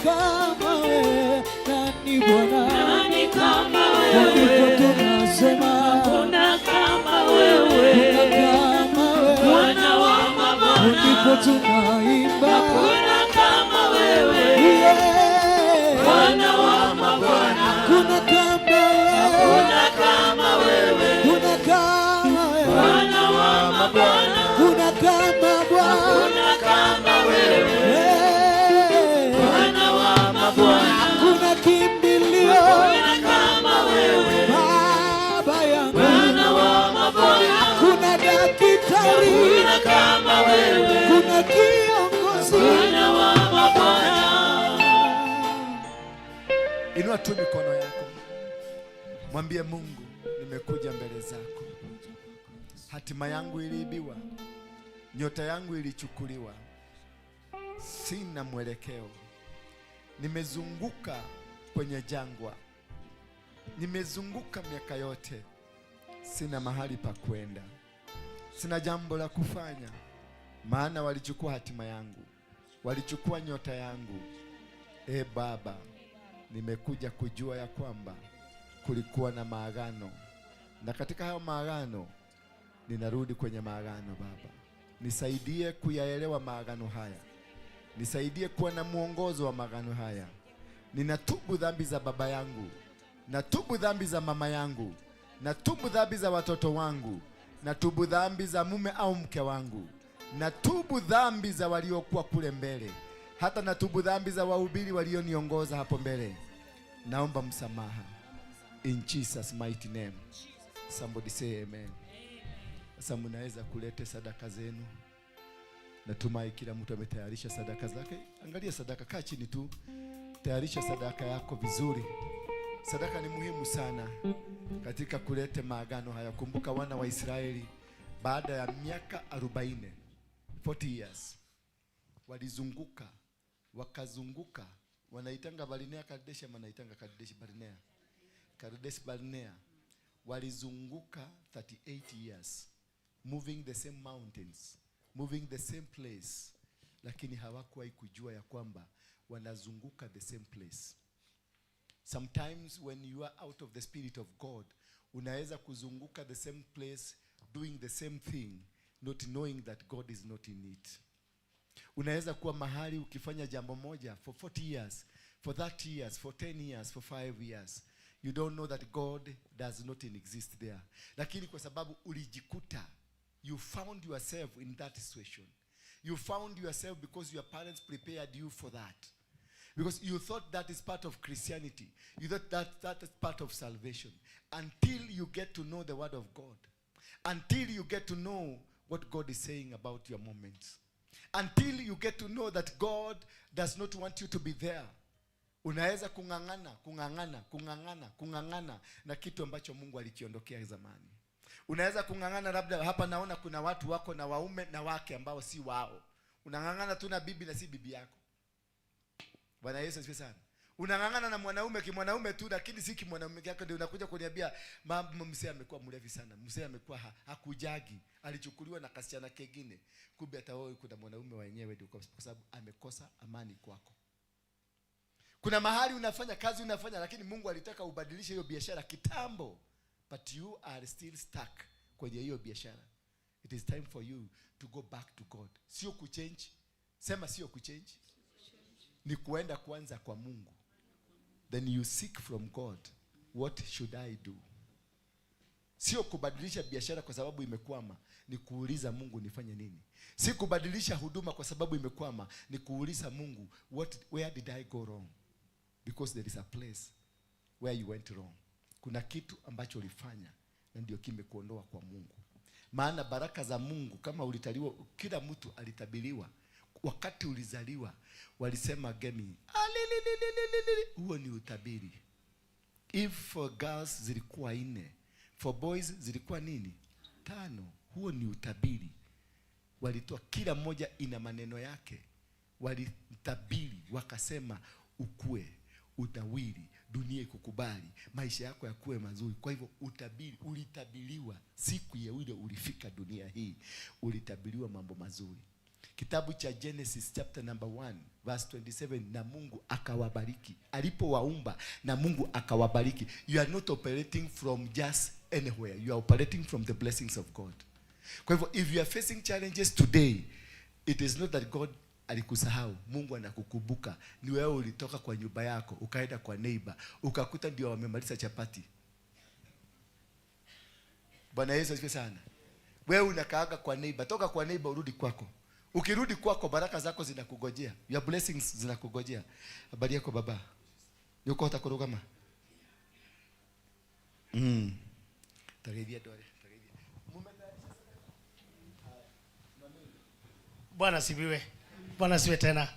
kama wewe, nani Bwana? Nani kama Ndipo wewe? tunasema Hakuna kama wewe. Kuna kama wewe. Bwana wa mabwana. Ndipo tunaimba Hakuna kama wewe. Yeah. Bwana wa mabwana. Hakuna kama wewe. Hakuna kama wewe. Kuna kama wewe. Bwana wa mabwana. Kuna kama Bwana. Hakuna kama wewe. Yeah. Bwana wa mabwana. Hakuna kimbilio. Hakuna kama wewe. Baba yangu. Bwana wa mabwana. Hakuna daktari. Hakuna kama wewe. Kuna kiongozi. Bwana wa mabwana. Inua tu mikono yako, mwambie Mungu, nimekuja mbele zako. Hatima yangu iliibiwa, nyota yangu ilichukuliwa, sina mwelekeo. Nimezunguka kwenye jangwa, nimezunguka miaka yote, sina mahali pa kwenda, sina jambo la kufanya, maana walichukua hatima yangu, walichukua nyota yangu. E Baba, nimekuja kujua ya kwamba kulikuwa na maagano, na katika hayo maagano ninarudi kwenye maagano. Baba, nisaidie kuyaelewa maagano haya, nisaidie kuwa na mwongozo wa maagano haya. Ninatubu dhambi za baba yangu, natubu dhambi za mama yangu, natubu dhambi za watoto wangu, natubu dhambi za mume au mke wangu, natubu dhambi za waliokuwa kule mbele, hata natubu dhambi za wahubiri walioniongoza hapo mbele. Naomba msamaha in Jesus mighty name. Somebody say amen. Sasa mnaweza kuleta sadaka zenu. Natumai kila mtu ametayarisha sadaka zake. Angalia sadaka, kaa chini tu, tayarisha sadaka yako vizuri. Sadaka ni muhimu sana katika kuleta maagano haya. Kumbuka wana wa Israeli baada ya miaka 40, 40 years, walizunguka, wakazunguka, wanaitanga Barnea Kadesh ama wanaitanga Kadesh Barnea? Kadesh Barnea. Walizunguka 38 years, moving the same mountains, moving the same place, lakini hawakuwahi kujua ya kwamba wanazunguka the same place. Sometimes when you are out of the spirit of God, unaweza kuzunguka the same place, doing the same thing, not knowing that God is not in it. Unaweza kuwa mahali ukifanya jambo moja for 40 years, for 30 years, for 10 years, for 5 years. You don't know that God does not exist there. Lakini kwa sababu ulijikuta, you found yourself in that situation. You found yourself because your parents prepared you for that. Because you thought that is part of Christianity. You thought that that is part of salvation. Until you get to know the word of God. Until you get to know what God is saying about your moments. Until you get to know that God does not want you to be there. Unaweza kung'ang'ana, kung'ang'ana, kung'ang'ana, kung'ang'ana na kitu ambacho Mungu alikiondokea zamani. Unaweza kung'ang'ana, labda hapa naona kuna watu wako na waume na wake ambao si wao. Unang'ang'ana tu na bibi na si bibi yako. Bwana Yesu asifiwe sana. Unang'ang'ana na mwanaume kimwanaume tu, lakini si kimwanaume yako ndio unakuja kuniambia mama, mzee amekuwa mlevi sana, mzee amekuwa hakujagi, alichukuliwa na kasichana kengine. Kumbe hata wewe kuna mwanaume wenyewe ndio, kwa sababu amekosa amani kwako. Kuna mahali unafanya kazi unafanya, lakini Mungu alitaka ubadilishe hiyo biashara kitambo, but you are still stuck kwenye hiyo biashara. It is time for you to go back to God. Sio kuchange. Sema sio kuchange. Ni kuenda kwanza kwa Mungu. Then you seek from God, what should I do? Sio kubadilisha biashara kwa sababu imekwama, ni kuuliza Mungu nifanye nini. Si kubadilisha huduma kwa sababu imekwama, ni kuuliza Mungu where did I go wrong? Because there is a place where you went wrong. Kuna kitu ambacho ulifanya na ndio kimekuondoa kwa Mungu. Maana baraka za Mungu kama ulitaliwa, kila mtu alitabiriwa. Wakati ulizaliwa walisema gemi, huo ni utabiri. If for girls zilikuwa 4, for boys zilikuwa nini? 5. Huo ni utabiri. Walitoa kila mmoja ina maneno yake. Walitabiri wakasema ukue, utawili, dunia ikukubali, maisha yako yakuwe mazuri. Kwa hivyo utabiri, ulitabiriwa siku ya ile ulifika dunia hii, ulitabiriwa mambo mazuri. Kitabu cha Genesis chapter number 1 verse 27, na Mungu akawabariki. Alipowaumba na Mungu akawabariki. You are not operating from just anywhere. You are operating from the blessings of God. Kwa hivyo if you are facing challenges today, it is not that God alikusahau. Mungu anakukumbuka. Ni wewe ulitoka kwa nyumba yako, ukaenda kwa neighbor, ukakuta ndio wamemaliza chapati. Bwana Yesu asifiwe sana. Wewe unakaaga kwa neighbor, toka kwa neighbor urudi kwako. Ukirudi kwako baraka zako zinakugojea. Your blessings zinakugojea. Habari yako baba? Yuko utakurugama? Tagedia dole, tagedia. Bwana sibiwe. Bwana siwe tena.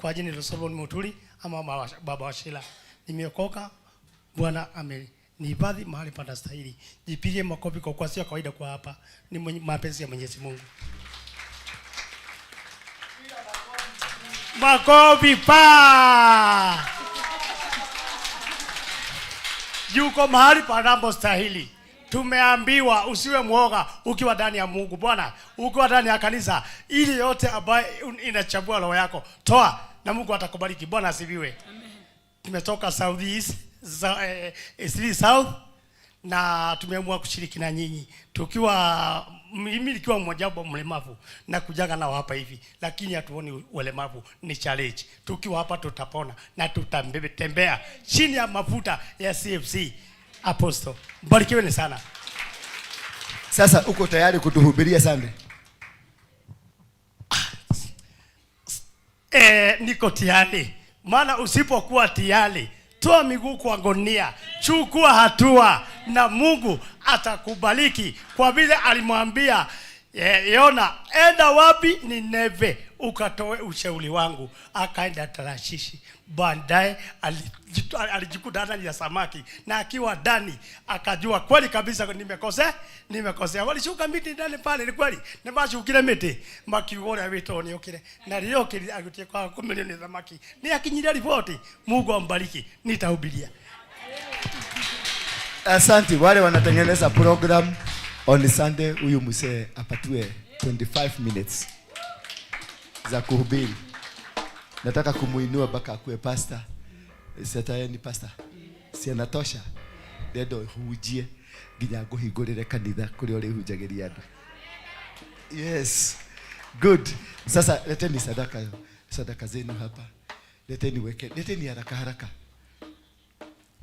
Kwa jina la Solomon Muturi ama baba wa Sheila. Nimeokoka. Bwana amenihifadhi mahali panastahili. Jipige makofi kwa kuwa sio kawaida kwa hapa. Ni mapenzi ya Mwenyezi Mungu. Makofi pa. Yuko mahali panapostahili. Tumeambiwa usiwe mwoga ukiwa ndani ya Mungu. Bwana, ukiwa ndani ya kanisa, ili yote ambayo inachagua roho yako, toa na Mungu atakubariki. Bwana asifiwe. Amen. Tumetoka South East, East South, na tumeamua kushiriki na nyinyi. Tukiwa mimi nikiwa mmoja wapo mlemavu na kujaga nao hapa hivi, lakini hatuoni ulemavu, ni challenge. Tukiwa hapa tutapona na tutatembea chini ya mafuta ya CFC. Apostle, mbarikiweni sana. Sasa uko tayari kutuhubiria Sunday? Niko tayari. Maana usipokuwa tayari, toa miguu kwa gonia, chukua hatua na Mungu atakubariki. Kwa vile alimwambia Yona, enda wapi? Nineve, ukatoe ushauri wangu. Akaenda Tarshishi. Baadaye alijikuta ndani ya samaki, na akiwa ndani akajua kweli kabisa nimekosea. Walishuka miti ndani pale, ni kweli nimashukire miti makiuga uria witwo niukire na riokire agutie kwa kumirio ni thamaki ni akinyira ripoti. Mungu ambariki, nitahubiria. Asante wale wanatengeneza program on Sunday. Huyu mzee apatiwe 25 minutes za kuhubiri. Nataka kumuinua mpaka akuwe pastor. Sasa yeye ni pastor. Si anatosha. Ndio hujie nginya nguhingurire kanitha kuria uri hunjagiria andu. Yes. Good. Sasa leteni sadaka. Sadaka zenu hapa. Leteni weke. Leteni haraka haraka.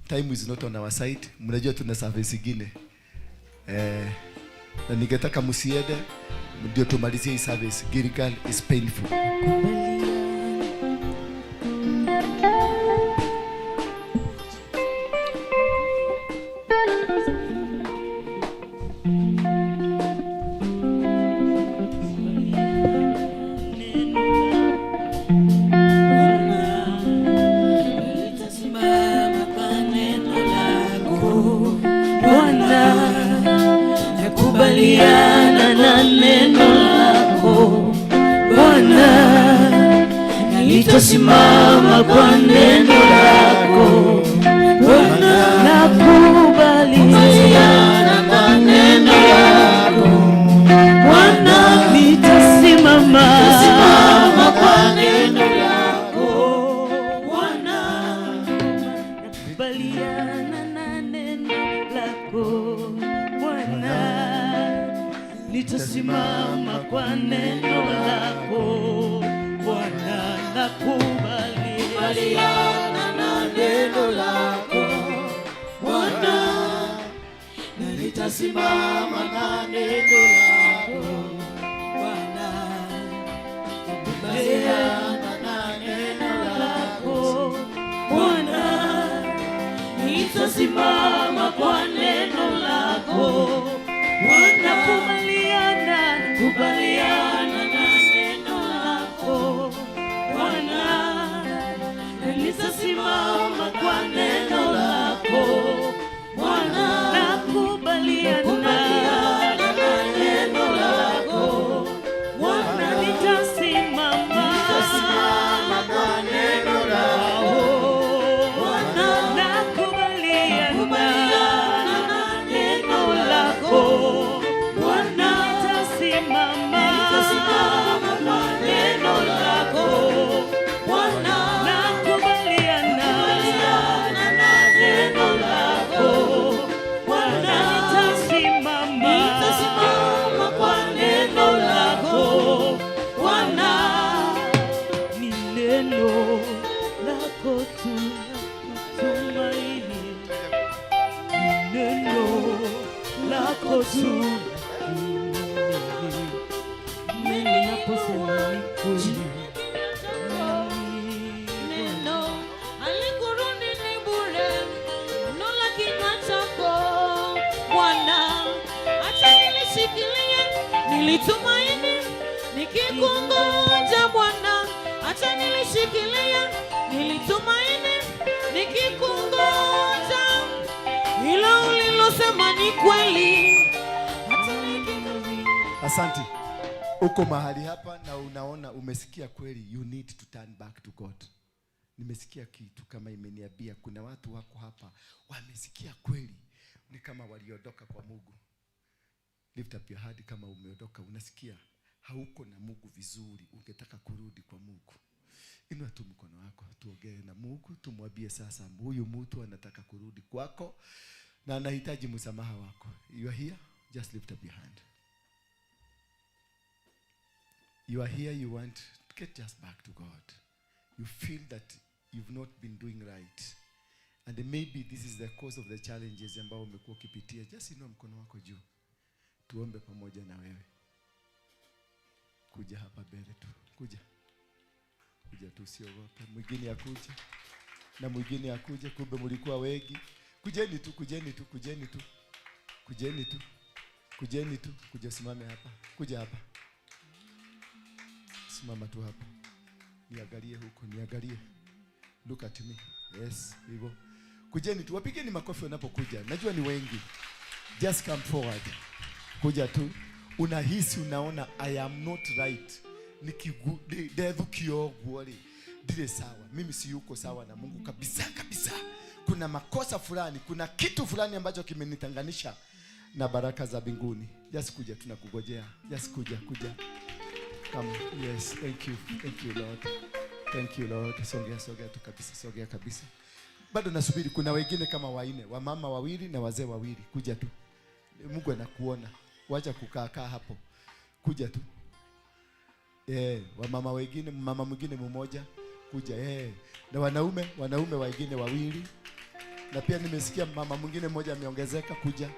Time is not on our side. Mnajua tuna service nyingine. Na ningetaka msiende ndio tumalizie hii service. Gilgal is painful. Nakubaliana na neno lako Bwana, Nitasimama kwa neno lako Bwana, nakubaliana na neno lako Bwana, nitasimama kwa neno lako Bwana, nakubaliana na neno lako Bwana, nitasimama kwa neno lako Bwana, nakubaliana na neno lako Bwana, na nitasimama na neno lako Bwana, nakubaliana na neno lako Bwana, nitasimama kwa neno lako Bwana, kubaliana na neno lako Bwana, na nitasimama kwa neno lako Bwana, nakubaliana na neno lako Bwana, nitasimama kwa neno lako Bwana, nakubaliana na neno lako Bwana, nitasimama kwa neno lako Bwana, nakubaliana na neno lako Bwana, nitasimama kwa neno lako Bwana, ni neno lako tu tumaini, ni neno lako tu. Mimi naposema ni kweli. Neno halikurudi ni bure, neno la kinywa chako Bwana, acha nilishikilie, nilitumaini nikikungoja Bwana, acha nilishikilie, nilitumaini nikikungoja, ila ulilosema ni kweli. Asante. Uko mahali hapa na unaona, umesikia kweli, you need to turn back to God. Nimesikia kitu kama imeniambia kuna watu wako hapa wamesikia kweli, ni kama waliondoka kwa Mungu. Lift up your hand kama umeondoka, unasikia hauko na Mungu vizuri, ungetaka kurudi kwa Mungu. Inua tu mkono wako, tuongee na Mungu, tumwambie sasa huyu mtu anataka kurudi kwako na anahitaji msamaha wako. You are here, just lift up your hand. You are here, you want to get just back to God. You feel that you've not been doing right. And maybe this is the cause of the challenges ambao umekuwa ukipitia. Just inua mkono wako juu. Tuombe pamoja na wewe. Kuja hapa mbele tu. Kuja. Kuja tu, usiogope. Mwingine akuje. Na mwingine akuje, kumbe mlikuwa wengi. Kujeni tu, kujeni tu, kujeni tu. Kujeni tu. Kujeni tu. Kuja simame hapa. Kuja hapa. Simama tu hapa. Niangalie huko, niangalie. Look at me. Yes, hivyo. Kujeni tu, wapigeni makofi wanapokuja. Najua ni wengi. Just come forward. Kuja tu. Unahisi, unaona I am not right. Ndethukio rĩ, ndirĩ sawa. Mimi si yuko sawa na Mungu kabisa kabisa. Kuna makosa fulani, kuna kitu fulani ambacho kimenitenganisha na baraka za mbinguni. Just kuja, tunakugojea. Just kuja, kuja. Come. Yes, thank you. Thank you, Lord. Thank you, Lord. Songea, songea tu kabisa, songea kabisa. Bado nasubiri, kuna wengine kama wanne, wamama wawili na wazee wawili. Kuja tu. Mungu anakuona. Wacha kukaa kaa hapo. Kuja tu. Wamama wengine, mama mwingine mmoja kuja. Na wanaume wengine wawili. Na pia nimesikia mama mwingine mmoja ameongezeka kuja.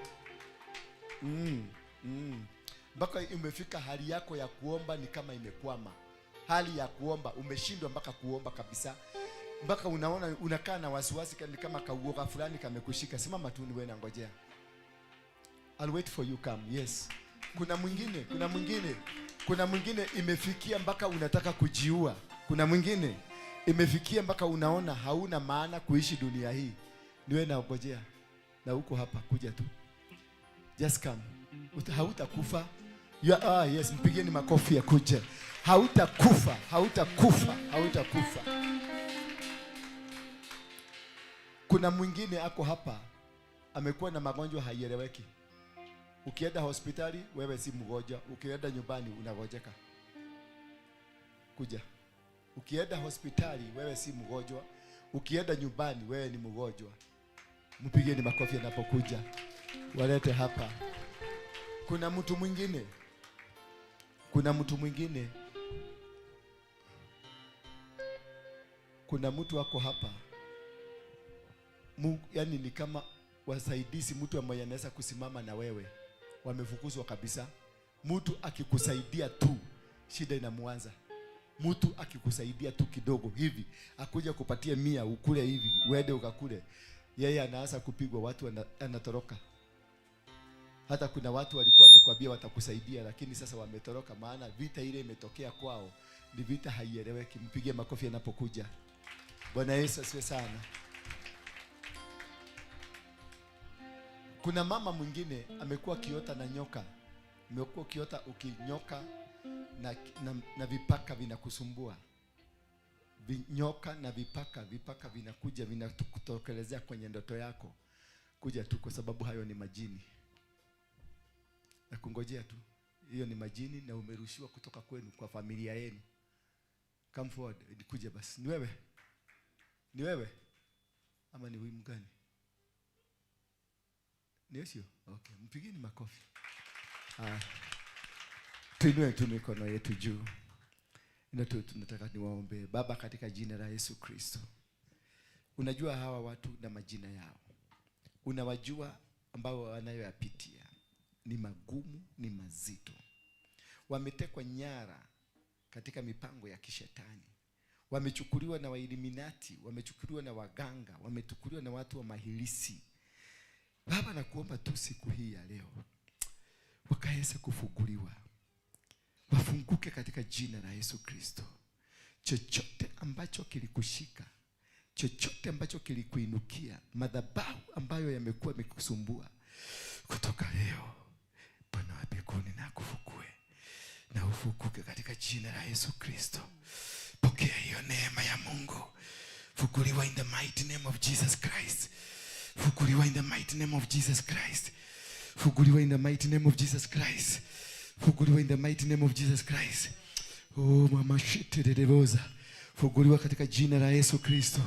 Mpaka imefika hali yako ya kuomba ni kama imekwama. Hali ya kuomba umeshindwa mpaka kuomba kabisa. Mpaka unaona unakaa na wasiwasi ni kama kauoga fulani kamekushika. Simama tu niwe nangojea. I'll wait for you, come. Yes. Kuna mwingine, kuna mwingine. Kuna mwingine imefikia mpaka unataka kujiua. Kuna mwingine imefikia mpaka unaona hauna maana kuishi dunia hii. Niwe nangojea. Na uko hapa, kuja tu. Just come. Hautakufa. Yes, mpigeni makofi ya kuja. Hautakufa, hautakufa, hautakufa. Kuna mwingine ako hapa amekuwa na magonjwa haieleweki. Ukienda hospitali wewe si mgonjwa, ukienda nyumbani unagojeka. Kuja. Ukienda hospitali wewe si mgonjwa, ukienda nyumbani wewe ni mgonjwa. Mpigeni makofi anapokuja. Walete hapa. Kuna mtu mwingine. Kuna mtu mwingine. Kuna mtu wako hapa. Mungu, yani ni kama wasaidizi, mtu ambaye anaweza kusimama na wewe wamefukuzwa kabisa. Mtu akikusaidia tu shida inamuanza. Mtu akikusaidia tu kidogo hivi, akuja kupatia 100 ukule hivi, uende ukakule, yeye anaanza kupigwa, watu anatoroka. Hata kuna watu walikuwa wamekwambia watakusaidia, lakini sasa wametoroka, maana vita ile imetokea kwao ni vita haieleweki. Mpige makofi anapokuja. Bwana Yesu asifiwe sana. Kuna mama mwingine amekuwa kiota na nyoka. Amekuwa kiota ukinyoka na vipaka vinakusumbua. Vinyoka na vipaka vinakuja vinakutokelezea kwenye ndoto yako. Kuja tu kwa sababu hayo ni majini. Na kungojea tu. Hiyo ni majini na umerushiwa kutoka kwenu kwa familia yenu. Come forward, kuja basi. Ni wewe? Ni wewe? Ama ni huyu mgani? Ni sio? Okay, mpigeni makofi. Tuinue tu mikono yetu juu. Na tunataka niwaombe. Baba, katika jina la Yesu Kristo. Unajua hawa watu na majina yao. Unawajua ambao wanayoyapitia. Ni magumu, ni mazito. Wametekwa nyara katika mipango ya kishetani. Wamechukuliwa na wailiminati, wamechukuliwa na waganga, wamechukuliwa na watu wa mahilisi. Baba, nakuomba tu siku hii ya leo wakaweze kufunguliwa, wafunguke katika jina la Yesu Kristo. Chochote ambacho kilikushika, chochote ambacho kilikuinukia, madhabahu ambayo yamekuwa yamekusumbua, kutoka leo Bwana wa mbinguni na akufungue na ufunguke katika jina la Yesu Kristo. Pokea hiyo neema ya Mungu. Funguliwa in the mighty name of Jesus Christ. Funguliwa in the mighty name of Jesus Christ. Funguliwa in the mighty name of Jesus Christ. Funguliwa in the mighty name of Jesus Christ. Oh mama shitereboza. Funguliwa katika jina la Yesu Kristo.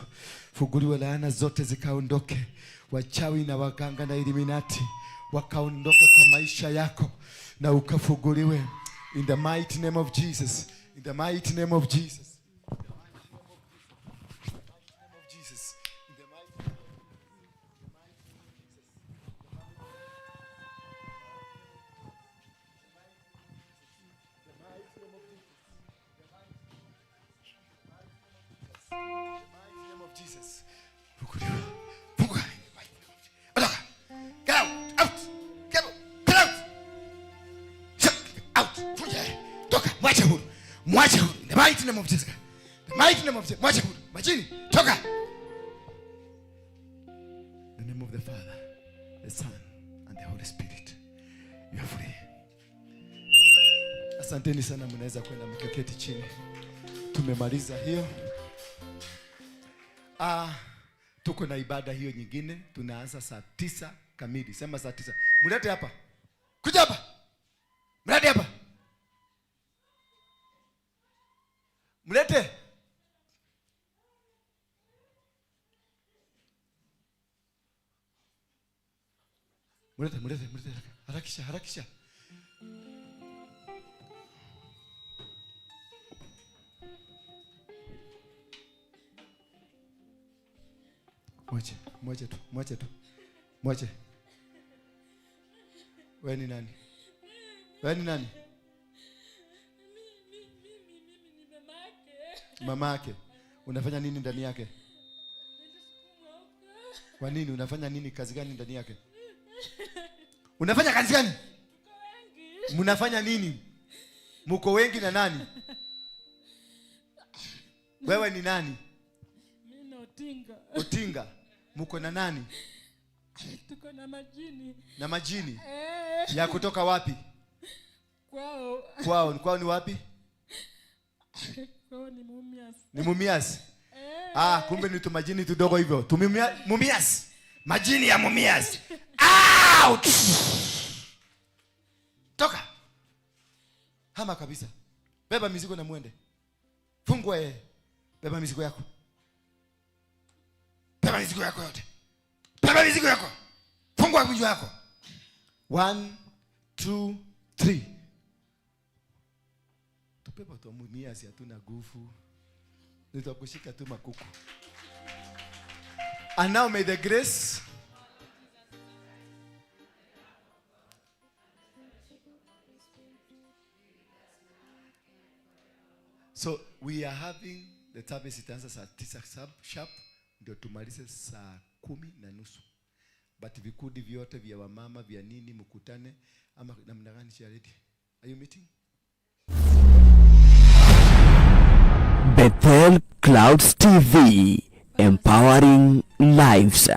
Funguliwa, laana zote zikaondoke. Wachawi na waganga na illuminati wakaondoke kwa maisha yako na ukafunguliwe in the mighty name of Jesus. In the mighty name of Jesus. Jesus. In the mighty name of Jesus. Funguliwa. Funguka. Get out. Out. Get out. Get out. Out. Funja. Toka. Mwache huru. Mwache huru. In the mighty name of Jesus. The mighty name of Jesus. Mwache huru. Majini. Toka. In the name of the Father, the Son, and the Holy Spirit. You are free. Asanteni sana, mnaweza kwenda mkaketi chini. Tumemaliza hiyo. Tuko na ibada hiyo nyingine, tunaanza saa 9 kamili. Sema saa 9. Mlete hapa. Kuja hapa. Mlete hapa. Mlete. Mlete, mlete, mlete. Harakisha, harakisha. Mwache, mwache tu, mwache tu. Mwache. Wewe ni nani? Wewe ni nani? Mimi ni mama yake. Mama yake. Unafanya nini ndani yake? Kwa nini unafanya nini, kazi gani ndani yake? Unafanya kazi gani? Mnafanya nini? Mko wengi na nani? Wewe ni nani? Mimi na Otinga. Otinga. Mko na nani? Tuko na majini. Na majini? Ya kutoka wapi? Kwao. Kwao, kwao ni wapi? Kwao ni Mumias. Ni Mumias. Ah, kumbe ni tumajini tudogo hivyo. Tumumia Mumias. Majini ya Mumias. Out! Toka. Hama kabisa. Beba mizigo na muende. Fungua yeye. Beba mizigo yako. Beba mizigo yako yote. Beba mizigo yako. Fungua mizigo yako. 1 2 3. Tupepo tu Mumias hatuna nguvu. Nitakushika tu makuku. And now may the grace So we are having the service itaanza saa 9 sharp ndio tumalize saa 10:30. But vikundi vyote vya wamama vya nini mkutane ama namna gani Charity? Are you meeting? Bethel Clouds TV, empowering lives.